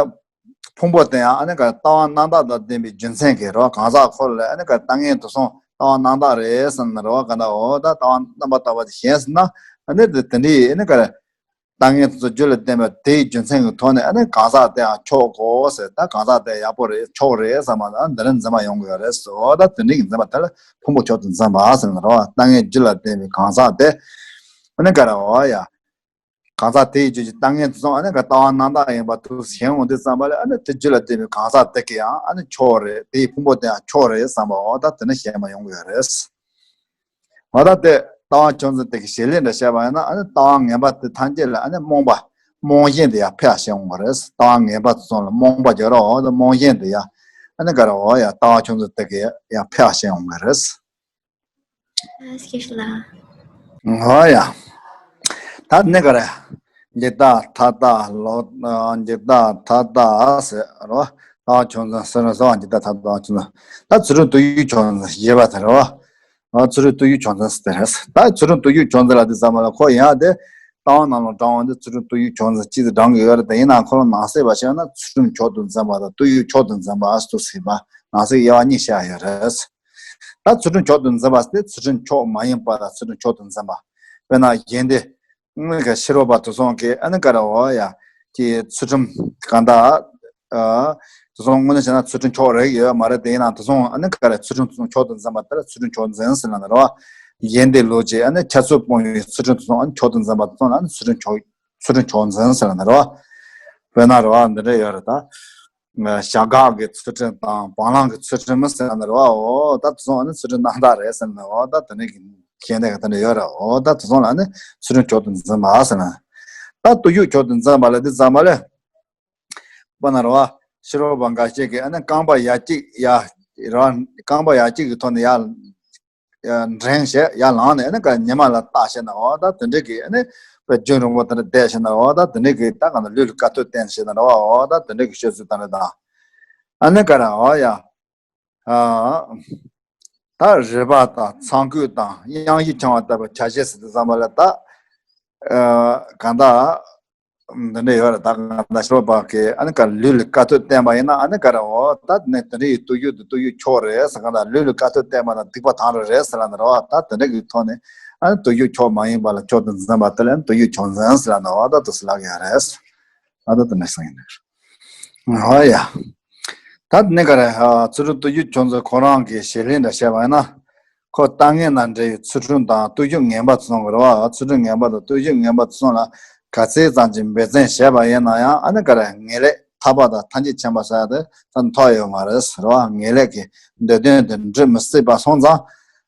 ཕུང་པོ་དེ་ཡང་ཨ་ནི་ག་ལྟ་བ་རྣམ་དག་དང་ལྡན་པའི་རྒྱུ་མཚན་གྱིས་རོ་གང་ཟག་ཁོ་ལ་ཨ་ནི་ག་ལྟ་ངན་དུ་སོང་ལྟ་བ་རྣམ་དག་རེད་ཟེར་ན་རོ་ག་ན་འོ་ད་ལྟ་བ་རྣམ་པར་དག་པ་དེ་ཞེན་ཟེར་ན་ཨ་ནི་དེ་དེ་འདྲའི་ཨ་ནི་ག་ལྟ་ངན་དུ་སོང་རྒྱུད་ལ་ལྡན་པ་དེའི་རྒྱུ་མཚན་གྱི་ཐོག་ནས་ཨ་ནི་གང་ཟག་དེ་ཡང་མཆོག་གོ་ཟེར་ད་གང་ཟག་དེ་ཡག་པོ་རེད་མཆོག་རེད་ཟེར་མ་ཨ་འདི་འདྲ་འཛིན་པ་ཡོང་གི་ཡོད་རེད་ཟེར་འོ་ད་དེ་འདྲའི་འཛིན་པ་དེ་ལ་ཕུང་པོ་མཆོག་ཏུ་འཛིན་པ་ཟེར་ན་རོ་ལྟ་ངན་རྒྱུད་ལ་ལྡན་པའི་གང་ཟག་དེ་ཨ་ནི་ག་རེ་འོ་ཡ། གང་ཟག་དེའི་རྒྱུད་ཀྱི་ལྟ་ངན་དུ་སོང་ཨ་ནི་ག་ལྟ་བ་རྣམ་དག་ཡིན་པ་དུ་ཞེན་འོང་དུས་ཙམ་པ་ལ་ཨ་ནི་དེ་རྒྱུད་ལ་ལྡན་པའི་གང་ཟག་དེ་གི་ཡང་ཨ་ནི་མཆོག་རེད་དེའི་ཕུང་པོ་དེ་ཡང་མཆོག་རེད་བསམ་པ་འོ་ད་དེ་ནི་ཞེན་པ་ཡོང་གི་ཡོད་རེད། འོ་ད་དེ་ལྟ་བ་ཆུང་འཛིན་དེ་གི་བྱེད་ལས་འདྲ་བཤད་པ་ཡིན་ན་ཨ་ནི་ལྟ་བ་ངན་པ་དེ་ཐམས་ཅད་ལ་ཨ་ནི་རྨོངས་པ་རྨོངས་ཞེན་དེ་ཡང་འཕེལ་བ་ཞེན་འོང་གི་རེད། ལྟ་བ་ངན་པ་དུ་སོང་ལ་རྨོངས་པ་སྦྱོར་རོ་འོ་ད་རྨོངས་ཞེན་དེ་ཡང་ཨ་ནི་ག་རེ་འོ་ཡ་ལྟ་བ་ཆུང་འཛིན་དེ་གི་ཡང་འཕེལ་བ་ཞེན་འོང་གི་རེད། སྐྱིད་ལ། ཨོ་ཡ། ད་ནི་ག་རེ། འཇིག་ལྟ་མཐའ་ལྟ་ལོག་འཇིག་ལྟ་མཐའ་ལྟ་ཟེར་རོ། ལྟ་བ་ཆུང་འཛིན་ཟེར་ན་སོ་འཇིག་ལྟ་མཐའ་ལྟ་ཆུང་འཛིན། ད་ཚུ་རུ་དུ་ཡུལ་ཆུང་འཛིན་ཞེས་པ་དེ་རོ། ཨ་ཚུལ་ཁྲིམས་བཏུས་ཡོད་ཕྱོགས་འཛིན་ཟེར་དེ་རེད། ད་ཚུལ་ཁྲིམས་བཏུས་ཡོད་ཕྱོགས་འཛིན་ལབ་དུས་ཙམ་པ་ལ་ཁོ་ཡིན་ཡ་དེ། ལྟ་བ་ནང་ལ་དྲངས་པ་དེ་ཚུལ་ཁྲིམས་བཏུས་ཡོད་ཕྱོགས་འཛིན་ཅིག་ཏུ་དྲངས་ཀྱི་ཡོད་རེད། དེ་ཡིན་ནའང་ཁོ་རང་ནང་གསེས་པ་བྱས་ན་ཚུལ་ཁྲིམས་མཆོག་ཏུ་འཛིན་པ་དང་བཏུས་ཡོད་ཕྱོགས་ཏུ་འཛིན་པ་ཟེར་དུས་ཟེར་བ་ནང་གསེས་དབྱེ་བ་གཉིས་བཤད་ཡོད་རེད། ད་ཚུལ་ཁྲིམས་མཆོག་ཏུ་འཛིན་པ་དེ་ཚུལ་ཁྲིམས་མཆོག་མ་ཡིན་པ་དང་ཚུལ་ཁྲིམས་མཆོག་ཏུ་འཛིན་པ། དཔེར་ན་གཞན་སྡེ། དངོས་ཀྱི་ཕྱི་རོལ་པ་དེ་ཚོ་གིས་ཨ་ནི་ག་རེ་འོ་ཡ། ཀྱི་ཚུལ་ཁྲིམས་གང་དག་ཨ། དེ་ཚོ་དངོས་གནས་བྱས་ན་ཚུལ་ཁྲིམས་མཆོག་རེད་ཡོད་མ་རེད། དེ་ཡིན་ན་དེ་ཚོ་ཨ་ནི་ག་རེ་ཚུལ་ཁྲིམས་མཆོག་ཏུ་འཛིན་པ་དེ་ལ་ཚུལ་ཁྲིམས་མཆོག་འཛིན་ཟེར་ལབ་ནི་རེད་བ། གཞན་སྡེ་ལུགས་ཀྱི་ཨ་ནི་ཁྱད་ཚུལ་སྤོང་བའི་ཚུལ་ཁྲིམས་དེ་ཚོ་ཨ་ནི་མཆོག་ཏུ་འཛིན་པ་དེ་ཚོ་ལ་ཨ་ནི་ཚུལ་ཁྲིམས་མཆོག་ཚུལ་ཁྲིམས་མཆོག་འཛིན་ཟེར་ལབ་ནི་རེད་བ། དཔེར་ན་རེད་བ་འདི་འདྲ་ཡོད་རེད་ད། བྱ་གག་གི་ཚུལ་ཁྲིམས་དང་བ་ལང་གི་ཚུལ་ཁྲིམས་མི་ཟེར་ན་རེད་བ། འོ་ད་དེ་ཚོ་ཨ་ནི་ཚུལ་ཁྲིམས་རྣམ་དག་རེད་ཟེར་ན། འོ་ད་དེ་འདྲ་གི་གཞན་སྡེ་གི་དེ་འདྲ་ཡོད་རེད། འོ་ད་དེ་ཚོ་ལ་ཨ་ནི་ཚུལ་ཁྲིམས་མཆོག་ཏུ་འཛིན་པ་ཟེར་ན། ད་བཏུས་ཡོད་ཕྱོགས་ཏུ་འཛིན་པ་ལ་འདི་ཙམ་པ་ལས། དཔེར་ན་རེད་བ། ཕྱི་རོལ་པ་འགའ་ཤས་ཀྱིས་ཨ་ནི་རྐང་པ་ཡ་གཅིག་ཡ། རེད་བ། རྐང་པ་ཡ་གཅིག་གི་ཐོག་ནས་ཡ། འགྲེང་བྱས་ཡར་ལངས་ནས་ཨ་ནི་ག་ཉི་མ་ལ་བལྟས་བྱས་ན། འོ་ད་དེ་འདྲ་གི་ཨ་ནི་དཔེ་རྒྱུན་རིང་པོ་དེ་འདྲ་བསྡད་བྱས་ན། འོ་ད་དེ་འདྲ་གི་ད་ག་ན་ལུས་ལ་དཀའ་ཐུབ་བསྟན་བྱས་ན་རེད་བ། འོ་ད་དེ་འདྲ་གི་སྤྱོད་ཚུལ་དེ་འདྲ་དང་། ཨ་ནི་ག་རེ་འོ་ཡ། ཨ། ད་རུས་པ་དང་ཚངས་སྐུད་དང་གཡང་གཞི་འཆང་བ་ལྟ་བུ་ཆ་ཤས་ཟེར་དུས་ཙམ་པ་ལ་ད། ཨ། གང་ལྟར། འདི་འདྲ་ཡོད་རེད། ད་གང་ལྟར་ཕྱི་རོལ་པ་གིས་ཨ་ནི་ག་ལུས་ལ་དཀའ་ཐུབ་བསྟན་པ་ཡིན་ན་ཨ་ནི་ག་རེ་འོ་ད་ནི་དེ་འདྲ་ཡི་བཏུས་ཡོད་དེ་བཏུས་ཡོད་ཕྱོགས་རེད་ཟེར། གང་ལྟར་ལུས་ལ་དཀའ་ཐུབ་བསྟན་པ་དང་སྡིག་པ་དང་རུ་རེད་ཟེར་ལབ་ནི་རེད་བ། ད་དེ་འདྲ་གི་ཐོག་ནས་ཨ་ནི་བཏུས་ཡོད་ཕྱོགས་མ་ཡིན་པ་ལ་མཆོག་ཏུ་འཛིན་པ་དེ་ལ་ཨ་ནི་བཏུས་ཡོད་ཕྱོགས་འཛིན་ཟེར་ལབ་ནི་འོ་ད་དེ་ཟེར་ལབ་ཀྱི་ཡོད་རེད། ཨ་ད་དེ་འདྲ་ཟེར་ཡིན་ནི། འོ་ཡ། ད་དེ་ནས་ག་རེ། ཨ། ཚུལ་ཁྲིམས་བཏུས་ཡོད་ཕྱོགས་འཛིན་ཁོ་རང་གི་བྱེད་ལས་འདྲ་བཤད་པ་ཡིན་ན། ཁོ་ལྟ་ངན་དང་འབྲེལ་བའི་ཚུལ་ཁྲིམས་དང་བཏུས་ཡོད་ངན་པ་ཚང་གི་རེད་བ། ཚུལ་ཁྲིམས་ངན་པ་དང་བཏུས་ཡོད་ངན་པ་ཚང་ལ་ག་ཚད་ཙམ་གྱི་འབད་བརྩོན་བྱས་པ་ཡིན་ན་ཡང་ཨ་ནི་ག་རེ་ངེས་ལེགས་ཐར་པ་དང་ཐམས་ཅད་མཁྱེན་པ་ཟེར་ཡ་དེ་ད་ཐོབ་ཡོད་མ་རེད་ཟེར་བ། ངེས་ལེགས་ཀྱི་འདོད་དོན་དེ་འགྲུབ་མི་སྲིད་པ་སོང་ཙང་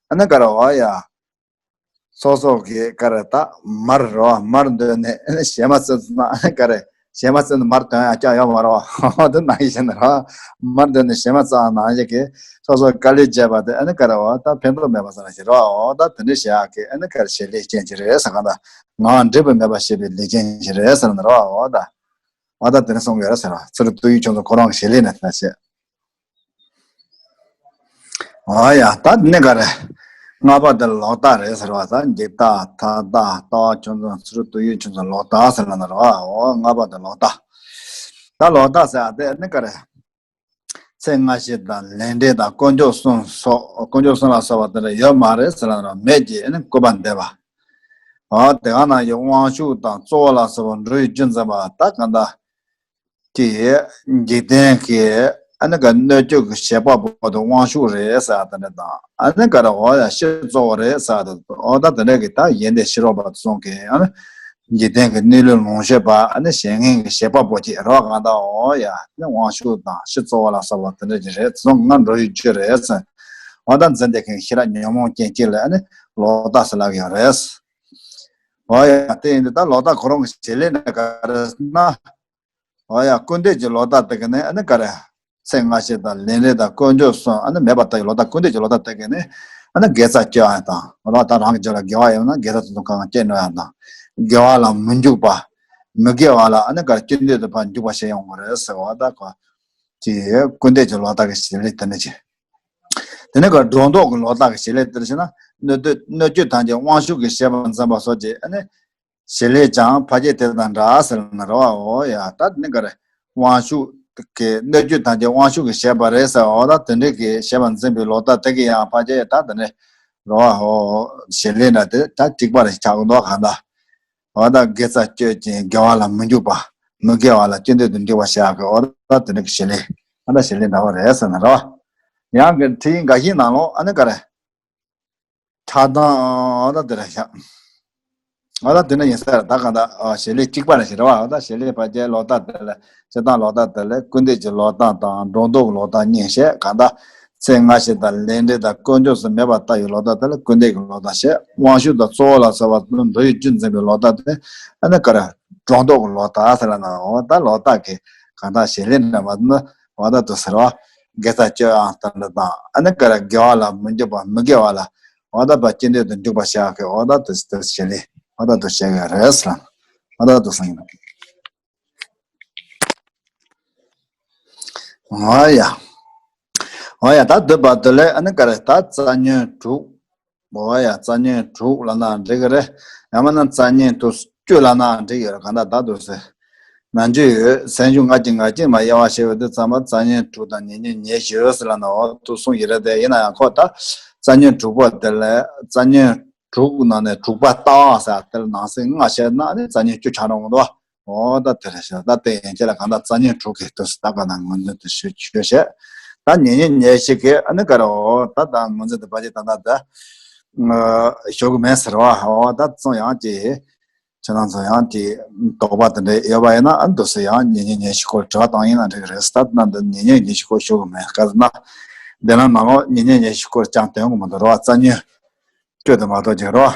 ཨ་ནི་ག་རེ་བ་ཡ། སོ་སོ་གི་ག་རེ་ད་མར་རོ་མར་འདོན་ནས་ཞལ་མ་བཙུམ་ན་ག་རེ་ཞལ་མ་བཙུམ་ནས་མར་འདོན་ཡ་ཀྱང་ཡོད་མ་རོ། དེ་ནང་བཞིན་རོ་མར་འདོན་ནས་ཞལ་མ་བཙུམ་ནང་བཞིན་གི་སོ་སོ་དཀའ་ལས་བརྒྱབ་པ་དེ་ཨ་ནི་ག་རེ་འོ་ད་ཕན་ཐོགས་མེད་པ་ཙམ་ཞིག་རོ། འོ་ད་དེ་འདྲ་བྱེད་ཡ་གི་ཨ་ནི་ག་རེ་བྱེད་ལས་ཅན་ཅིག་རེད་ཟེར། གང་ལྟར་ངག་འབྲས་བུ་མེད་པར་བྱེད་པའི་ལས་ཅན་ཅིག་རེད་ཟེར་ན་རོ། འོ་ད་འོ་ད་དེ་འདྲ་གསུང་གི་ཡོད་རེད་ཟེར་བ། ཚུལ་ཁྲིམས་བཏུས་ཡོད་ཕྱོགས་འཛིན་ཁོ་རང་གི་བྱེད་ལས་ནི་དེ་འདྲ་བྱེད། ཨ་ཡ། ད་དེ་ནས་ག་རེ། ལྔ་པ་དེ་ལོག་ལྟ་རེད་ཟེར་བ། ད་འཇིག་ལྟ་མཐའ་ལྟ་ལྟ་བ་ཆུང་ཙམ་ཚུལ་བཏུས་ཡོད་ཆུང་ཙམ་ལོག་ལྟ་ཟེར་ལབ་ནི་རེད་བ། འོ་ལྔ་པ་དེ་ལོག་ལྟ། ད་ལོག་ལྟ་ཟེར་ཡ་དེ་ནི་ག་རེ། ཚེ་སྔ་ཕྱི་དང་ལས་འབྲས་དང་དཀོན་མཆོག་གསུམ་སོགས་དཀོན་མཆོག་གསུམ་ལ་སོགས་པ་དེ་འདྲ་ཡོད་མ་རེད་ཟེར་ལབ་ནི་རེད་བ། མེད་ཅེས་ནི་བཀོད་པ་འདེབས་པ། འོ་དེ་ག་ནང་བཞིན་དབང་ཕྱུག་དང་གཙོ་བོ་ལ་སོགས་པ་འགྲོ་བའི་རྒྱུ་འཛིན་པ་ད་གང་ལྟར། ཀྱི་འཇིག་རྟེན་གྱི་ཨ་ནི་ག་སྣོད་བཅུད་ཀྱི་བྱེད་པ་པོ་དེ་དབང་ཕྱུག་རེད་ཟེར་དེ་འདྲ་དང་། ཨ་ནི་ག་རེ་འོ་ཡ་སྤྱི་གཙོ་བོ་རེད་ཟེར་དེ། འོ་ད་དེ་འདྲ་གི་ད་གཞན་སྡེ་ཕྱི་རོལ་པ་ཚོ་གིས་ཨ་ནི་འཇིག་རྟེན་གྱི་གནས་ལུགས་ལོངས་སྤྱོད་པ་ཨ་ནི་བྱེད་མཁན་གྱི་བྱེད་པ་པོ་ཅིག་རེད་བ། གང་ལྟར་འོ་ཡ་ནི་དབང་ཕྱུག་དང་སྤྱི་གཙོ་བོ་ལ་སོགས་པ་དེ་འདྲ་ཅིག་རེད། ཚོ་ང་འགྲོ་བའི་རྒྱུ་རེད་ཟེར། འོ་ད་འཛིན་བདེ་མཁན་ཤེས་རབ་ཉོན་མོངས་ཅན་གཅིག་ལ་ཨ་ནི་ལོག་ལྟ་ཟེར་ལབ་ཀྱི་ཡོད་རེད། འོ་ཡ་དེ་ཡིན་དུས་ད་ལོག་ལྟ་ཁོ་རང་གི་བྱེད་ལས་འདྲ་ག་རེ་ཟེར་ན། འོ་ཡ་སྐུར་འདེབས་ཀྱི་ལོག་ལྟ་དེ་ག་ནི་ཨ་ནི་ག་རེ། ཚེ་སྔ་ཕྱི་དང་ལས་འབྲས་དང་དཀོན་མཆོག་གསུམ་ཨ་ནི་མེད་པར་ལྟ་བའི་ལོག་ལྟ། སྐུར་འདེབས་ཀྱི་ལོག་ལྟ་དེ་ག་ནི་ཨ་ནི་དགེ་རྩ་སྤྱོད་ཡ་དང་། འོ་ད་རང་གི་རྒྱུད་ལ་དགེ་བ་ཡོད་ན་དགེ་རྩ་དེ་ཚོ་གང་གང་སྐྱེ་འགྲོ་ཡ་དང་། དགེ་བ་ལ་མི་འཇུག་པ། མི་དགེ་བ་ལ་ཨ་ནི་ག་རེ་སྐྱིད་འདོད་དུ་ཕར་འཇུག་པ་བྱེད་ཡོང་གི་རེད་ཟེར་བ། ད་ཁོ་ཀྱི་སྐུར་འདེབས་ཀྱི་ལོག་ལྟ་གི་བྱེད་ལས་དེ་འདྲ་བྱེད། དེ་ནས་ག་སྒྲོ་འདོགས་ཀྱི་ལོག་ལྟ་གི་བྱེད་ལས་དེ་འདྲ་བྱེད་ན་སྣོད་དུ་སྣོད་བཅུད་ཐམས་ཅད་དབང་ཕྱུག་གི་བྱེད་པར་འཛིན་པ་སོགས་ཀྱི་ཨ་ནི། བྱེད་ལས་ཀྱང་ཕལ་ཆེར་དེ་དང་འདྲ་ཟེར་ལབ་ནི་རེད་བ། འོ་ཡ་ད་དེ་ནི་ག་རེ། དབང་ཕྱུག་གི་སྣོད་བཅུད་ཐམས་ཅད་དབང་ཕྱུག་གིས་བྱས་པ་རེད་ཟེར། འོ་ད་དེ་འདྲ་གི་བྱེད་པར་འཛིན་པའི་ལོག་ལྟ་དེ་གི་ཡང་ཕལ་ཆེར་ད་དེ་འདྲ་རེད་བ། འོ་བྱེད་ལས་འདྲ་དེ་ད་གཅིག་པ་རེད་ཆགས་ཀྱི་འདུག་གང་ལྟར། འོ་ད་དགེ་རྩ་སྤྱོད་ཅིང་དགེ་བ་ལ་མི་འཇུག་པ། མི་དགེ་བ་ལ་སྐྱིད་འདོད་དུ་འཇུག་པ་བྱ་གི། འོ་ད་དེ་འདྲ་གི་བྱེད་ལས་ཨ་ད་བྱེད་ལས་འདྲ་བ་རེད་ཟེར་ནི་རེད་བ། ཡང་གི་ཁྲིད་ཡིག་འགའ་ཞིག་ནང་ལོགས་ཨ་ནི་ག་རེ། ཆགས་སྡང་འོ་ད་དེ་རེད་ཤག་འོ་ད་དེ་འདྲ་ཡིན་ས་རེད། ད་གང་ལྟར་བྱེད་ལས་གཅིག་པ་རེད་ཟེར་བ། འོ་ད་བྱེད་ལས་ཕལ་ཆེར་ལོག་ལྟ་དེ་ལ་སྤྱིར་བཏང་ལོག་ལྟ་དེ་ལ་སྐུར་འདེབས་ཀྱི་ལོག་ལྟ་དང་སྒྲོ་འདོགས་ཀྱི་ལོག་ལྟ་གཉིས་བཤད། གང་ལྟར་ཚེ་སྔ་ཕྱི་དང་ལས་འབྲས་དང་དཀོན་མཆོག་གསུམ་མེད་པར་ལྟ་བའི་ལོག་ལྟ་དེ་ལ་སྐུར་འདེབས་ཀྱི་ལོག་ལྟ་བཤད། དབང་ཕྱུག་དང་གཙོ་བོ་ལ་སོགས་པ་འགྲོ་བའི་རྒྱུ་འཛིན་པའི་ལོག་ལྟ་དེ་ཨ་ནི་ག་རེ་སྒྲོ་འདོགས་ཀྱི་ལོག་ལྟ་ཟེར་ལབ་ན། འོ་ད་ལོག་ལྟ་གི་གང་ལྟར་བྱེད་ལས་འདྲ་མ་ནི་འོ་ད་དུ་ཟེར་བ། དགེ་རྩ་སྤྱོད་ཡང་དེ་འདྲ་དང་ཨ་ནི་ག་རེ་དགེ་བ་ལ་མི་འཇུག་པ་མི་དགེ་བ་ལ། འོ་ད་པ་སྐྱིད་འདོད་དུ་འཇུག་པ་བྱ་གི། འོ་ད་དུ་དུ་བྱེད་ལས་འོ་ད་དུ་བྱེད་གི་རེད་ལ། འོ་ད་དུ་སང་ཡིན། འོ་ཡ། འོ་ཡ་ད་དུ་པ་དུ་ལས་ཨ་ནི་ག་རེ་ད་རྩ་ཉོན་དྲུག་འོ་ཡ། རྩ་ཉོན་དྲུག་ལབ་ན་འགྲིག་གི་རེད། ཡང་མིན་ན་རྩ་ཉོན་དུ་བཅུ་ལབ་ན་འགྲིག་གི་རེད། གང་ལྟར་ད་དུ་ཟེར། ན་འཇུ་ཡོད་སེམས་བྱུང་ལྔ་གི་ངར་སྐྱེས་མ་དབྱེ་བ་ཕྱེ་བའི་དུས་ཙམ་པ་རྩ་ཉོན་དྲུག་དང་ཉེ་ཉོན་ཉེར་བཞི་ཟེར་ལབ་ན་འོ་དུ་གསུངས་ཡོད་རེད་དེ། ཡིན་ན་ཡང་ཁོ་ད་རྩ་ཉོན་དྲུག་པ་དེ་ལས་རྩ་ཉོན་དྲུག་ནང་ནས་དྲུག་པ་ལྟ་བ་ཟེར་དེ་ལ་ནང་གསེས་ལྔ་བཤད་ན་ནི་རྩ་ཉོན་བཅུ་ཆགས་འགྲོ་གི་འདུག་འོ་ད་དེ་རེད་ཤག་ད་དེ་ཡན་ཆད་ལ་གང་ལྟར་རྩ་ཉོན་དྲུག་གི་དུས་སུ་ད་ག་ན་ངོས་འཛིན་དུ་ཞུ་ཞུ་བྱས། ད་ཉེ་ཉོན་ཉེར་བཞི་གི་ཨ་ནི་ག་རེ་འོ་ད་ད་ངོས་འཛིན་དུ་བ་ཅི་ད་ད་ད་ཞོག་གི་མེད་ཟེར་བ། འོ་ད་ཚང་ཡང་ཅི་ཁྱེད་རང་ཚོ་ཡང་ཅི་དོགས་པ་དེ་འདྲ་ཡོད་པ་ཡིན་ན་ཨ་ནི་དུས་སུ་ཡང་ཉེ་ཉོན་ཉེར་བཞི་སྐོར་དྲི་བ་བཏང་ཡིན་ན་འགྲིག་གི་རེད། ད་ད་འདི་ཉེ་ཉོན་ཉེར་བཞི་སྐོར་ཞུ་གི་མེད། ག་ཟེར་ན་འདི་ན་ནང་ལོགས་ཉེ་ཉོན་ཉེར་བཞི་སྐོར་ཅང་དོན་གི་མི་འདུག་རོ། རྩ་ཉོན་བཅུ་དེ་མ་གཏོགས་ཅིག་རོ།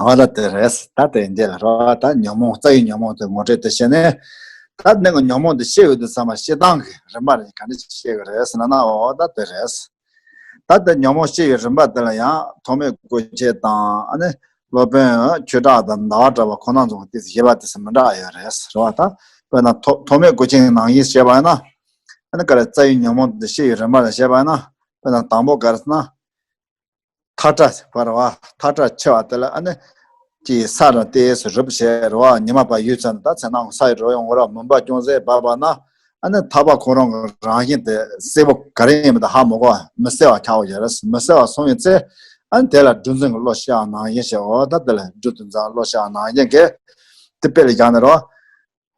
འོ་ད་དེ་རེད། ད་དེ་འདི་ལ་རོ། ད་ཉོན་མོངས་རྩ་བའི་ཉོན་མོངས་དེ་ངོ་སྤྲོད་དེ་བྱས་ནས། ད་ནི་ཉོན་མོངས་དེ་སྐྱེ་ཡོང་དུས་ཙམ་པ་སྐྱེ་སྟངས་ཀྱི་རིམ་པ་རེ་ག་འདྲ་སྐྱེ་གི་རེད་ཟེར་ན་ན། འོ་ད་དེ་རེད། ད་དེ་ཉོན་མོངས་སྐྱེ་བའི་རིམ་པ་དེ་ལ་ཡང་ཐོགས་མེད་སྐུ་མཁྱེན་དང་ཨ་ནི་སློབ་དཔོན་ཆོས་གྲགས་དང་ཟླ་བ་གྲགས་པ་ཁོང་རྣམ་ཚོ་གི་དེ་བཞེད་པ་དེ་ཚོ་མི་འདྲ་ཡོད་རེད་ཟེར་བ། ད་དཔེར་ན་ཐོགས་ཐོགས་མེད་སྐུ་མཁྱེན་ནང་བཞིན་བཤད་པ་ཡིན་ན། ཨ་ནི་ག་རེ་རྩ་བའི་ཉོན་མོངས་དེ་སྐྱེ་བའི་རིམ་པ་ལ་བཤད་པ་ཡིན་ན། དཔེར་ན་དང་པོ་ག་རེ་ཟེར་ན། མཐའ་བྲལ་བར་བ། མཐའ་བྲལ་ཆེ་བ་དེ་ལ་ཨ་ནི་ཀྱི་ས་ར་ཏེ་སུ་རུབ་བྱས་རེད་བ། ཉི་མ་བར་ཡོད་ཚད་ད་ཚེ་ནང་ས་ཡི་རོ་ཡོང་བར་མུན་པ་ཅུང་ཟད་བབས་པ་ན། ཨ་ནི་ཐར་པ་ཁོ་རང་གི་རང་བཞིན་དེ་གསལ་པོ་ག་རེ་ཡིན་པ་དེ་ཧ་མ་གོ་བ་མི་གསལ་བ་ཆགས་ཡོད་རེད། མི་གསལ་བ་སོང་བའི་ཚེ་ཨ་ནི་དེ་ལ་སྒྲུབ་འཛིན་གྱི་བློ་ཤར་བ་ནང་བཞིན་བྱས། འོ་ད་དེ་ལ་སྒྲུབ་འཛིན་གྱི་བློ་ཤར་བ་ནང་བཞིན་གྱི་དེ་དཔེ་ལ་བཞག་ནས་རོ།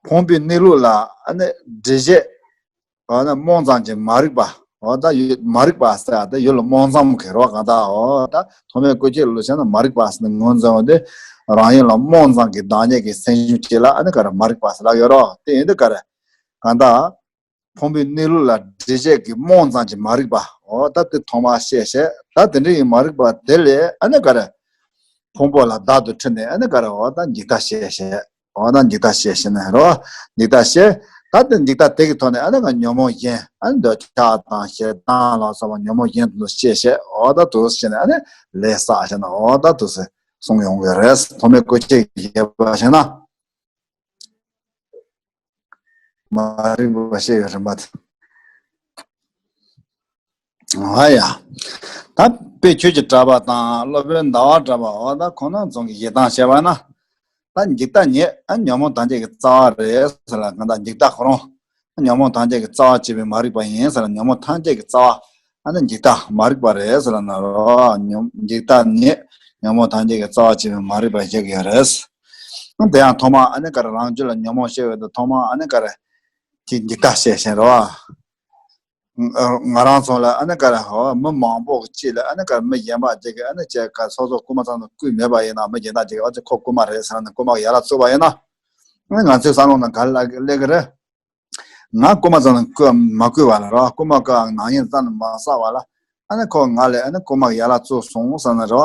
ཕུང་པོའི་གནས་ལུགས་ལ་ཨ་ནི་འདྲེས་བྱས། འོ་ན་རྨོངས་ཙམ་གྱི་མ་རིག་པ། འོ་ད་ཡུལ་མ་རིག་པ་ཟེར་ཡ་ད་ཡུལ་ལ་རྨོངས་ཙམ་གྱི་རོ་གང་ལྟར། འོ་ད་ཐོགས་མེད་སྐུ་མཁྱེན་ལུགས་བྱས་ན་མ་རིག་པ་ཟེར་ནས་ངོས་འཛིན་འོང་དུས་རང་ཡུལ་ལ་རྨོངས་ཙམ་གྱི་བདག་ཉིད་ཀྱི་སེམས་ཤུགས་ཅིག་ལ་ཨ་ནི་ག་རེ་མ་རིག་པ་ཟེར་ལབ་ཡོད་རོ། དེ་ཡིན་དུས་ག་རེ་གང་ལྟར། ཕུང་པོའི་གནས་ལུགས་ལ་འདྲེས་བྱས་ཀྱི་རྨོངས་ཙམ་གྱི་མ་རིག་པ། འོ་ད་དེ་ཐོག་མར་བཤད་བྱས། ད་དེ་འདྲ་ཡི་མ་རིག་པ་དེ་ལས་ཨ་ནི་ག་རེ། ཕུང་པོ་ལ་བདག་ཏུ་ཁྲིད་ནས་ཨ་ནི་ག་རེ་འོ་ད་འཇིག་ལྟ་བཤད་བྱས། འོ་ད་འཇིག་ལྟ་བཤད་བྱས་ནས་རོ། འཇིག་ལྟ་བཤད། ད་དེ་འཇིག་ལྟ་དེ་གི་ཐོག་ནས་ཨ་ནི་ང་ཉོན་མོངས་གཞན་ཨ་ནི་འདོད་ཆགས་དང་ཞེ་སྡང་ལ་སོགས་པ་ཉོན་མོངས་གཞན་དུ་བཤད་བྱས། འོ་ད་དུ་བྱས་ནས་ཨ་ནི་ལས་བསགས་བྱས་ན་འོ་ད་དུ་ཟེར་གསུངས་ཡོང་གི་རེད། ཐོགས་མེད་སྐུ་མཁྱེན་གྱི་བཤད་པ་བྱས་ན། མ་རིག་པ་ཤེས་པའི་རིམ་པ་དེ། ཨ་ཡ། ད་དཔེ་ཆོས་ཀྱི་གྲགས་པ་དང་སློབ་དཔོན་ཟླ་བ་གྲགས་པ། འོ་ད་ཁོང་རྣམ་ཚོ་གི་བཞེད་སྟངས་བཤད་པ་ན། ད་འཇིག་ལྟ་ཉིད་ཨ་ཉོན་མོངས་ཐམས་ཅད་ཀྱི་རྩ་བ་རེད་ཟེར་ལ་གང་ལྟར་འཇིག་ལྟ་ཁོ་རང་ཉོན་མོངས་ཐམས་ཅད་ཀྱི་རྩ་བ་བྱེད་པའི་མ་རིག་པ་ཡིན་ཟེར་ལ་ཉོན་མོངས་ཐམས་ཅད་ཀྱི་རྩ་བ། ཨ་ནི་འཇིག་ལྟ་མ་རིག་པ་རེད་ཟེར་ལ་ན་རོ། ཉོན་འཇིག་ལྟ་ཉིད་ཉོན་མོངས་ཐམས་ཅད་ཀྱི་རྩ་བ་བྱེད་པའི་མ་རིག་པ་ཞིག་ཡོད་རེད། དེ་ཡང་ཐོག་མར་ཨ་ནི་ག་རེ་རང་རྒྱུད་ལ་ཉོན་མོངས་སྐྱེ་བའི་དུས་ཐོག་མར་ཨ་ནི་ག་རེ་ཅིག་འཇིག་ལྟ་བཤད་བཞིན་རོ། ང་རང་ཚོ་ལ་ཨ་ནི་ག་རེ་ཧོ་མི་མང་པོ་གཅིག་ལ་ཨ་ནི་ག་རེ་མི་གཞན་པ་ཅིག་གིས་ཨ་ནི་ཅིག་ག་སོ་སོ་རྐུན་མ་ཚང་ནང་རྐུས་མེད་པ་ཡིན་ན་མི་གཞན་དག་ཅིག་གིས་ཨ་ཅེ་ཁོ་རྐུན་མ་རེད་ཟེར་ནས་རྐུན་མ་གི་ཡ་ལ་བཙུགས་པ་ཡིན་ན། ཨ་ནི་ང་ཚོའི་བསམ་བློ་ནང་ག་རེ་སླེབས་ཀྱི་རེད། ང་རྐུན་མ་ཚང་ནང་རྐུ་མ་རྐུས་པ་ལ་རོ། རྐུན་མ་གི་ནག་ཉེས་རྩ་ནས་མ་བསགས་པ་ལ། ཨ་ནི་ཁོ་ང་ལ་ཨ་ནི་རྐུན་མ་གི་ཡ་ལ་བཙུགས་སོང་ཟེར་ནས་རོ།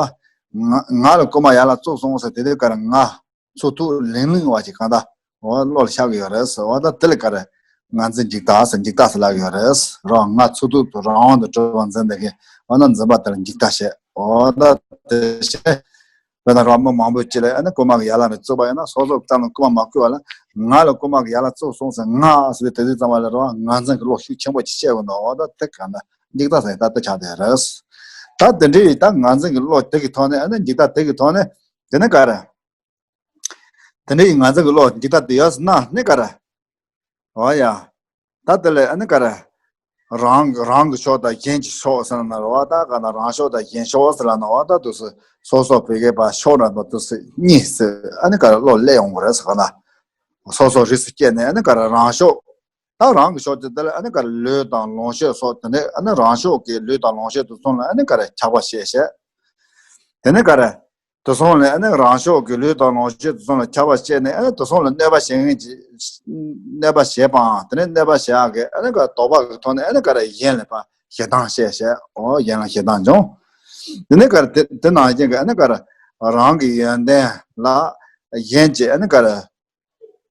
ང་ང་ལ་རྐུན་མ་ཡ་ལ་བཙུགས་སོང་ཟེར་དེ་དུས་ག་རེ་ང་ཚུགས་ཐུབ་ལིང་ལིང་བ་ཅིག་གང་ལྟར་འོ་བློ་ལ་ཤར་གི་ཡོད་རེད། འོ་ད་དེ་ལ་ག་རེ་ང་འཛིན་འཇིག་ལྟ་ཟེར་འཇིག་ལྟ་ཟེར་ལབ་ཀྱི་ཡོད་རེད་རོ། ང་ཚུགས་ཐུབ་ཏུ་རང་དབང་དུ་གྲུབ་པར་འཛིན་བསྡད་མཁན་འོ་ན་འཛིན་པ་དེ་ལ་འཇིག་ལྟ་བཤད། འོ་ད་དེ་བཤད། དཔེར་ན་རོ་མི་མང་པོ་ཅིག་ལ་ཨ་ནི་རྐུན་མ་གི་ཡ་ལ་རེ་བཙུགས་པ་ཡིན་ན་སོ་སོ་རྩ་ནས་རྐུན་མ་མ་རྐུས་པ་ལ་ང་ལ་རྐུན་མ་གི་ཡ་ལ་བཙུགས་སོང་ཟེར་ང་ཟེར་དེ་དུས་ཙམ་པ་ལ་རོ་ང་འཛིན་གྱི་བློ་ཤུགས་ཆེན་པོ་ཅིག་སྐྱེ་དགོས་འདུག་འོ་ད་དེ་ག་ན་འཇིག་ལྟ་ཟེར་ད་དེ་ཆགས་བསྡད་རེད། ད་དེ་འདྲའི་ད་ང་འཛིན་གྱི་བློ་དེ་གི་ཐོག་ནས་ཨ་ནི་འཇིག་ལྟ་དེ་གི་ཐོག་ནས་དེ་ནི་ག་རེ། དེ་འདྲའི་ང་འཛིན་གྱི་བློ་འཇིག་ལྟ་དེ་ཡོད་ཟེར་ན་ནི་ག་རེ། འོ་ཡ། ད་དེ་ལས་ཨ་ནི་ག་རེ། རང་རང་གི་ཕྱོགས་དང་གཞན་གྱི་ཕྱོགས་ཟེར་ན་རེད་བ། ད་ག་ན་རང་ཕྱོགས་དང་གཞན་ཕྱོགས་ཟེར་ལ་ན་འོ་ད་དུ་སོ་སོ་སོ་སོ་བོད་སྐད་པ་ཕྱོགས་ར་འདོ་དུ་སི་གཉིས་སི་ཨ་ནི་ག་རེ་བློ་སླེབས་ཡོང་གི་རེད་ཟེར་ག་ན། སོ་སོ་རིས་སུ་སྐྱེས་ནས་ཨ་ནི་ག་རེ་རང་ཕྱོགས། ད་རང་གི་ཕྱོགས་དེ་དེ་ལ་ཨ་ནི་ག་རེ་ལུས་དང་ལོངས་སྤྱོད་སོགས་དེ་ནས་ཨ་ནི་རང་ཕྱོགས་ཀྱི་ལུས་དང་ལོངས་སྤྱོད་དུ་སོང་ལ་ཨ་ནི་ག་རེ་ཆགས་པ་ཤེས་བྱས། དེ་ནས་ག་རེ། དེ་སོང་ནས་ཨ་ནི་རང་ཕྱོགས་ཀྱི་ལུས་དང་ལོངས་སྤྱོད་དེ་སོང་ལ་ཁྱབ་པ་བྱས་ནས་ཨ་ནི་དེ་སོང་ལ་གནོད་པ་བྱེད་མཁན་གྱི་གནོད་པ་བྱེད་པའང་དེ་ནས་གནོད་པ་བྱེད་ཡག་གི་ཨ་ནི་ག་དོགས་པ་གི་ཐོག་ནས་ཨ་ནི་ག་རེ་གཞན་ལ་ཕར་ཞེ་སྡང་བྱས་བྱས། འོ་གཞན་ལ་ཞེ་སྡང་འབྱུང་། དེ་ནས་ག་རེ་དེ་དེ་ནང་བཞིན་གྱི་ཨ་ནི་ག་རེ་རང་གི་ཡོན་ཏན་ལ་གཞན་གྱི་ཨ་ནི་ག་རེ་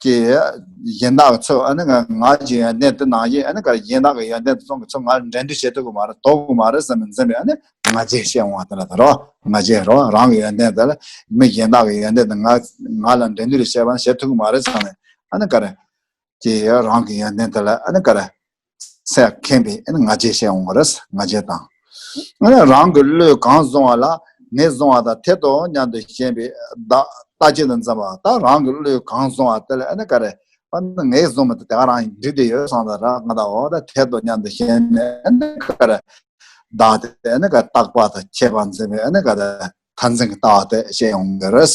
ཀྱི་གཞན་དག་གི་ཚོད་ཨ་ནི་ང་ང་གི་ཡོན་ཏན་དེ་ནང་བཞིན་ཨ་ནི་ག་རེ་གཞན་དག་གི་ཡོན་ཏན་དེ་ཚོ་གི་ཚོད་ང་ལ་འགྲན་བསྡུར་བྱེད་ཐུབ་ཀྱི་མ་རེད། དོགས་ཀྱི་མ་རེད་བསམ་པའི་འཛིན་པའི་ཨ་ནི་ང་རྒྱལ་བཤད་འོང་བ་དེ་ལ་ད་རོ། ང་རྒྱལ་རོ་རང་གི་ཡོན་ཏན་དེ་ལ་མི་གཞན་དག་གི་ཡོན་ཏན་དེ་ང་ང་ལ་འགྲན་བསྡུར་བྱེད་པ་ན་བྱེད་ཐུབ་ཀྱི་མ་རེད་བསམ་ནས་ཨ་ནི་ག་རེ་ཀྱི་རང་གི་ཡོན་ཏན་དེ་ལ་ཨ་ནི་ག་རེ་སེམས་ཁེངས་པའི་ཨ་ནི་ང་རྒྱལ་བཤད་འོང་བ་རེད། ང་རྒྱལ་དང་ཨ་ནི་རང་གི་བློས་གང་བཟུང་བ་ལ་ ངས་བཟུང་བ་དང་འཐད་དོ་སྙམ་དུ་ཞེན་པའི་བདག་ལྟ་བྱེད་དུ་འཛིན་པ། ད་རང་གི་བློས་གང་བཟུང་བ་དེ་ལ་ཨ་ནི་ག་རེ། ཨ་ནི་ངས་བཟུང་བ་དེ་དེ་ག་རང་འགྲིག་བསྡད་ཡོད་བསམ་ད་ར་ང་ད་འོ་ད་འཐད་དོ་སྙམ་དུ་ཞེན་ནས་ཨ་ནི་ག་རེ། བདག་དེ་ཨ་ནི་ག་རེ་རྟག་པ་དང་ཁྱད་པར་འཛིན་པའི་ཨ་ནི་ག་རེ་མཐར་འཛིན་གྱི་ལྟ་བ་དེ་བཤད་ཡོང་གི་རེད།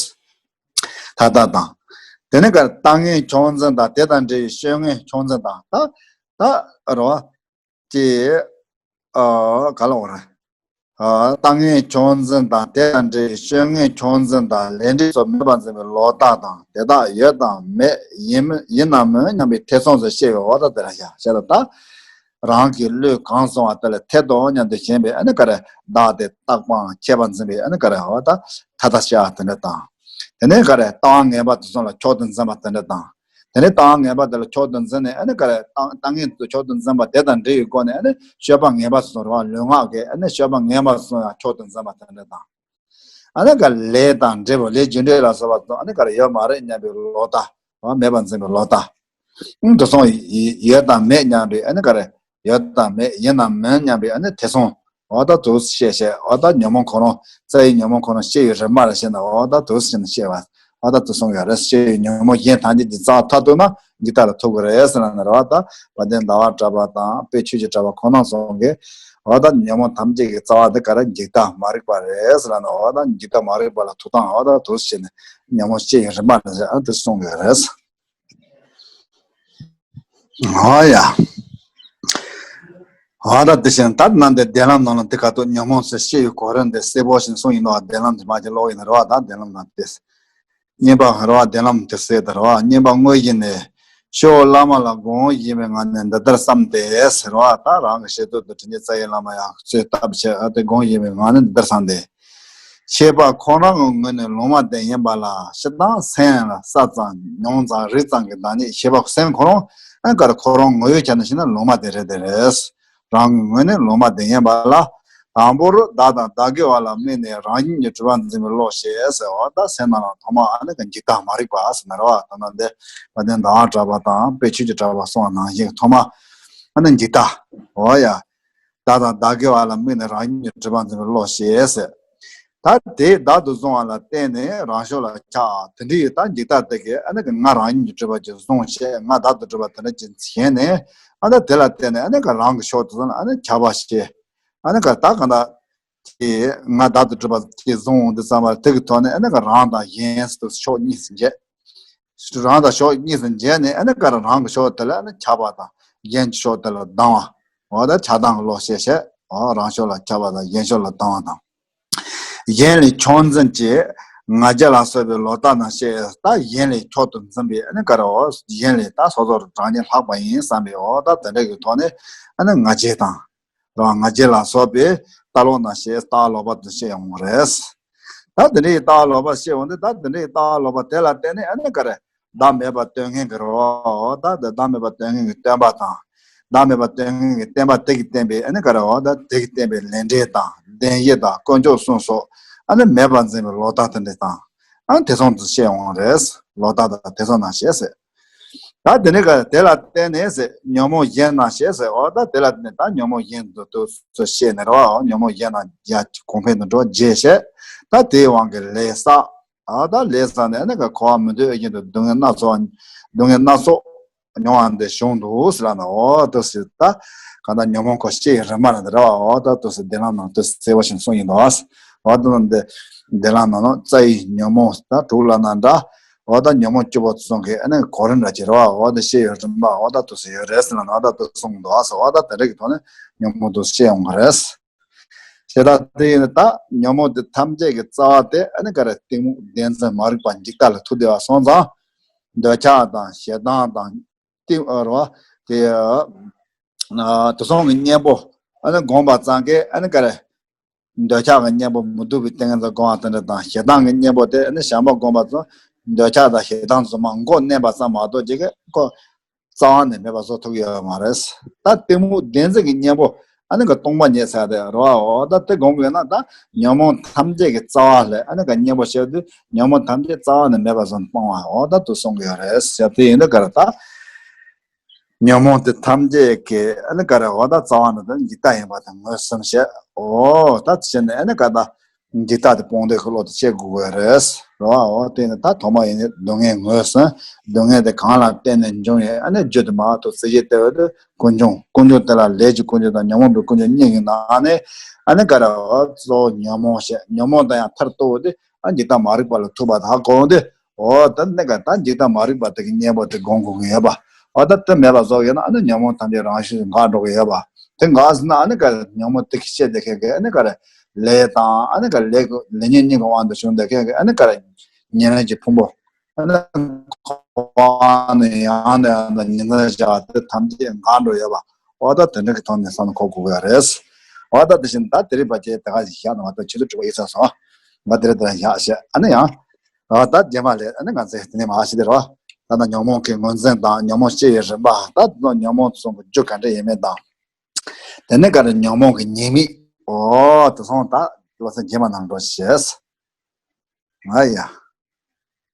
ད་ལྟ་དང་། དེ་ནི་ག་རེ་ལྟ་ངན་ཕྱོགས་འཛིན་དང་དེ་དང་འབྲེལ་བའི་ཤེས་ངན་ཕྱོགས་འཛིན་དང་ད་ད་རོ། ཀྱི། ཨ། ག་ལ་འོ་ར། ཨ། ལྟ་ངན་ཕྱོགས་འཛིན་དང་དེ་དང་འབྲེལ་བའི་ཤེས་ངན་ཕྱོགས་འཛིན་དང་ལས་འབྲས་སོགས་མེད་པར་འཛིན་པའི་ལོག་ལྟ་དང་དེ་དག་ཡོད་དམ་མེད་ཡིན་ཡིན་ནམ་མིན་སྙམ་པའི་ཐེ་ཚོམ་སོགས་བཤད་པའི་འོ་ད་དེ་ལ་བཞག་བཤད་ལ་ད། རང་གི་བློས་གང་བཟུང་བ་དེ་ལ་འཐད་དོ་སྙམ་དུ་ཞེན་པའི་ཨ་ནི་ག་རེ་བདག་དེ་རྟག་པའམ་ཁྱད་པར་འཛིན་པའི་ཨ་ནི་ག་རེ་འོ་ད་ཐ་ད་བཤད་དེ་འདྲ་དང་། དེ་ནས་ག་རེ་ལྟ་བ་ངན་པ་དེ་ཚོ་ལ་མཆོག་ཏུ་འཛིན་པ་དེ་འདྲ་དང་། དེ་ནས་ལྟ་བ་ངན་པ་དེ་ལ་མཆོག་ཏུ་འཛིན་ནས་ཨ་ནི་ག་རེ་ལྟ་ལྟ་ངན་དུ་མཆོག་ཏུ་འཛིན་པ་དེ་དང་འབྲེལ་བའི་སྒོ་ནས་ཨ་ནི་སྤྱོད་པ་ངན་པ་སོགས་རེད་བ། ལུས་ངག་གི་ཨ་ནི་སྤྱོད་པ་ངན་པ་སོགས་ཡང་མཆོག་ཏུ་འཛིན་པ་དེ་འདྲ་དང་། ཨ་ནི་ག་ལས་དང་འབྲས་བུ་ལས་རྒྱུ་འབྲས་ལ་སོགས་པ་དང་ཨ་ནི་ག་རེ་ཡོད་མ་རེད་སྙམ་པའི་ལོག་ལྟ་བ་མེད་པར་འཛིན་པའི་ལོག་ལྟ། ཨང་དུ་སོང་ཡོད་དང་མེད་སྙམ་པའི་ཨ་ནི་ག་རེ་ཡོད་དང་མེད་ཡིན་དང་མིན་སྙམ་པའི་ཨ་ནི་ཐེ་ཚོམ། འོ་ད་དུ་བཤད་བཤད་འོ་ད་ཉོན་མོངས་ཁོ་རང་རྩ་བའི་ཉོན་མོངས་ཁོ་རང་སྐྱེ་བའི་རིམ་པ་ལ་བཤད་ན་འོ་ད་དུ་ཟིན་བཤད་པ་འོ་ད་དུ་སོང་ཡོད་རེད། སྐྱེ་བའི་ཉོན་མོངས་གཞན་ཐམས་ཅད་ཀྱི་རྩ་བ་མཐར་ཐུག་ན་འཇིག་ལྟ་ལ་ཐུག་གི་རེད་ཟེར་ན་རེད་བ། ད་དཔལ་ལྡན་ཟླ་བ་གྲགས་པ་དང་དཔལ་ཆོས་ཀྱི་གྲགས་པ་ཁོང་རྣམ་ཚོ་གིས་འོ་ད་ཉོན་མོངས་ཐམས་ཅད་ཀྱི་རྩ་བ་འདི་ག་རེ་འཇིག་ལྟ་མ་རིག་པ་རེད་ཟེར་ན་འོ་ད་འཇིག་ལྟ་མ་རིག་པ་ལ་ཐུག་སྟངས་འོ་ད་དུ་བཤད་ནས་ཉོན་མོངས་སྐྱེ་བའི་རིམ་པ་ལ་འོ་དུ་སོང་ཡོད་རེད། ཨོ་ཡ། ཨ་ད་དེ་བཞིན་ད་ནང་དེ་བདེན་ལམ་ནང་ལ་དེ་ག་ཏུ་ཉོན་མོངས་སུ་སྐྱེ་བའི་གོ་རིམ་དེ་གསལ་པོ་ཞིག་གསུངས་ཡིན་ནོ། བདེན་ལམ་དེ་མ་ཅིག་ཀློག་ཡིན་ན་རེད་བ། ད་བདེན་ལམ་ནང་དེ་གཉིས་པ་རེད་བ། བདེན་ལམ་དེ་གསལ་དུ་རེད་བ། གཉིས་པ་དངོས་གཞི་ནི་ཤོ་བླ་མ་ལ་དགོངས་བཞིན་པའི་ངང་ནས་འདི་ལྟར་བསམ་སྟེ་ཟེར་བ། ད་རང་གི་ཞེ་ཐུབ་ཏུ་དྲིན་ཅན་རྩ་བའི་བླ་མ་ཡང་གསོལ་བཏབ་བྱས་ཨ་དེ་དགོངས་བཞིན་པའི་ངང་ནས་འདི་ལྟར་བསམ་སྟེ། ཤེས་པ་ཁོ་རང་གི་ངོས་ནས་ལུང་མ་བདེན་ཡིན་པ་ལ་སྤྱིར་བཏང་སེམས་ལ་ས་ཙམ་མྱོང་ཙམ་རིག་ཙམ་གྱི་བདག་ཉིད་ཤེས་པ་སེམས་ཁོ་རང་ཨ་ནི་ག་རེ་ཁོ་རང་ངོ་བོས་ཁྱབ་ནས་བཤད་ན་ལུང་མ་བདེན་རེད་དེ་རེད། རང་གི་ངོས་ནས་ལུང་མ་བདེན་ཡིན་པ་ལ་དང་པོར་བདག་དང་བདག་གི་བ་ལ་དམིགས་ནས་རང་ཉིད་ཀྱི་གྲུབ་པ་འཛིན་པའི་བློ་ཞེས་ཟེར་བ་ད་སེམས་ནང་ལ་ཐོག་མ་ཨ་ནི་གི་འཇིག་ལྟ་མ་རིག་པ་ཟེར་ན་རེད་བ། ད་ནང་འདི་བ་དན་ཟླ་བ་གྲགས་པ་དང་དཔལ་ཆོས་ཀྱི་གྲགས་པ་གསུངས་པ་ནང་བཞིན་ཐོག་མ་ཨ་ནི་འཇིག་ལྟ་འོ་ཡ། བདག་དང་བདག་གི་བ་ལ་དམིགས་ནས་རང་ཉིད་ཀྱི་གྲུབ་པ་འཛིན་པའི་བློ་ཞེས་ཟེར། ད་དེས་བདག་ཏུ་བཟུང་བ་ལ་བརྟེན་ནས་རང་ཕྱོགས་ལ་ཁྱབ། དེ་འདྲ་ཡི་ད་འཇིག་ལྟ་དེ་གས་ཨ་ནི་གི་ང་རང་ཉིད་ཀྱི་གྲུབ་པ་ཅིག་བཟུང་བྱས་ང་བདག་ཏུ་གྲུབ་པ་དེ་འདྲ་ཅིག་བྱས་ནས་ཨ་ནི་དེ་ལ་བརྟེན་ནས་ཨ་ནི་གི་རང་གི་ཕྱོགས་དེ་ཚོ་ལ་ཨ་ནི་ཁྱབ་པ་བྱས། ཨ་ནི་གི་ད་གང་ལྟར་དེ་ང་བདག་ཏུ་གྲུབ་པ་ཅིག་བཟུང་འོང་དུས་ཙམ་པ་དེ་གི་ཐོག་ནས་ཨ་ནི་གི་རང་དང་གཞན་ཟེར་དུ་ཕྱོགས་གཉིས་སུ་འབྱེད། རང་དང་ཕྱོགས་གཉིས་སུ་འབྱེད་ནས་ཨ་ནི་ག་རེ་རང་གི་ཕྱོགས་དེ་ལ་ཨ་ནི་ཁྱབ་པ་དང་གཞན་གྱི་ཕྱོགས་དེ་ལ་སྡང་བ། འོ་ད་ཆགས་སྡང་གི་བློ་ཞེས་བཤད། འོ་རང་ཕྱོགས་ལ་ཁྱབ་པ་དང་གཞན་ཕྱོགས་ལ་སྡང་བ་དང་། གཞན་ལས་མཆོག་འཛིན་གྱི་ང་རྒྱལ་ལ་སོགས་པའི་ལོག་ལྟ་རྣམས་བཤད། ད་གཞན་ལས་མཆོག་ཏུ་འཛིན་པའི་ཨ་ནི་ག་རེ་འོ་གཞན་ལས་ད་སོ་སོར་རང་ཉིད་ལྷག་པ་ཡིན་བསམ་པའི་འོ་ད་དེ་འདྲ་གི་ཐོག་ནས་ཨ་ནི་ང་རྒྱལ་དང་། རང་ང་རྒྱལ་ལ་སོགས་པའི་ལྟ་ལོག་རྣམས་བཤད་ལྟ་བ་ལོག་པ་དུ་བཤད་ཡོང་བ་རེད། ད་དེ་འདྲའི་ལྟ་བ་ལོག་པ་བཤད་འོང་དུས་ད་དེ་འདྲའི་ལྟ་བ་ལོག་པ་དེ་ལ་བརྟེན་ནས་ཨ་ནི་ག་རེ་བདག་མེད་པ་སྟོན་མཁན་གྱི་རོ་ད་དེ་བདག་མེད་པ་སྟོན་མཁན་གྱི་སྟོན་པ་དང་། བདག་མེད་པ་སྟོན་མཁན་གྱི་བསྟན་པ་དེ་གིས་བསྟན་པའི་ཨ་ནི་ག་རེ་འོ་ད་དེ་གིས་བསྟན་པའི་ལས་འབྲས་དང་བདེན་བཞི་དང་དཀོན་མཆོག་གསུམ་སོགས་ཨ་ནི་མེད་པར་འཛིན་པའི་ལོག་ལྟ་དེ་འདྲ་དང་ཨ་ནི་དེ་ཚོ་དུ་བཤད་འོང་བ་རེད། ལོག་ལྟ་དང་དེ་ཚོ་རྣམས་བཤད་ཟེར། ད་དེ་ནས་ག་དེ་ལ་བརྟེན་ནས་ཟེར་ཉོན་མོངས་གཞན་རྣམས་ཞེས་ཟེར་འོ་ད་དེ་ལ་བརྟེན་ནས་ད་ཉོན་མོངས་གཞན་དུ་དུ་སུ་ཤེས་ནས་རོ་ཉོན་མོངས་གཞན་རྣམས་ཡ་གོང་འཕེལ་དུ་འགྲོ་རྗེས་ཤེས། ད་དེའི་དབང་གིས་ལས་བསགས། ཨ་ད་ལས་བསགས་ནས་ནི་ག་འཁོར་བ་མི་འདོད་འོས་བཞིན་དུ་སྡུག་བསྔལ་སྣ་ཚོགས་སྡུག་བསྔལ་སྣ་ཚོགས་མྱོང་བ་འདི་བྱུང་འདུག་ཟེར་ལ་ན་འོ་དུ་སི་ད་ག་ད་ཉོན་མོངས་འཁོར་སྐྱེ་ཡི་རིམ་པ་ལ་འདི་རོ་འོ་ད་དུ་སི་བདེན་ལམ་ནང་དུ་སི་གསལ་བོ་ཞིག་གསུངས་ཡིན་འདུག་ཨ། འོ་དུ་ནི་འདི་བདེན་ལམ་ནང་ལ་རྩ་བའི་ཉོན་མོངས་ད་དྲུག་ལ་ན་འདྲ། འོ་ད་ཉོན་མོངས་བཅུ་པོ་ཚོ་གི་ཨ་ནི་གོ་རིམ་ར་ཅི་རེད་བ། འོ་ད་ཤེས་ཡོན་རིམ་པ་འོ་ད་དུ་སུ་ཡོད་རེད་ཟེར་ན་འོ་ད་དུ་གསུངས་འདུག་ཨ་སོ། འོ་ད་དེ་རིགས་ཀྱི་ཐོག་ནས་ཉོན་མོངས་དུ་ཤེས་ཡོང་གི་རེད། ཞེ་དྲག་དེ་ཡིན་ད་ཉོན་མོངས་དེ་ཐམས་ཅད་ཀྱི་རྩ་བ་དེ་ཨ་ནི་ག་རེ་གཏི་མུག་བདེན་འཛིན་མ་རིག་པ་འཇིག་ལྟ་ལ་ཐུག་བསྡད་པ་སོང་ཙང་། འདོད་ཆགས་དང་ཞེ་སྡང་དང་གཏི་རེད་བ། དེ་དེ་སོང་གི་གཉེན་པོ་ཨ་ནི་སྒོམ་པ་ཙང་གི་ཨ་ནི་ག་རེ། འདོད་ཆགས་ཀྱི་གཉེན་པོ་མི་སྡུག་པའི་ཏིང་ངེ་འཛིན་སྒོམ་པ་དེ་འདྲ་དང་ཞེ་སྡང་གི་གཉེན་པོ་དེ་ནི་བྱམས་པ་སྒོམ་པ་ཚོ་འདོད་ཆགས་དང་ཞེ་སྡང་ཚོ་མ་མགོ་མནན་པ་ཙམ་མ་གཏོགས་ཅིག་གི་ཁོ་རྩ་བ་ནས་མེད་པ་བཟོ་ཐུབ་ཡོད་མ་རེད། ད་གཏི་མུག་བདེན་འཛིན་གྱི་གཉེན་པོ་ཨ་ནི་གི་སྟོང་པ་ཉིད་ཟེར་དེ་རོ་འོ་ད་དེ་སྒོམ་དགོས་ན་ད་ཉོན་མོངས་ཐམས་ཅད་ཀྱི་རྩ་བ་ལས་ཨ་ནི་གི་གཉེན་པོ་བཤད་དུས་ཉོན་མོངས་ཐམས་ཅད་རྩ་བ་ནས་མེད་པ་བཟོ་སྤང་བ་འོ་ད་དུ་གསུང་གི་ཡོད་རེད་ཟེར་དེ་ཡིན་ད་ག་རེ་ད། ཉོན་མོངས་དེ་ཐམས་ཅད་ཀྱི་ཨ་ནི་ག་རེ་འོ་ད་རྩ་བ་ནས་ད་འཇིག་ལྟ་ཡིན་པ་དང་ངོས་བཟུང་བྱས། འོ་ད་དེ་བྱས་ནས་ཨ་ནི་ག་ད་ འཇིག་ལྟ་དེ་སྤོང་བདེ་གི་བློ་དེ་སྐྱེ་དགོས་ཀྱི་རེད། རེད་བ། འོ་དེ་ནི་ད་ཐོག་མ་ཡིན་ནི་སྡུག་བསྔལ་ངོས་ཟིན། སྡུག་བསྔལ་དེ་གང་ལ་བརྟེན་ནས་འབྱུང་ཡོད། ཨ་ནི་རྒྱུ་དེ་མར་ཐུག་ཟེར་གྱི་བལྟས་པ་དེ་ཀུན་འབྱུང་། ཀུན་འབྱུང་དེ་ལ་ལས་ཀྱི་ཀུན་འབྱུང་དང་ཉོན་མོངས་པའི་ཀུན་འབྱུང་གཉིས་ཀྱི་ནང་ནས། ཨ་ནི་ག་རེ། འོ་གཙོ་བོ་ཉོན་མོངས་བཤད། ཉོན་མོངས་དང་ཡང་མཐར་གཏུགས་པ་དེ། ཨ་འཇིག་ལྟ་མ་རིག་པ་ལ་ཐུག་པ་དེ་ཧ་གོ་འོང་དུས། འོ་ད་ནི་ག་ད་འཇིག་ལྟ་མ་རིག་པ་དེ་གི་གཉེན་པོ་དེ་སྒོམ་དགོས་ཀྱི་ཡོད་པ། འོ་ད་དེ་མེད་པ་བཟོ་ཡོད་ན། ཨ་ནི་ཉོན་མོངས་ཐམས་ཅད་རང་བཞིན་འགག་འགྲོ་གི་ཡོད་པ། དེ་འགག་ཟིན་ན། ཨ་ནི་ག་ཉོན་མོངས་དེ་གི་སྐྱེས་དེ་ཁེ་གི། ཨ་ནི་ག་རེ། ལས་དང་། ཨ་ནི་ག་ལས་ཀྱི་ལས་ཉོན་གཉིས་ཀྱི་དབང་དུ་བྱུང་དེ་ཁེ་གི། ཨ་ནི་ག་རེ། ཉེར་ལེན་གྱི་ཕུང་པོ། ཨ་ནི་འཁོར་བ་ནས་ཡང་ནས་ཡང་དུ་ཉི་ཚེ་བཞག་དེ་ཐམས་ཅད་འགག་འགྲོ་ཡོད་པ། འོ་ད་དེ་འདྲ་གི་ཐོག་ནས་བསམ་བློ་འཁོར་དགོས་ཀྱི་རེད། འོ་ད་དེ་བཞིན་ད་དེ་རིང་བར་གྱི་དེ་ག་ཞིག་བཞག་ན། ང་ད་ཆུ་ཚོད་དྲུག་པ་ཡིན་ས་སོང་། ང་དེ་རིང་དེ་རིང་བཞག་བྱས། ཨ་ནི་ཡང་། ཨ་ད་རྗེས་མ་ལ་ཨ་ནི་ང་ཚོས་དེ་ནས་མར་ཞུས་དེ་རོ། ད་ལྟ་ཉོན་མོངས་ཀྱི་ངོས་འཛིན་དང་། ཉོན་མོངས་སྐྱེ་བའི་རིམ་པ། ད་དེ་ཚོ་ཉོན་མོངས་གསུམ་གྱི་རྒྱུ་ག་འདྲ་ཡིན་མིན་དང་། དེ་ནས་ག་རེ། ཉོན་མོངས་ཀྱི་ཉེས་དམིགས། འོ་དེ་ཚོ་ད་བློ་སེམས་རྗེས་མ་གནང་རོགས་བྱེད། ཨ་ཡ།